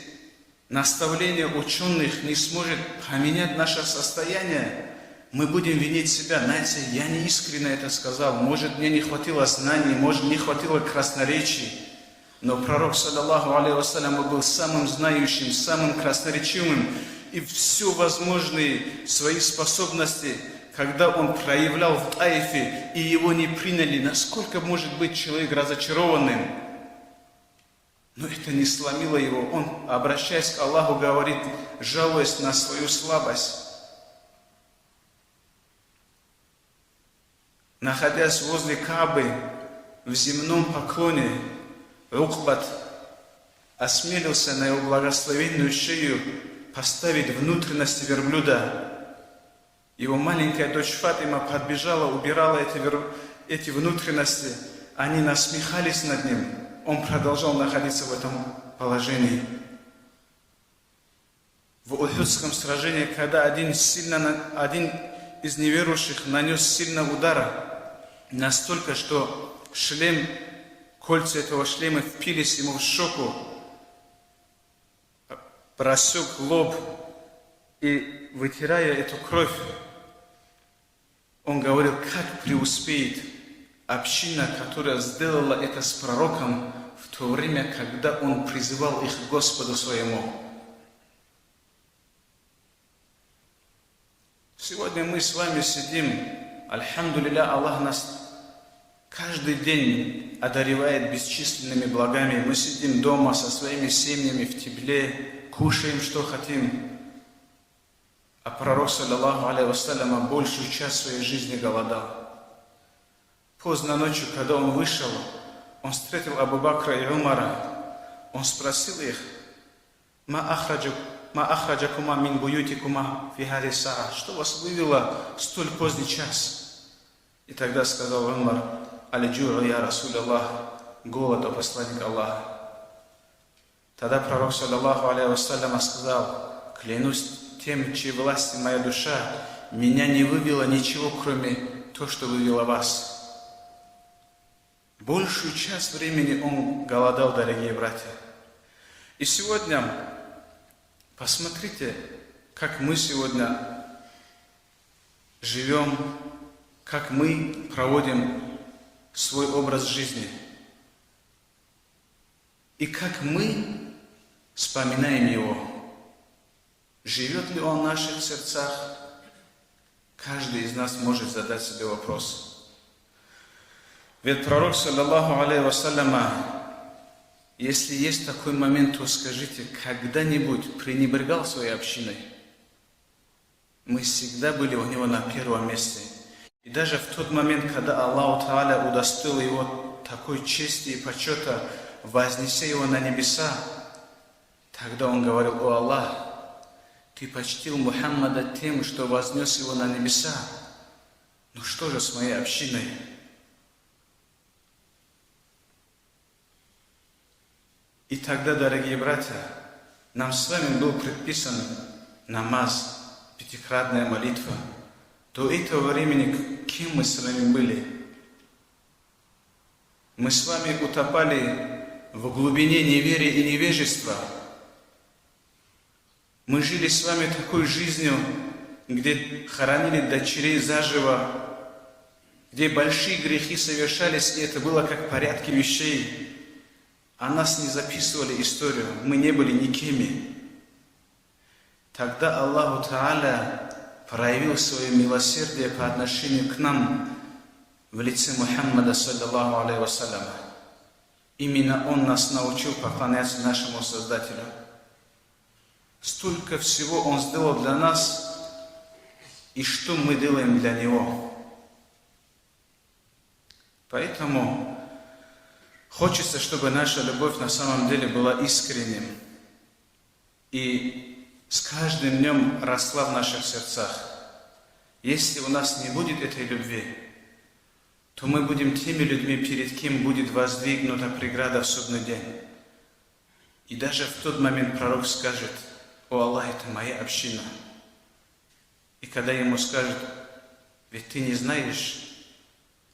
наставление учёных не сможет поменять наше состояние, мы будем винить себя. Знаете, я не искренне это сказал, может, мне не хватило знаний, может, не хватило красноречий. Но пророк, саллаллаху алейхи вассалям, был самым знающим, самым красноречивым, и все возможные свои способности, когда он проявлял в Таифе, и его не приняли, насколько может быть человек разочарованным? Но это не сломило его. Он, обращаясь к Аллаху, говорит, жалуясь на свою слабость. Находясь возле Каабы в земном поклоне, Укбат осмелился на его благословенную шею поставить внутренности верблюда. Его маленькая дочь Фатима подбежала, убирала эти вер-, эти внутренности. Они насмехались над ним. Он продолжал находиться в этом положении. В Ухудском сражении, когда один сильно на-, один из неверующих нанёс сильно удар, настолько, что шлем, кольца этого шлема впились ему в щеку, просёк лоб, и, вытирая эту кровь, он говорил, как преуспеет община, которая сделала это с пророком в то время, когда он призывал их к Господу своему. Сегодня мы с вами сидим, альхамдулилля, Аллах нас каждый день одаревает бесчисленными благами. Мы сидим дома со своими семьями в тепле, кушаем, что хотим. А пророк, саллаллаху алейхи вассаляма, большую часть своей жизни голодал. Поздно ночью, когда он вышел, он встретил Абу Бакра и Умара. Он спросил их: «Ма ахраджа-, ма ахраджакума мин буютикума фи хази саа?» Что вас вывело в столь поздний час? И тогда сказал Умар: «Аль-джу'у, я Расулаллах, голод, о посланник Аллаха». Тогда пророк, саллаллаху алейхи вассаляма, сказал: «Клянусь тем, в чьей власти моя душа, меня не вывело ничего, кроме то, что вывело вас». Большую часть времени он голодал, дорогие братья. И сегодня, посмотрите, как мы сегодня живём, как мы проводим свой образ жизни. И как мы вспоминаем его? Живёт ли он в наших сердцах? Каждый из нас может задать себе вопрос. Ведь пророк, саллаллаху алейхи вассаляма, если есть такой момент, то скажите, когда-нибудь пренебрегал своей общиной? Мы всегда были у него на первом месте. И даже в тот момент, когда Аллаху Тааля удостоил его такой чести и почёта, вознеся его на небеса, тогда он говорил: «О Аллах, ты почтил Мухаммада тем, что вознёс его на небеса. Но что же с моей общиной?» И тогда, дорогие братья, нам с вами был предписан намаз, пятикратная молитва. До этого времени к-, кем мы с вами были? Мы с вами утопали в глубине неверия и невежества. Мы жили с вами такой жизнью, где хоронили дочерей заживо, где большие грехи совершались, и это было как в порядке вещей. А нас не записывали историю, мы не были никеми. Тогда Аллаху Тааля проявил своё милосердие по отношению к нам в лице Мухаммада, саллаллаху алейхи вассаляма. Именно он нас научил поклоняться нашему Создателю. Столько всего он сделал для нас, и что мы делаем для него. Поэтому хочется, чтобы наша любовь на самом деле была искренним и с каждым днём росла в наших сердцах. Если у нас не будет этой любви, то мы будем теми людьми, перед кем будет воздвигнута преграда в судный день. И даже в тот момент пророк скажет: «О Аллах, это моя община». И когда ему скажут: «Ведь ты не знаешь,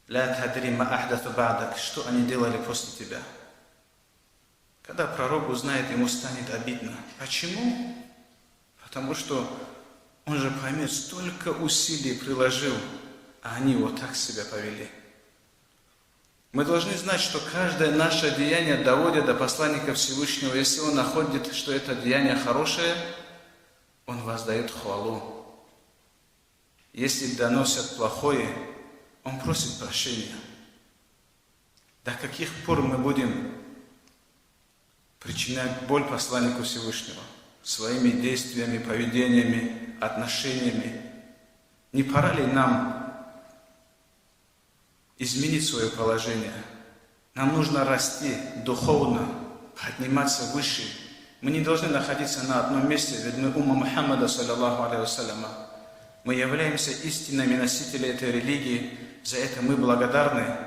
ла тадри ма ахдасу ба'дак, что они делали после тебя». Когда пророк узнает, ему станет обидно. Почему? Потому что он же поймёт, столько усилий приложил, а они вот так себя повели. Мы должны знать, что каждое наше деяние доводит до посланника Всевышнего. Если он находит, что это деяние хорошее, он воздаёт хвалу. Если доносят плохое, он просит прощения. До каких пор мы будем причинять боль посланнику Всевышнего своими действиями, поведениями, отношениями. Не пора ли нам изменить свое положение? Нам нужно расти духовно, подниматься выше. Мы не должны находиться на одном месте, ведь мы умма Мухаммада, саллаллаху алейхи вассаляма. Мы являемся истинными носителями этой религии, за это мы благодарны.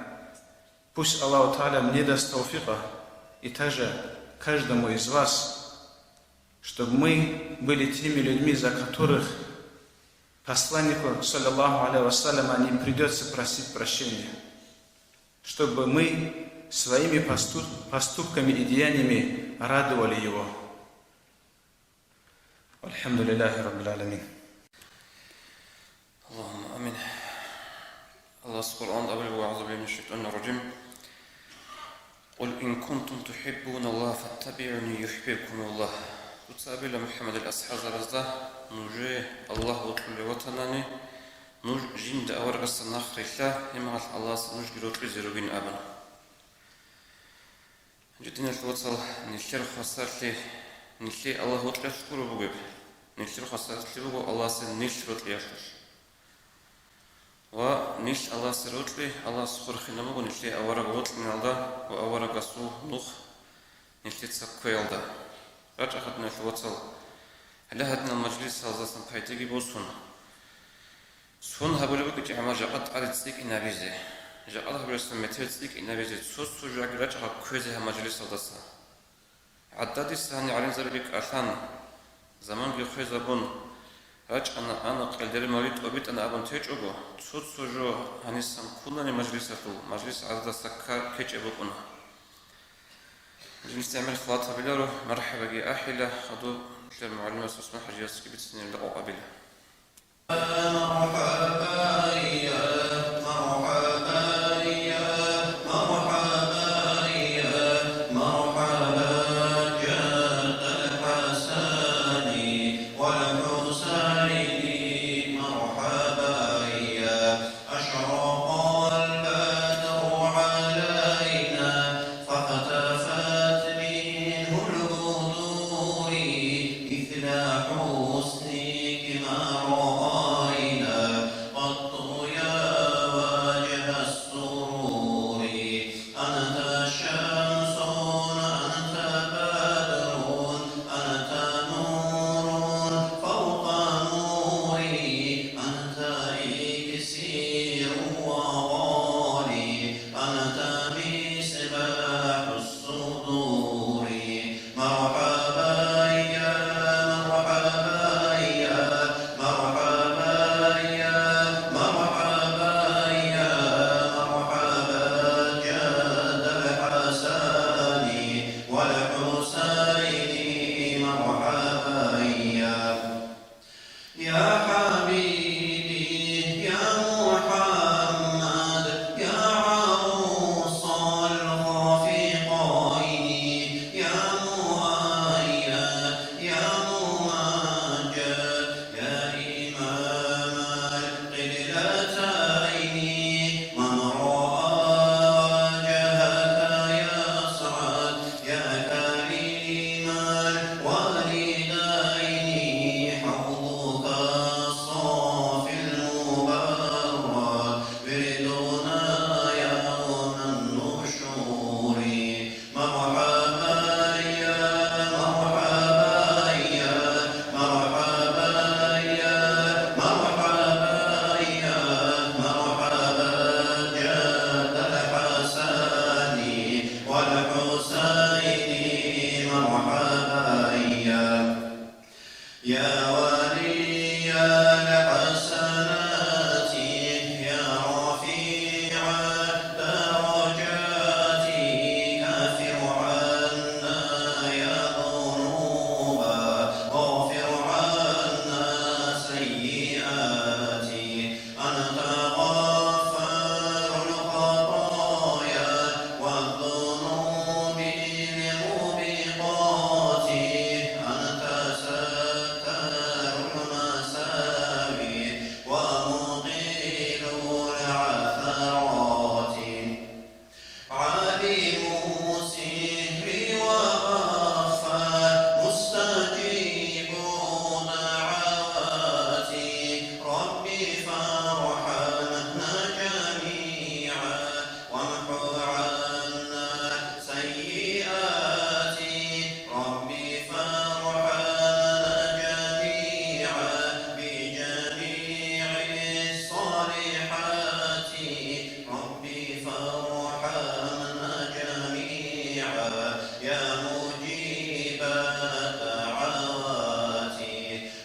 Пусть Аллаху Тааля мне даст тауфика и также каждому из вас, чтобы мы были теми людьми, за которых посланнику, саллаллаху алейхи вассаляма, не придется просить прощения, чтобы мы своими поступ- поступками и деяниями радовали его. Вальхамдулиллахи Раббил Аламин. Аллагьумма амин. Аллагьас Къуръан абулеб: «АгӀузу биллагьи минаш шайтанир ражим. Къул ин кунтум тухӀиббуна Аллагь, фаттабигӀуни, юхӀбибкумуллагь». Дуца абила МухӀаммадил асхӀабзабазда: «Нужее Аллагь вокьулев ватанани, нуж жинда аварагасда нахърилъа, гьебмагъалъ Аллагьас нужги рокьизе ругин», – абун. Гьанже, диналъул вацал, нилъер хвасарлъи, нилъее Аллагь вокьиялъулъ гуро бугеб, нилъер хвасарлъи буго Аллагьасе нилъ рокьиялъулъ. Ва нилъ Аллагьасе рокьи, Аллагьас хурхинаб буго нилъее авараг вокьиналда ва аварагасул нух нилъеца кквеялда. РачӀаха, диналъул вацал, гьале гьадинал мажлисалдасан пайдаги босун. Сон гьабулеб букӀинчӀеб гӀамал жакъа тӀаде цӀикӀкӀинабизе, жакъа гьабулеб сон метер цӀикӀкӀинабизе, цо-цо жо рачӀаха кквезе гьаб мажлисалдаса. ГӀададиса гьаниб гӀалимзаби кӀалъан, заманги хвезабун, рачӀана, ана, къелдерил мавлид тӀобитӀана абун течӀого, цо-цо жо гьанисан ккунани мажлисалъул, мажлис гӀададаса кка-, ккечӀеб букӀуна. Жинца гӀемер халат гьабиларо, мархӀабаги ахӀила, хадуб нилъер мугӀалимас ГӀусман ХӀажиясги бицинилан къокъабила. مرحبا يا، مرحبا يا، مرحبا يا، مرحبا جد الحسن والحسين، مرحبا يا. أشرق البدر علينا فاختفت منه البدور مثل حسنك ما رأينا قط يا وارحمنا جميعا يا مجيب الدعوات.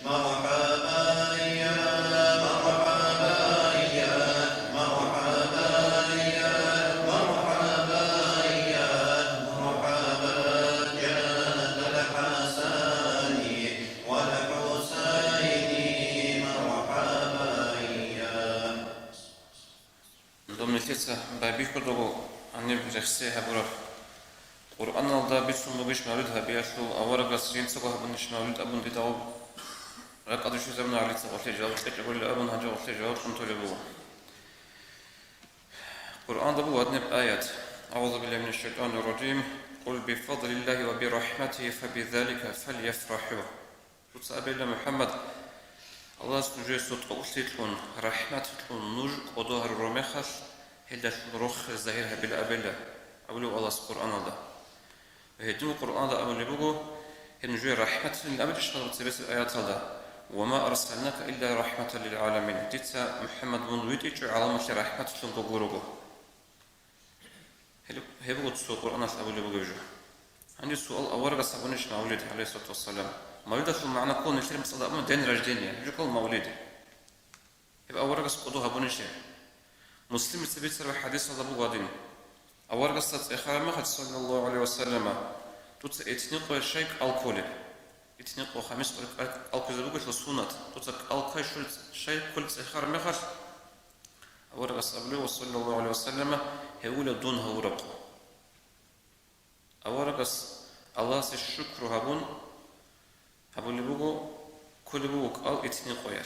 مرحبا يا، مرحبا يا، مرحبا يا، مرحبا يا، مرحبا جد الحسن والحسين، مرحبا يا. Доб нилъеца байбихьудаго гьаниб рехсей гьабураб. Къуръаналда бицун бугищ мавлид гьабиялъул, аварагас жинцаго гьабунищ мавлид абун дида гьаб ракӀалде щвезабуна гӀалица гъолъие жаваб кьечӀебали абун, гьанже гъолъие жаваб кьун толеб буго. Къуръаналда буго гьадинаб аят: أعوذ بالله من الشيطان الرجيم. قل بفضل الله وبرحمته فبذلك فليفرحوا. Дуца абейла, МухӀаммад, Аллагьас нужее цо тӀокӀлъи кьун, рахӀмат кьун нуж кӀодо гьаруро мехалъ, гьелдалъун рохел загьир гьабила абейла, абулев Аллагьас Къуръаналда. Гьединго Къуръаналда абулеб буго, гьеб нужее рахӀмат кьунин абичӀищ хадуб цебесеб аяталда: وما أرسلناك إلا رحمة للعالمين. Дица, МухӀаммад, мун витӀичӀо гӀаламалъе рахӀматлъунго гурого. Гьеб-, гьеб буго цо Къуръаналъ абулеб бугеб жо. Гьанже суал: аварагас гьабунищ мавлид, гӀалайгьиссалату вассалам? Мавлидалъул магӀна ккола нилъер мацӀалда абуна день рождения, гьеб жо ккола мавлид. Гьеб аварагас кӀодо гьабунищ гьеб? Муслимица бицараб хӀадисалда буго гьадин: аварагасда цӀехараб мехалъ, саллаллагьу гӀалайгьи ва саллама, дуца этни къоялъ щай кӀал кколеб? Этни къо, хамис къо кӀал ккезе бугелъул суннат, дуца кӀал ккай щули-, щай кколеб цӀехараб мехалъ, аварагас абулеб, саллаллагьу гӀалайгьи ва саллама, гьевула дун гьавураб къо. Аварагас Аллагьасе шукру гьабун, гьабулеб буго, кколеб буго кӀал этни къоялъ.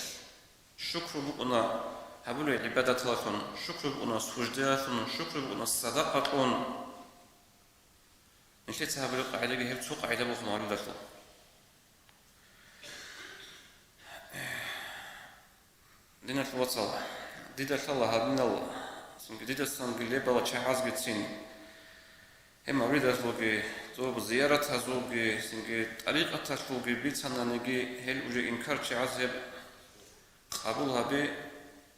Шукру букӀуна гьабулеб гӀибадаталдалъун, шукру букӀуна суждаялъун, шукру букӀуна садакъалъун. Нилъеца гьабулеб къагӀидаги гьеб цо къагӀида буго мавлидалъул. Диналъул вацал, дида лъала гьадинал, цинги дидасанги лебала чагӀазгицин, гьеб мавлидалъулги, цо зияратазулги, цинги тӀарикъаталъулги бицананиги, гьел уже инкар чагӀаз гьеб къабул гьаби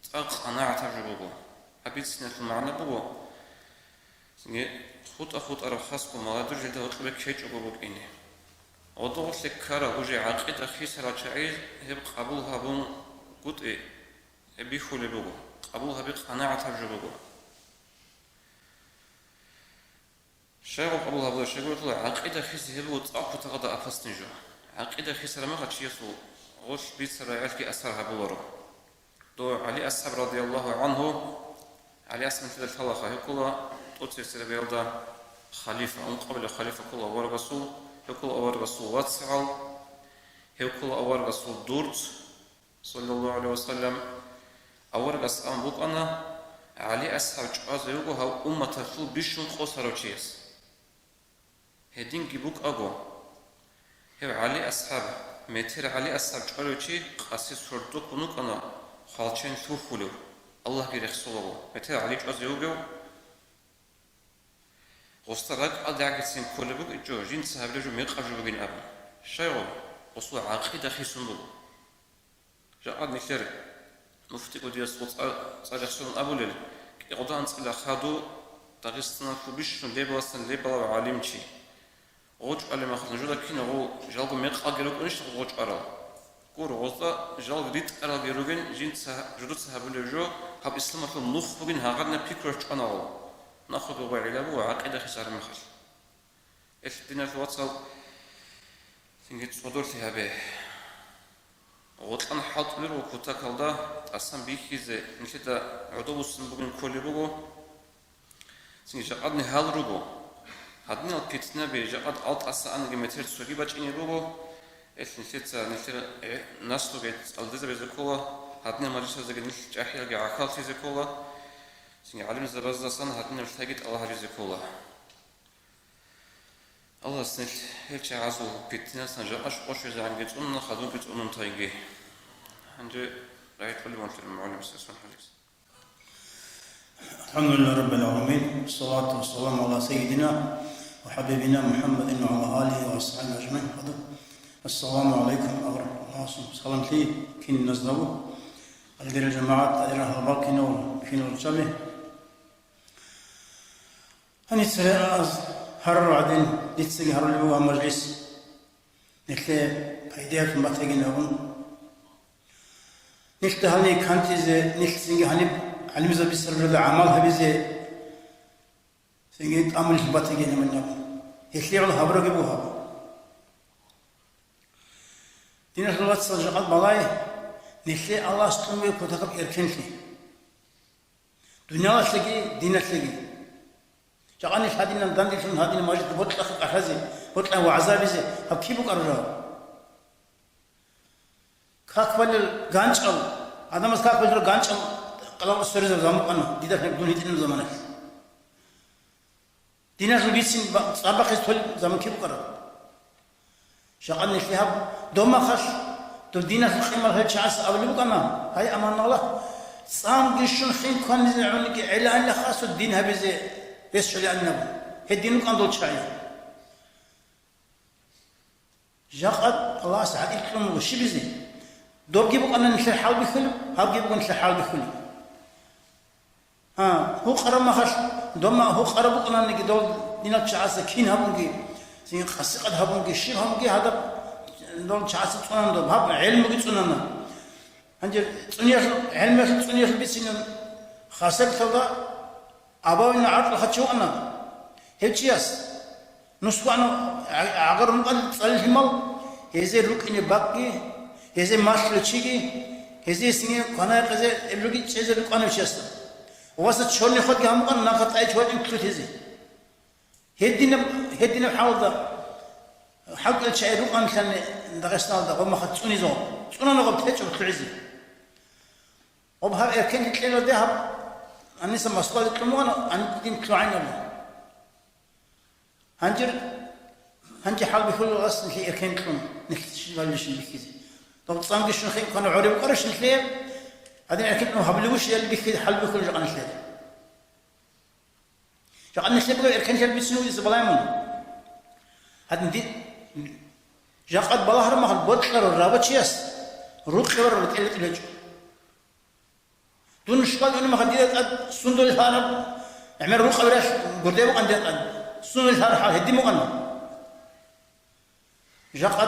цӀакъ къанагӀатаб жо буго. Гьаб бициналъул магӀна буго, цинги хутӀа-хутӀараб хасго молодёжь жинда гьоркьобе ккечӀого букӀине. Гъодогъолъе ккарал уже гӀакъида хисарал чагӀи гьеб къабул гьабунгутӀи гьеб бихьулеб буго, къабул гьаби къанагӀатаб жо буго. Щайгу къабул гьабулеб? Щайгурелъул гӀакъида хиси гьеб буго цӀакъ кутакалда опасный жо. ГӀакъида хисараб мехалъ чиясул гъолъ бицараб гӀелги асар гьабуларо. Дов ГӀали асхӀаб радияллагьу гӀангьу, ГӀали асхӀаб нилъеда лъалаха, гьев ккола тӀоцебесеб рагӀиялда халифа, ункъабилеб халифа ккола аварагасул, гьев ккола аварагасул вацгӀал, гьев ккола аварагасул дурц, саллаллагьу гӀалайгьи ва саллам. Аварагас абун букӀана, ГӀали асхӀаб чӀвазе вуго гьав умматалъул бищун къосарав чияс. Гьединги букӀаго, гьев ГӀали асхӀаб, метер ГӀали асхӀаб чӀварав чи къаси сордо ккун вукӀана, хвалчен лъухьулев, Аллагьги рехсолаго, метер ГӀали чӀвазе вугев. Гъосда ракӀалдегӀанги кколеб букӀинчӀо, жинца гьабилеб жо мекъаб жо бугин абун. Щайгу? Гъосул гӀакъида хисун буго. Жакъа нилъер муфтикӀудияс цӀа-, цӀа рехсолин абулел, кӀикъоялда анцӀила хадув Дагъистаналъул бищун лебаласан лебалав гӀалимчи. ГъочӀ гӀалимахъ нужеда киналго жалго мекъалги рукӀунищ гъочӀ арал? Гуро, гъозда жалги ритӀкӀаралги ругин, жинца, жидеца гьабулеб жо, гьаб исламалъул нух бугин гьагъаринаб пикруялъ чӀвана гъов. Нахъеги гъой гӀилла буго гӀакъида хисараб мехалъ. Эл диналъул вацал, цинги цӀодорлъи гьабе. Гъоркьан хӀалтӀулел руго кутакалда тӀасан бихьизе, нилъеда гӀодобуссун бугин кколеб буго. Цинги жакъадни гьал руго. Гьадинал питнаби жакъад ал тӀаса анаги метер цоги бачӀине буго. Эл нилъеца нилъер, э, наслуги цӀалдизабизе ккола, гьадинал мажлисазеги нилъ чӀахӀиялги гӀахьаллъизе ккола. Цинги гӀалимзабаздасан гьадинал лъайги тӀалаб гьабизе ккола. Аллагьас нилъ гьел чагӀазул питнасан жакъа къо щвезегӀанги цӀунун, хадубги цӀунун тайги. Гьанже рагӀи кьолеб мугӀалим Сасан гьалис. الحمد لله رب العالمين، والصلاة والسلام على سيدنا وحبيبنا محمد وعلى آله وأصحابه أجمعين. السلام عليكم ورحمة الله وبركاته. Саламлъи киназдаго. Алгьерил жамагӀат, алгьерил гьалабал кинав, кинав чаби. Церегьаз гьарурал гӀадин, дицаги гьарулеб буго гьаб мажлис. Нилъее пайдаялъун батагин абун. Нилъда гьални кантӀизе, нилъ цинги гьаниб гӀалимзаб бицараб жо гӀамал гьабизе, цинги тӀамулъ батагин абун. Гьелъие гӀоло гьабураги буго гьаб. Диналъул вацал, жакъа балай, нилъее Аллагьас кьун буго кутакаб эркенлъи. Дуниялалъеги, диналъеги. Жакъа нилъ гьадинаб данделъун гьадинаб мажлисда бокьахъе кӀалъазе, бокьа вагӀза гьабизе, гьаб киб букӀараб жо? Как балел ганчӀал, гӀадамаз как балел ганчӀал къалаб сверизаб заман букӀана, дида дун гьитӀинаб заманалъ. Диналъул бицин ба-, цӀар бахъизе толеб заман киб букӀараб? Жакъа нилъ гьаб, доб мехалъ, доб диналъул къимал гьел чагӀасе абулеб букӀана, гьай, аман Аллагь, цӀамги щун хин кванизе гӀуниги гӀелаанила хасго дин гьабизе рес щолеанилаб. Гьедин рукӀана дол чагӀи. Жакъа Аллагьас гӀадил кьун буго щибизе? Добги букӀана нилъер хӀалбихьулеб, гьабги буго нилъер хӀалбихьулеб. А, гьукъараб мехалъ, дома гьукъараб букӀананиги дол динал чагӀасе кин гьабунги, цин къасикъат гьабунги, щиб гьабунги гьадаб дол чагӀасе цӀунана доб, гьаб гӀелмуги цӀунана. Гьанже цӀуниялъул, гӀелмуялъул цӀуниялъул бицинаб хасабилъалда абавина гӀакълу хъачи вуана гьев чияс. Нусгоана гӀа-, гӀагар рукӀана цӀалил лъимал, гьезие рукӀине бакӀги, гьезие малъулев чиги, гьезие сине кванай-къезе эблъуги чӀезе рукӀанав чиясда. Васа чорни ходги гьамукъана, нахъа тӀай чорни кколъизе. Гьединаб, гьединаб хӀалда хӀалкӀел чагӀи рукӀанлъани Дагъистаналда гъомахъа цӀунизо, цӀунана гъоб течӀеб лъугӀизе. Гъоб гьаб эркен кьеладе гьаб, гьаниса Москваде кьун бугӀана, гьаниб дин лъугӀайнаб. Гьанжир, гьанже хӀалбихьулел ас нилъее эркен кьун, нилъ щибалищин бихьизе. Доб цӀамги щун хин квана гӀореб букӀарищ нилъее? Гьадин эркен кьун гьабулеб щибали бихьизе хӀалбихьулел жакъа нилъее. Жакъа нилъее буго эркен кьел бицин вугиса балай мун. Гьадин ди-, жакъа балагьараб мехалъ бокьарав рабочияс рукъи бараб ретӀел-ретӀел гьечӀо. Дун щвал унеб мехалъ дида тӀад сундулел гьараб, гӀемер рукъаб ралъ гурде букӀан дида тӀад. Сундулел гьараб хӀал гьедин букӀана. Жакъа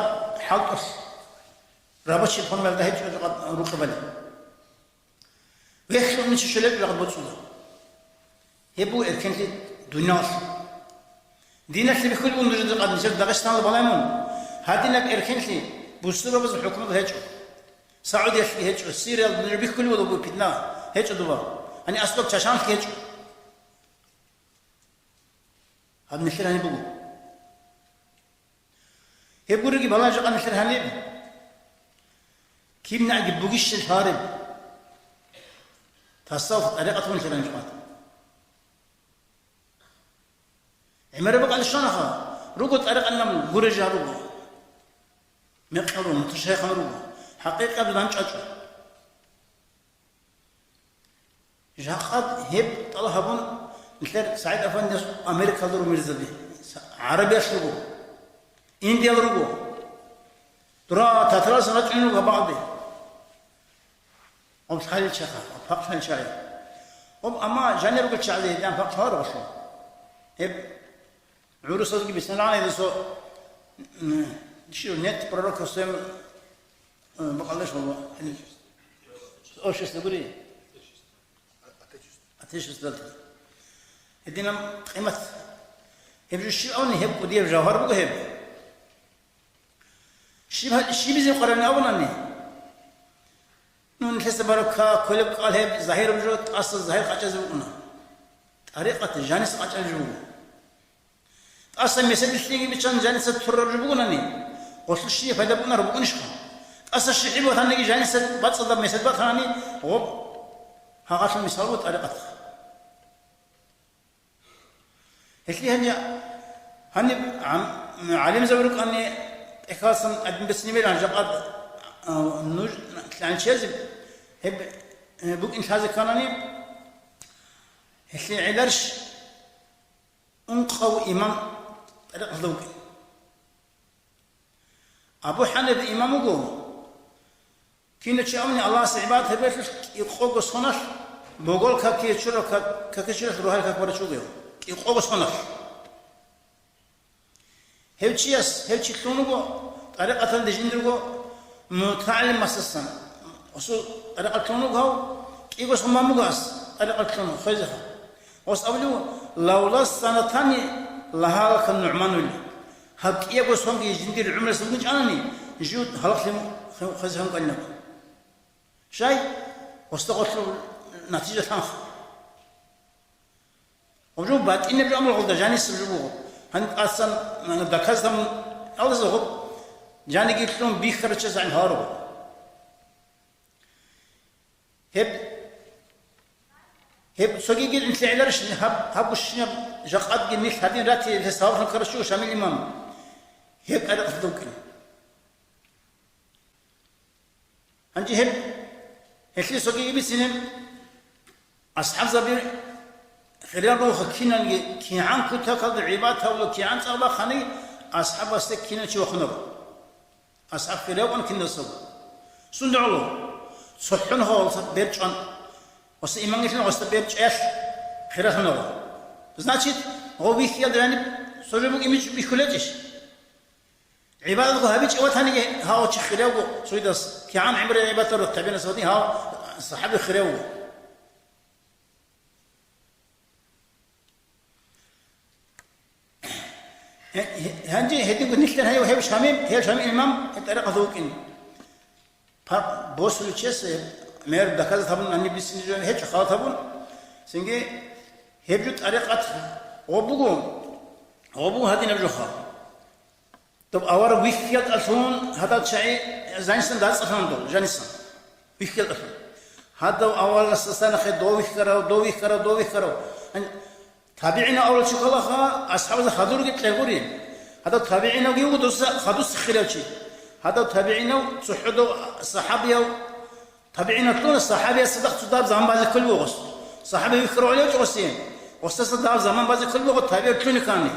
хӀалтӀулъ рабочий формаялда гьечӀо жакъа рукъабали. Вехьлъун ничи щолеб жакъа боцӀула. Гьеб буго эркенлъи дуниялалъ. Диналъе бихьулеб бугин нужеда къад нижер Дагъистаналда балай мун. Гьадинаб эркенлъи бусурбабазул хӀукумат гьечӀо. Саудиялъги гьечӀо, Сириялда нужер бихьулеб буго питна гьечӀо дуба. Гьани аскӀоб чачанлъги гьечӀо. Гьаб нилъер гьаниб буго. Гьеб гуриги балай жакъа нилъер гьаниб. КибнагӀги бугищел гьариб. Тасаввуф тӀарикъат вугин нилъер гьаниб жакъа. ГӀемераб бакӀалде щванаха, руго тӀарикъанилан гурей жал руго. Мекъал руго, муташайихал руго. ХӀакъикъат дандчӀвачӀо. Жакъа гьеб тӀалаб гьабун, нилъер СагӀид Афандияс Америкалда руго мирзаби, гӀарабиялъ руго, Индиял руго. Дура татаралъ рачӀунел руго гьаб бакӀалде. Гъоб лъалел чагӀи, гъоб пакъ лъалел чагӀи. Гъоб, амма жанир ругел чагӀазе гьедин пакъ лъаларо гъолъул. Гьеб гӀурусазги бицунеб гьаниб досо, м, щив, нет пророка в своём, э, бакӀалдеш вала. Общество гури. Отечество. Гьединаб къимат. Гьеб жо щиб абуни, гьеб кӀудияб жавгьар буго гьеб. Щиб гьа-, щибизе къварани абунани? Ну, нилъеца бараб кколеб кӀал гьеб загьираб жо, тӀаса загьир къачӀазе букӀуна. ТӀарикъат жаниса къачӀараб жо буго. ТӀаса меседилъиги биччан жаниса турараб жо бугонани, гъолъул щиб пайда букӀунареб букӀунищха? ТӀаса щихӀи батаниги жаниса бацӀцӀадаб месед батанани, гъоб гьагъалъул мисал буго тӀарикъат. Гьелъие гьанже гьаниб гӀам-, гӀалимзаби рукӀани, тӀехьалсан администрацияялъ жакъа, а, нуж лъанчиязе гьеб, э, букӀин лъазе кканани, гьелъие гӀеларищ ункъав имам тӀарикъалда вукӀин? Абу ХӀанифа имам вуго, кинав чи абуни Аллагьасе гӀибадат гьабиялъулъ кӀикъого соналъ богол какие чурав как-, какичуралъ рогьалил как барав чи вугев. къого соналъ. Гьев чияс, гьев чи лъун вуго, тӀарикъаталде жиндирго мутагӀалимасасан, гьесул тӀарикъат лъун вуго гьав, кӀиго сон мамугас тӀарикъат лъун хвезеха. Гьес абулев, лавла санатани лагьалака НугӀманули. Гьаб кӀиябго сонги жиндир гӀумрулъ бугин чӀанани, жив гьалахълъи хвезехун кӀанилан. Щай? Гьесда гъорлъ натижа лъанха. Гьеб жо батӀинаб жо амру гьелда жанисеб жо буго. Гьаниб тӀасан, м, доказан алаза гьеб жаниги лъун бихьарав чияс гӀин гьаварав. Гьеб, гьеб цогиги гӀинлъи гӀеларищ гьаб, гьаб гущинаб жакъадги нилъ гьадин рати гьес гьавлъун ккарав чи Шамил имам. Гьеб тӀарикъаталда вукӀин. Гьанже гьеб, гьелъие цогиги бицине, асхӀабзаби хириял ругоха киналги, кигӀан кутакалда гӀибадат гьабула, кигӀан цӀакъ бахъани, асхӀабасда кинав чи вахунаро. АсхӀаб хирияв вукӀана киназдаго. Сунда гӀоло? ЦохӀон гьавалса бер чӀван. Гьесда иман гьелъун гьесда бер чӀваялъ хиралъунаро. Значит, гьев вихьиялда гьаниб цо жо букӀин бихьулечӀищ? ГӀибадатго гьабичӀев ватаниги гьав чи хирав вуго цоясда, кигӀан гӀемерал гӀибадат гьабурав табигӀинас ватани гьав сахӀаби хирав вуго. Гье-, гье-, гьанже гьединго нилъер гьев, гьев Шамим, гьев Шамим имам гьеб тӀарикъаталда вукӀин. Пар-, босулев чияс, э, мер доказать гьабун, гьаниб бицине жо гьечӀо, халат гьабун. Цинги гьеб жо тӀарикъат гъоб буго, гъоб буго гьадинаб жоха. Доб авараг вихьиялдалъун гьадал чагӀи жанисан дацӀцӀалъана дол, жанисан. Вихьиялдалъун. Гьадав аварагасдаса нахъе дов вихьарав, дов вихьарав, дов вихьарав. Гьан-, табигӀинав авараг чи кколаха, асхӀабазда хадурги кьегури. Гьадав табигӀинавги вуго дуса хадуса хирав чи. Гьадав табигӀинав цохӀодав сахӀабияв ТабигӀиналъула сахӀабиясда цадахъ цо даб заман базе кколеб буго. СахӀаби вихьарав гьечӀо гъосе. Гъосдаса даб заман базе кколеб буго, табигӀ лъуни ккани.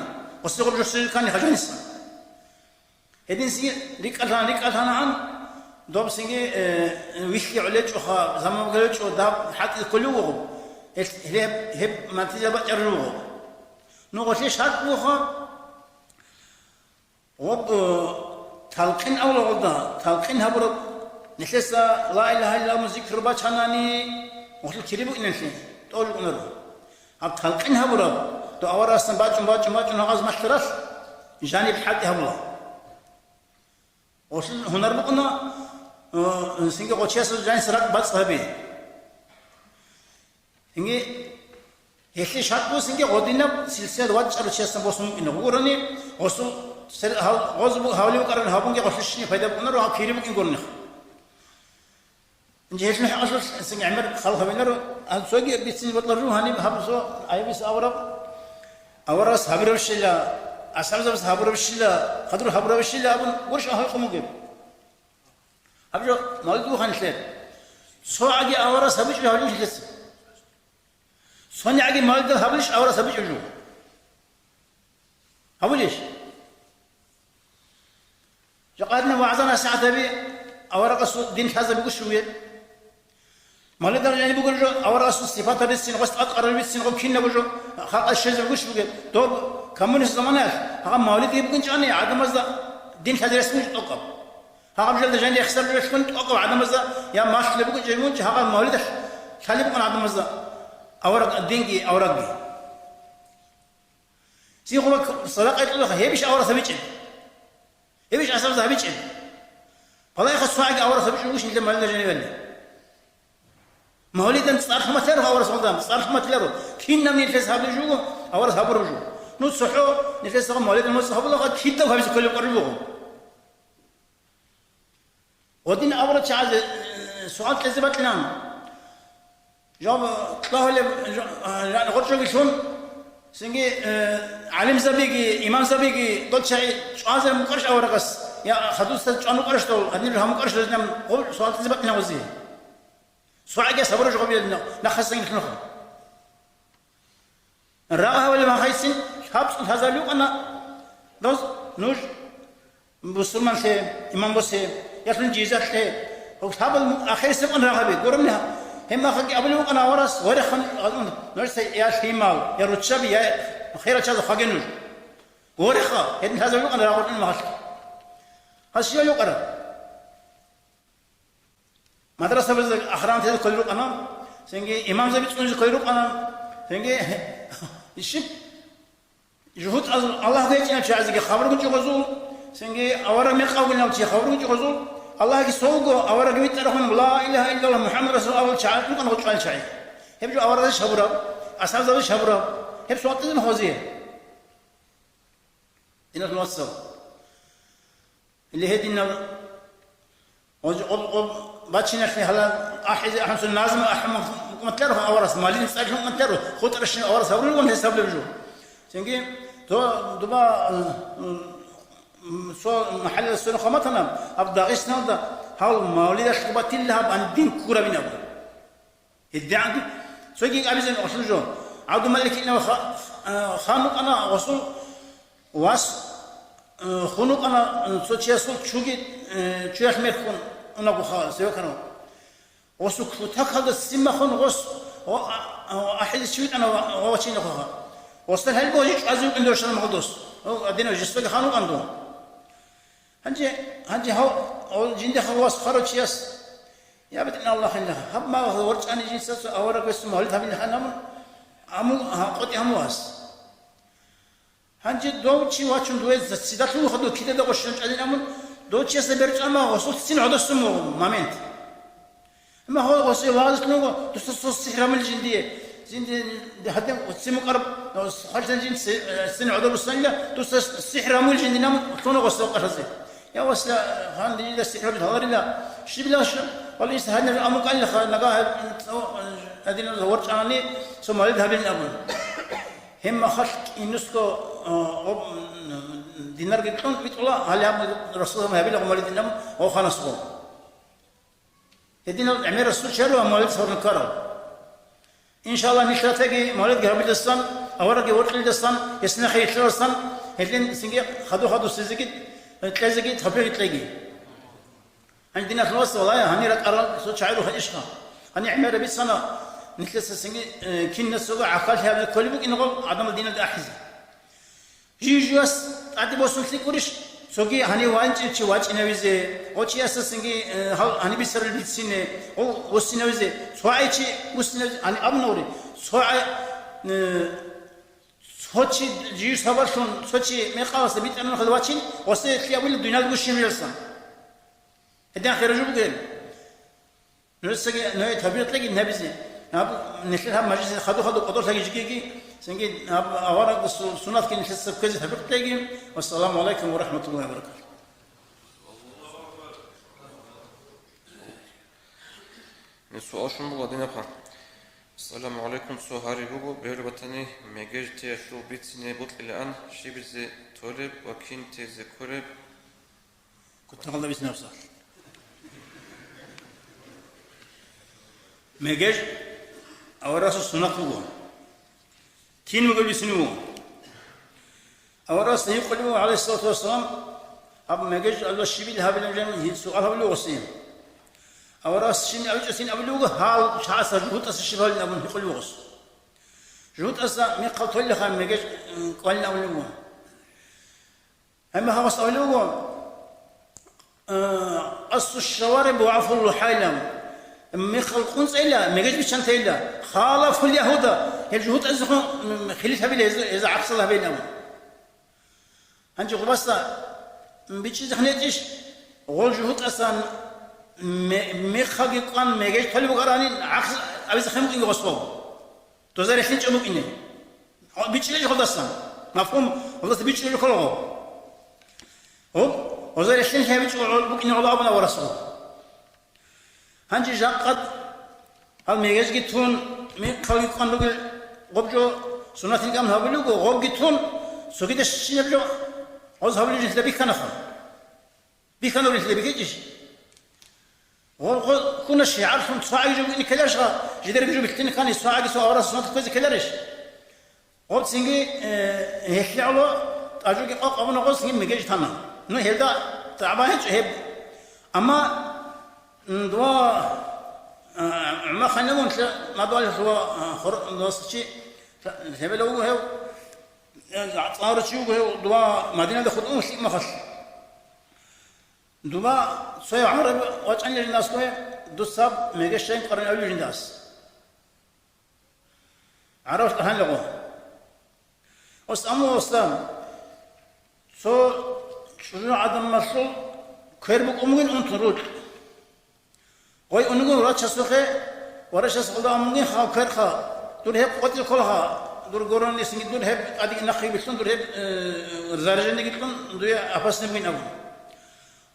Гъосе гъоб жо щвезе ккани гьажаниса. Гьединлъи рикӀкӀалъана, рикӀкӀалъанагӀан, доб цинги, э, вихьи гӀолечӀоха, заман гьечӀо, даб хӀатӀизе кколев вуго. Гьеб, гьеб, гьеб натижа бачӀарулев вуго. Ну гъолъие шартӀ бугоха, Гъоб, э, талкъин авлугъалда, талкъин гьабураб, нилъеца ла илагьа иллаллагь зикру бачанани, гъолъул кири букӀиналъе тӀолъукӀунаро. Гьаб талкъин гьабураб, дов аварагасдасан бачӀун, бачӀун, бачӀун гьагъаз малъаралъ, жаниб хӀалтӀи гьабула. Гъолъул гьунар букӀуна, э, цинги гъочиясул жаниса ракӀ бацӀцӀ гьаби. Цинги гьелъие шартӀ буго, цинги гъодинаб силсилаялда вачӀарав чиясдасан босун букӀине гъугурани, гъосул сер-, гьав-, гъоз бу-, гьавли букӀараб гьабунги гъолъущине пайда букӀунаро, гьав кири букӀин гурони. Гьелъул хӀакъалъулъ цинги гӀемер халкъ гьавинаро, а цоги бицине бокьарав гьаниб гьаб цо айбис авараг, аварагас гьабурабщила, асхӀабзабаз гьабурабщила, хадур гьабурабщила абун гурищ гьавикьун бугеб. Гьаб жо мавлид буханлъе. Цо гӀаги аварагас гьабичӀо гьавлищ гьелъеца. ЦонигӀаги мавлидал гьабулищ аварагас гьабичӀеб жо? Гьабулищ? Жакъа гьадинаб вагӀза-насихӀат гьаби аварагасул дин лъазабигу щуге. Мавлидал жани бугел жо аварагасул сипатал рицин, гъос тӀадкъарал рицин, гъоб кинабго жо халкъалъ щвезабигу щуге. Доб коммунист заманаялъ гьагъаб мавлид гьеб букӀинчӀани гӀадамазда дин лъазе рес мунчӀ тӀокӀаб. Гьагъаб жалда жани рехсараб релълъун тӀокӀав гӀадамазда я малъулеб бугин жай мунчӀ, гьагъаб мавлидалъ лъалеб букӀун гӀадамазда авараг динги аварагги. Цин гъуба садакъа кьулаха, гьебищ аварагас гьабичӀеб? Гьебищ асабаз гьабичӀеб? Балагьеха, цогӀаги аварагас гьабичӀеб бугищ нилъер мавлида жанивали? Мавлидан цӀар лъуматиларо аварагас гъолда, цӀар лъуматиларо. Кинаб нилъеца гьабулеб жо буго, аварагас гьабураб жо. Ну цохӀо нилъеца мавлидан моцӀ гьабулаха, кидав гьабизе кколеб къориб буго. Гъодин авараг чагӀазе, э, суал кьезе бакьилан. Жо кьогьулеб, жо, э, жан гъоркьоги лъун, цинги, э, гӀалимзабиги, имамзабиги, дол чагӀи чӀвазе мукӀарищ аварагас, я хадусда чӀван вукӀарищ дол, гьадинаб гьаб мукӀарищ дозинаб гъоб суал кьезе бакьилан гъозе. СогӀаги сабур жо гъоб нахъасан лъунаха. Рагъ гьавали махайцин лъабцӀун лъазабулев вукӀана, доз нуж бусурманлъе, имам босе, ялъун жизалъе, гьабал ахирисеб вукӀана рагъаби, гурони гьеб махаги абулев вукӀана аварагас, варехан, нужеца я лъимал, я руччаби, я Херал чиясда хъваге нуж. Гьореха, гьедин лъазаб рукъана рагъоркьун магьалъ. Гьас щиб гьукъараб? Мадрасабазда ахрамтазе кколел рукъана, цинги имамзаби цӀунизе кколел рукъана, цинги ишиб жугьутӀазул Аллагь гьечӀинав чагӀазеги хабар гьечӀо гъозул, цинги авараг мекъав гьунав чи хабар гьечӀо гъозул, Аллагьги цо вуго, авараг витӀарахун, ла илагьа иллаллагь МухӀаммад расул абул чагӀи рукъана гъочӀван чагӀи. Гьеб жо аварагзаби шабураб, асхӀабзаби шабураб, гьеб сугьатӀизаб гьозие. Диналъул вацал. Или гьединал гъоз-, гъоб-, гъоб-, бачиналъе гьалан ахӀизе ахӀун цо назму ахӀун мукъматлъаро аварас, малин цӀалъун мукъматлъаро, хутӀаращин аварас гьаврилгъун гьесаблеб жо. Цинги то дуба, м, м, цо махӀаллалъ сверухъ батана, гьаб Дагъистаналда гьав мавлидалъ батила гьаб гьаниб дин ккурабин абун. ГьедигӀанги цоги абизин гъосул жо. ГӀабдулмалик ибн Ха-, э, хан вукӀана гъосул вас, э, хун вукӀана, э, цо чиясул чуги, э, чуялъ мерхун унаго ха-, севе ккана. Гъосул кутакалда ццин бахун гъос, о, а, а, ахӀилис чи витӀана ва, ва вачин хъуха. Гъосда гьалбо жи чӀвазе вукӀин дошана магъдос. О, адина жестаги хан вукӀан дун. Гьанже, гьанже гьав, гьав жиндихъа вас хъарав чияс, я БетӀергьан Аллагь, гьаб мал ворчӀани жинсаца авараг весун мавлид гьабилан гьанамун, аму, гьа, къотӀи гьаму ас. Гьанже дов чи вачун дуе цидалъун хадув кидаде гъощун чӀалин амун, дов чиясда берчӀама гъосул ццин гӀодосун момент. Амма гьав гъосе вагъзулъун вуго, дуца цо сихӀр гьамул жиндие. Жинди гьадин ццин мукӀараб, хъалцан жин ццин гӀодобусанила, дуца сихӀр гьамул жинди нам лъуна гъосе къаразе. Я васла, гьанди дида сихӀр гьабил гьаларила, щибила шу, валис гьадин амукӀалила ха, нага гьадин ворчӀани, цо мавлид гьабилин абун. Гьеб махалъ кинусго, а, гъоб-, динарги кьун битӀула, гьале гьаб Расулан гьабила гъумалидин абун, гъов ханасго. Гьединал гӀемер расул чару ва мавлид гьабун ккарал. Иншаллагь, нилъ ратаги мавлидги гьабидасан, аварагги воркьилдасан, гьесинахъе йилъарасан, гьелин цинги хаду-хадусезеги, кьезеги тавфикъ кьеги. Гьаниб диналъул вацал, валлагь, гьанир ракӀарал цо чагӀи руха ишха. Гьанир гӀемер бицана, нилъеца цинги, э, кинасго гӀахьаллъи гьабизе кколеб букӀиного гӀадамал диналде ахӀизе. Жив-живас тӀаде босун лъикӀурищ? Цоги гьанив ванчӀев чи вачӀинавизе, гъо чиясда цинги, э, гьал гьаниб бицарал бицине, гъо вуссинавизе, цо гӀай чи вуссинавизе, гьаниб абунаври, цо гӀай, э, цо чи жив сабаблъун, цо чи мекъаласда битӀараб мехалда вачин, гъосе лъиабулеб дуниялалъул щиб мехалъан. Гьедин хиражу бугеб. Нужецаги, нужее тавфикъ кьеги набизе. Гьаб, нилъер гьаб мажлисизе хаду-хаду кӀодолъаги жигиги, цинги гьаб авараг су-, суннатги нилъеца кквезе тавфикъ кьеги. Вассаламу гӀалайкум ва рахӀматуллагьи ва баракатугь. Гьес суал щун буго, Адинабха. Ассаламу гӀалайкум, цо гьари буго, бегьулеб батани, мегеж теялъул бицине бокьилаан, щибизе толеб ва кин тезе кколеб? Кутакалда бицинаб суал. Мегеж аварасул суннат буго. Кин бугеб бицин буго. Аварас гьикъулев, гӀалайгьиссалату вассалам, гьаб мегеж Аллагь щибил гьабилан жан суал гьабулев гъосие. Аварас щиб абичӀосин абулев буго, гьал чагӀаса жугьутӀаса щиб гьабилин абун гьикъулев гъос. ЖугьутӀаса мехъал толеха мегеж, м, кӀвалин абулев буго. Гьеб мехалъ гьас абулеб буго, э, къассу шшавариб ва гӀафвул лухӀайла, мехалъ къунцӀейила, мегеж биччан тейила, халафул ягьуда, гьел жугьутӀазехун, м, хилиф гьабила гьез, гьезда гӀахсал гьабейилан. Гьанже гъубаса, м, бичӀчӀизехъин гьечӀищ, гъол жугьутӀасан ме-, мехалги кӀван мегеж толеб бугоранин гӀахс абизехъин букӀинги гъосул. Доза релълъинчӀеб букӀине. Гьаб бичӀчӀилел гьелдасан. Мафгьум, гьелдаса бичӀчӀулел кколаго. Гьаб, гьезда релълъин гьабичӀого гьел букӀине гьелда абуна ва Расул. Гьанже жакъа гьал мегежги тун, мехалги кӀван ругел гъоб жо суннатин кӀам гьабулего, гъобги тун, цогидаб щинаб жо гьез гьабулеб жинлъида бихьанаха. Бихьанурелъе бихьичӀищ? Гъо-, гъо-, ккуна шигӀарлъун цо гӀайжу букӀине ккеларищха, жидерги жо бихьине ккани, цо гӀаги цо аварас сунат кквезе ккеларищ? Гъоб цинги, э, гьелъие гӀоло тӀажуги къокъ абуна гъос цинги мегеж тана. Ну, гьелда тӀагӀба гьечӀо гьеб. Амма, м, дова, э, гӀумахъайнавун лъа-, мадугьалилъула, э, хор-, досчи лъа-, лъебела вуго гьев. ЦӀаларав чи вуго гьев, доба Мадинаялда хутӀун лъикӀ махалъ. Доба цояв гӀараб вачӀанила жиндаскоги, дуца мегеж щайин къварин абулеб жиндасе. ГӀараб гьанлего. Ос амма оста цо чӀужугӀаданалъул квер букӀун бугин унтун рукь. Гъой унгун врачасухъе, врачас гъолда амунгин хал кверха, дур гьеб къотӀил кколха, дур гуронисинги дур гьеб тӀадеги нахъе билълъун, дур гьеб, э, заражениеги кьун, дуе опасный бугин абун.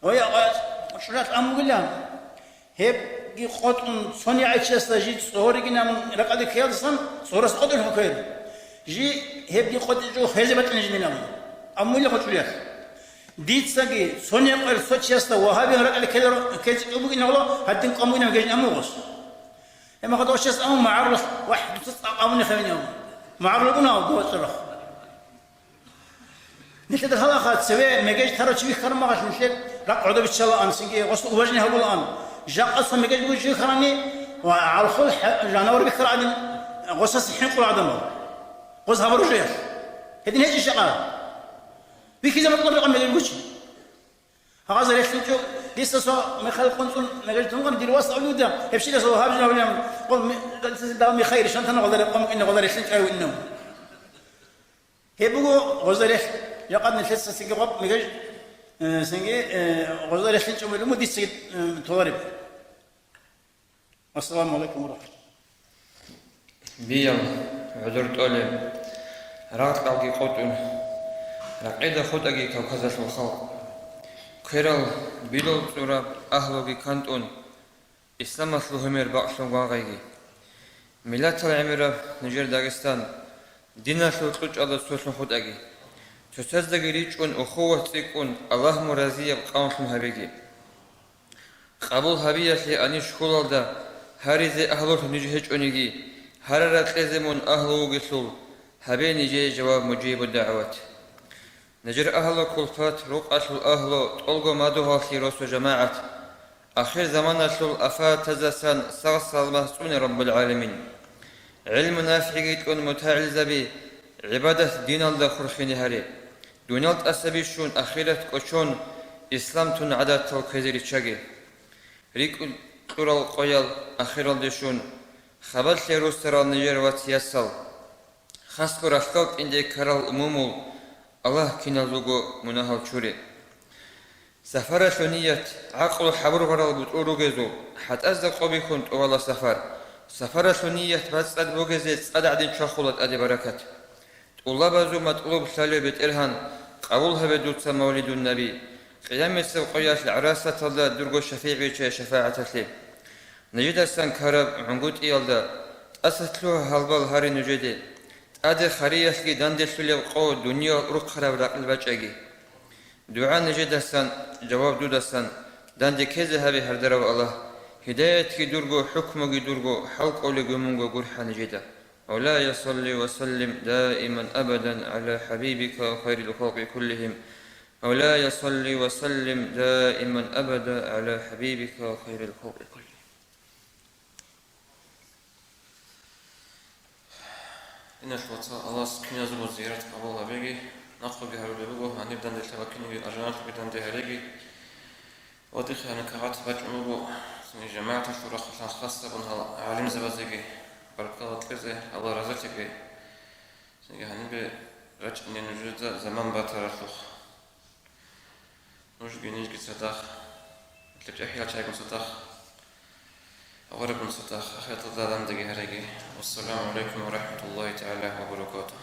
Гъой а-, чӀужуялъ амугила, гьебги къотӀун цони гӀайчиясда жи цӀоригин абун ракӀалде ккеялдасан, цӀорас къотӀун хӀукмур. Жи гьебги къотӀичӀо хвезе батӀине жинин абун. Амугила гъой чӀужуялъ. Дицаги, цони къвер цо чиясда вагьабиян ракӀалде ккеларо-, ккелчӀеб бугин гьула, гьадин къван бугин гьав гьежин амугъос. Гьеб мехалда ва чияс амун магӀарулъ, вахӀ, дуца цӀакъ абуни хавин абун. МагӀарулгун гьав дова цӀорах. Нилъеда лъалаха, цеве мегеж тарав чи вихьараб мехалъ нилъер ракӀ гӀодобиччалаан, цинги гъосда уважение гьабулаан. Жакъа цо мегеж бугев чи вихьарани, ва гӀалхул хӀа-, жанавар вихьараб гӀадин, гъосаса хӀинкъула гӀадамал. Гъоз гьабураб жоялъ. Гьедин гьечӀищ жакъа? Вихьизе бокьараб жакъа мегеж бугев чи. Гьагъазда релълъинчӀев, дица цо Михаил къунцӀун мегеж тунгъан дир вас абулеб дагь, гьеб щиласа гьаб жо гьабилан, гъо ми-, дал Михаил шантана гъолда рекъон инна гъолда релълъинчӀев инна. Гьеб буго гъозда релъ, жакъа нилъеца цинги гъоб мегеж, э, цинги, э, гъозда релълъинчӀев мугӀлиму дицаги, э, толареб. Ассаламу гӀалайкум ва рахматуллагь. Биял, гӀодор тӀолеб, рагъ-кьалги къотӀун, ракъида хутӀаги Кавказалъул халкъ. Кверал билал цӀураб агьлуги кантӀун, исламалъул гьумер бакълъун гвангъайги. Миллатал гӀемераб нижер Дагъистан, диналъул кьучӀалда цолъун хутӀаги. Цоцаздаги ричӀчӀун ухуват цӀикӀкӀун, Аллагь мун разияб къавмлъун гьабеги. Къабул гьабиялъе анищ хьулалда гьаризе агьлулъ ниж гьечӀониги, гьарараб кьезе мун агьлу вугелъул, гьабе нижее жаваб мужибу дагӀват. Нижер агьлу кулпат, рукъалъул агьлу, тӀолго мадугьаллъи росу жамагӀат, ахир заманалъул афатаздасан сагъ-саламат цӀуне Раббул гӀаламин. ГӀилму нафигӀги кьун мутагӀилзаби, гӀибадат диналда хурхине гьаре. Дуниял тӀаса бищун, ахират кӀочон, ислам тун гӀадатал кквезе риччаге. РикӀкӀ кьурал къоял ахиралде щун, хабалъе руссарал нижер вац-ясал. Хасго рахьдал кӀинде ккарал умумул, Аллагь киназулго мунагьал чуре. Сафаралъул ният, гӀакълу хӀабургъарал бутӀрул ругезул, хӀатӀазда къо бихьун тӀувала сафар. Сафаралъул ният бацӀцӀад бугезе цӀад гӀадин чвахула тӀаде баракат. ТӀулабазул матӀлуб лъалев БетӀергьан, къабул гьабе дуца мавлидун наби, Къиямасеб къоялъ гӀарасаталда дурго шафигӀ виччай шафагӀаталъе. Нижидасан ккараб гӀунгутӀиялда тӀаса лъугьа гьалбал гьаре нужеде, тӀаде хариялъги данделъулеб къо дуниял урхъараб ракьил бачӀаги. ДугӀа нижедасан, жаваб дудасан, данде ккезе гьабе, гьардарав Аллагь, гьидаятги дурго, хӀукмуги дурго, хӀал кӀолего мунго гурхӀа нижеда. مولاي صل وسلم دائما أبدا على حبيبك خير الخلق كلهم. مولاي صل وسلم دائما أبدا على حبيبك خير الخلق كلهم. Диналъул вацал, Аллагьас киназулго зиярат къабул гьабеги, нахъеги гьарулеб буго, гьаниб данделъ ваккиниги алжаналъуги данде гьареги. Ва дихъе гьаниб кагъат бачӀун буго, цинги жамагӀаталъул рахъалъан хас гьабун гьал гӀалимзабазеги баркала кьезе, Аллагь разилъеги. Цинги гьанибе рачӀине нужеда заман батаралъухъ. Нужги нижги цадахъ, лъечӀахӀиял чагӀигун цадахъ, аварагун цадахъ, ахираталда дандаги гьареги. Вассаламу гӀалайкум ва рахӀматуллагьи тагӀала ва баракатугьу.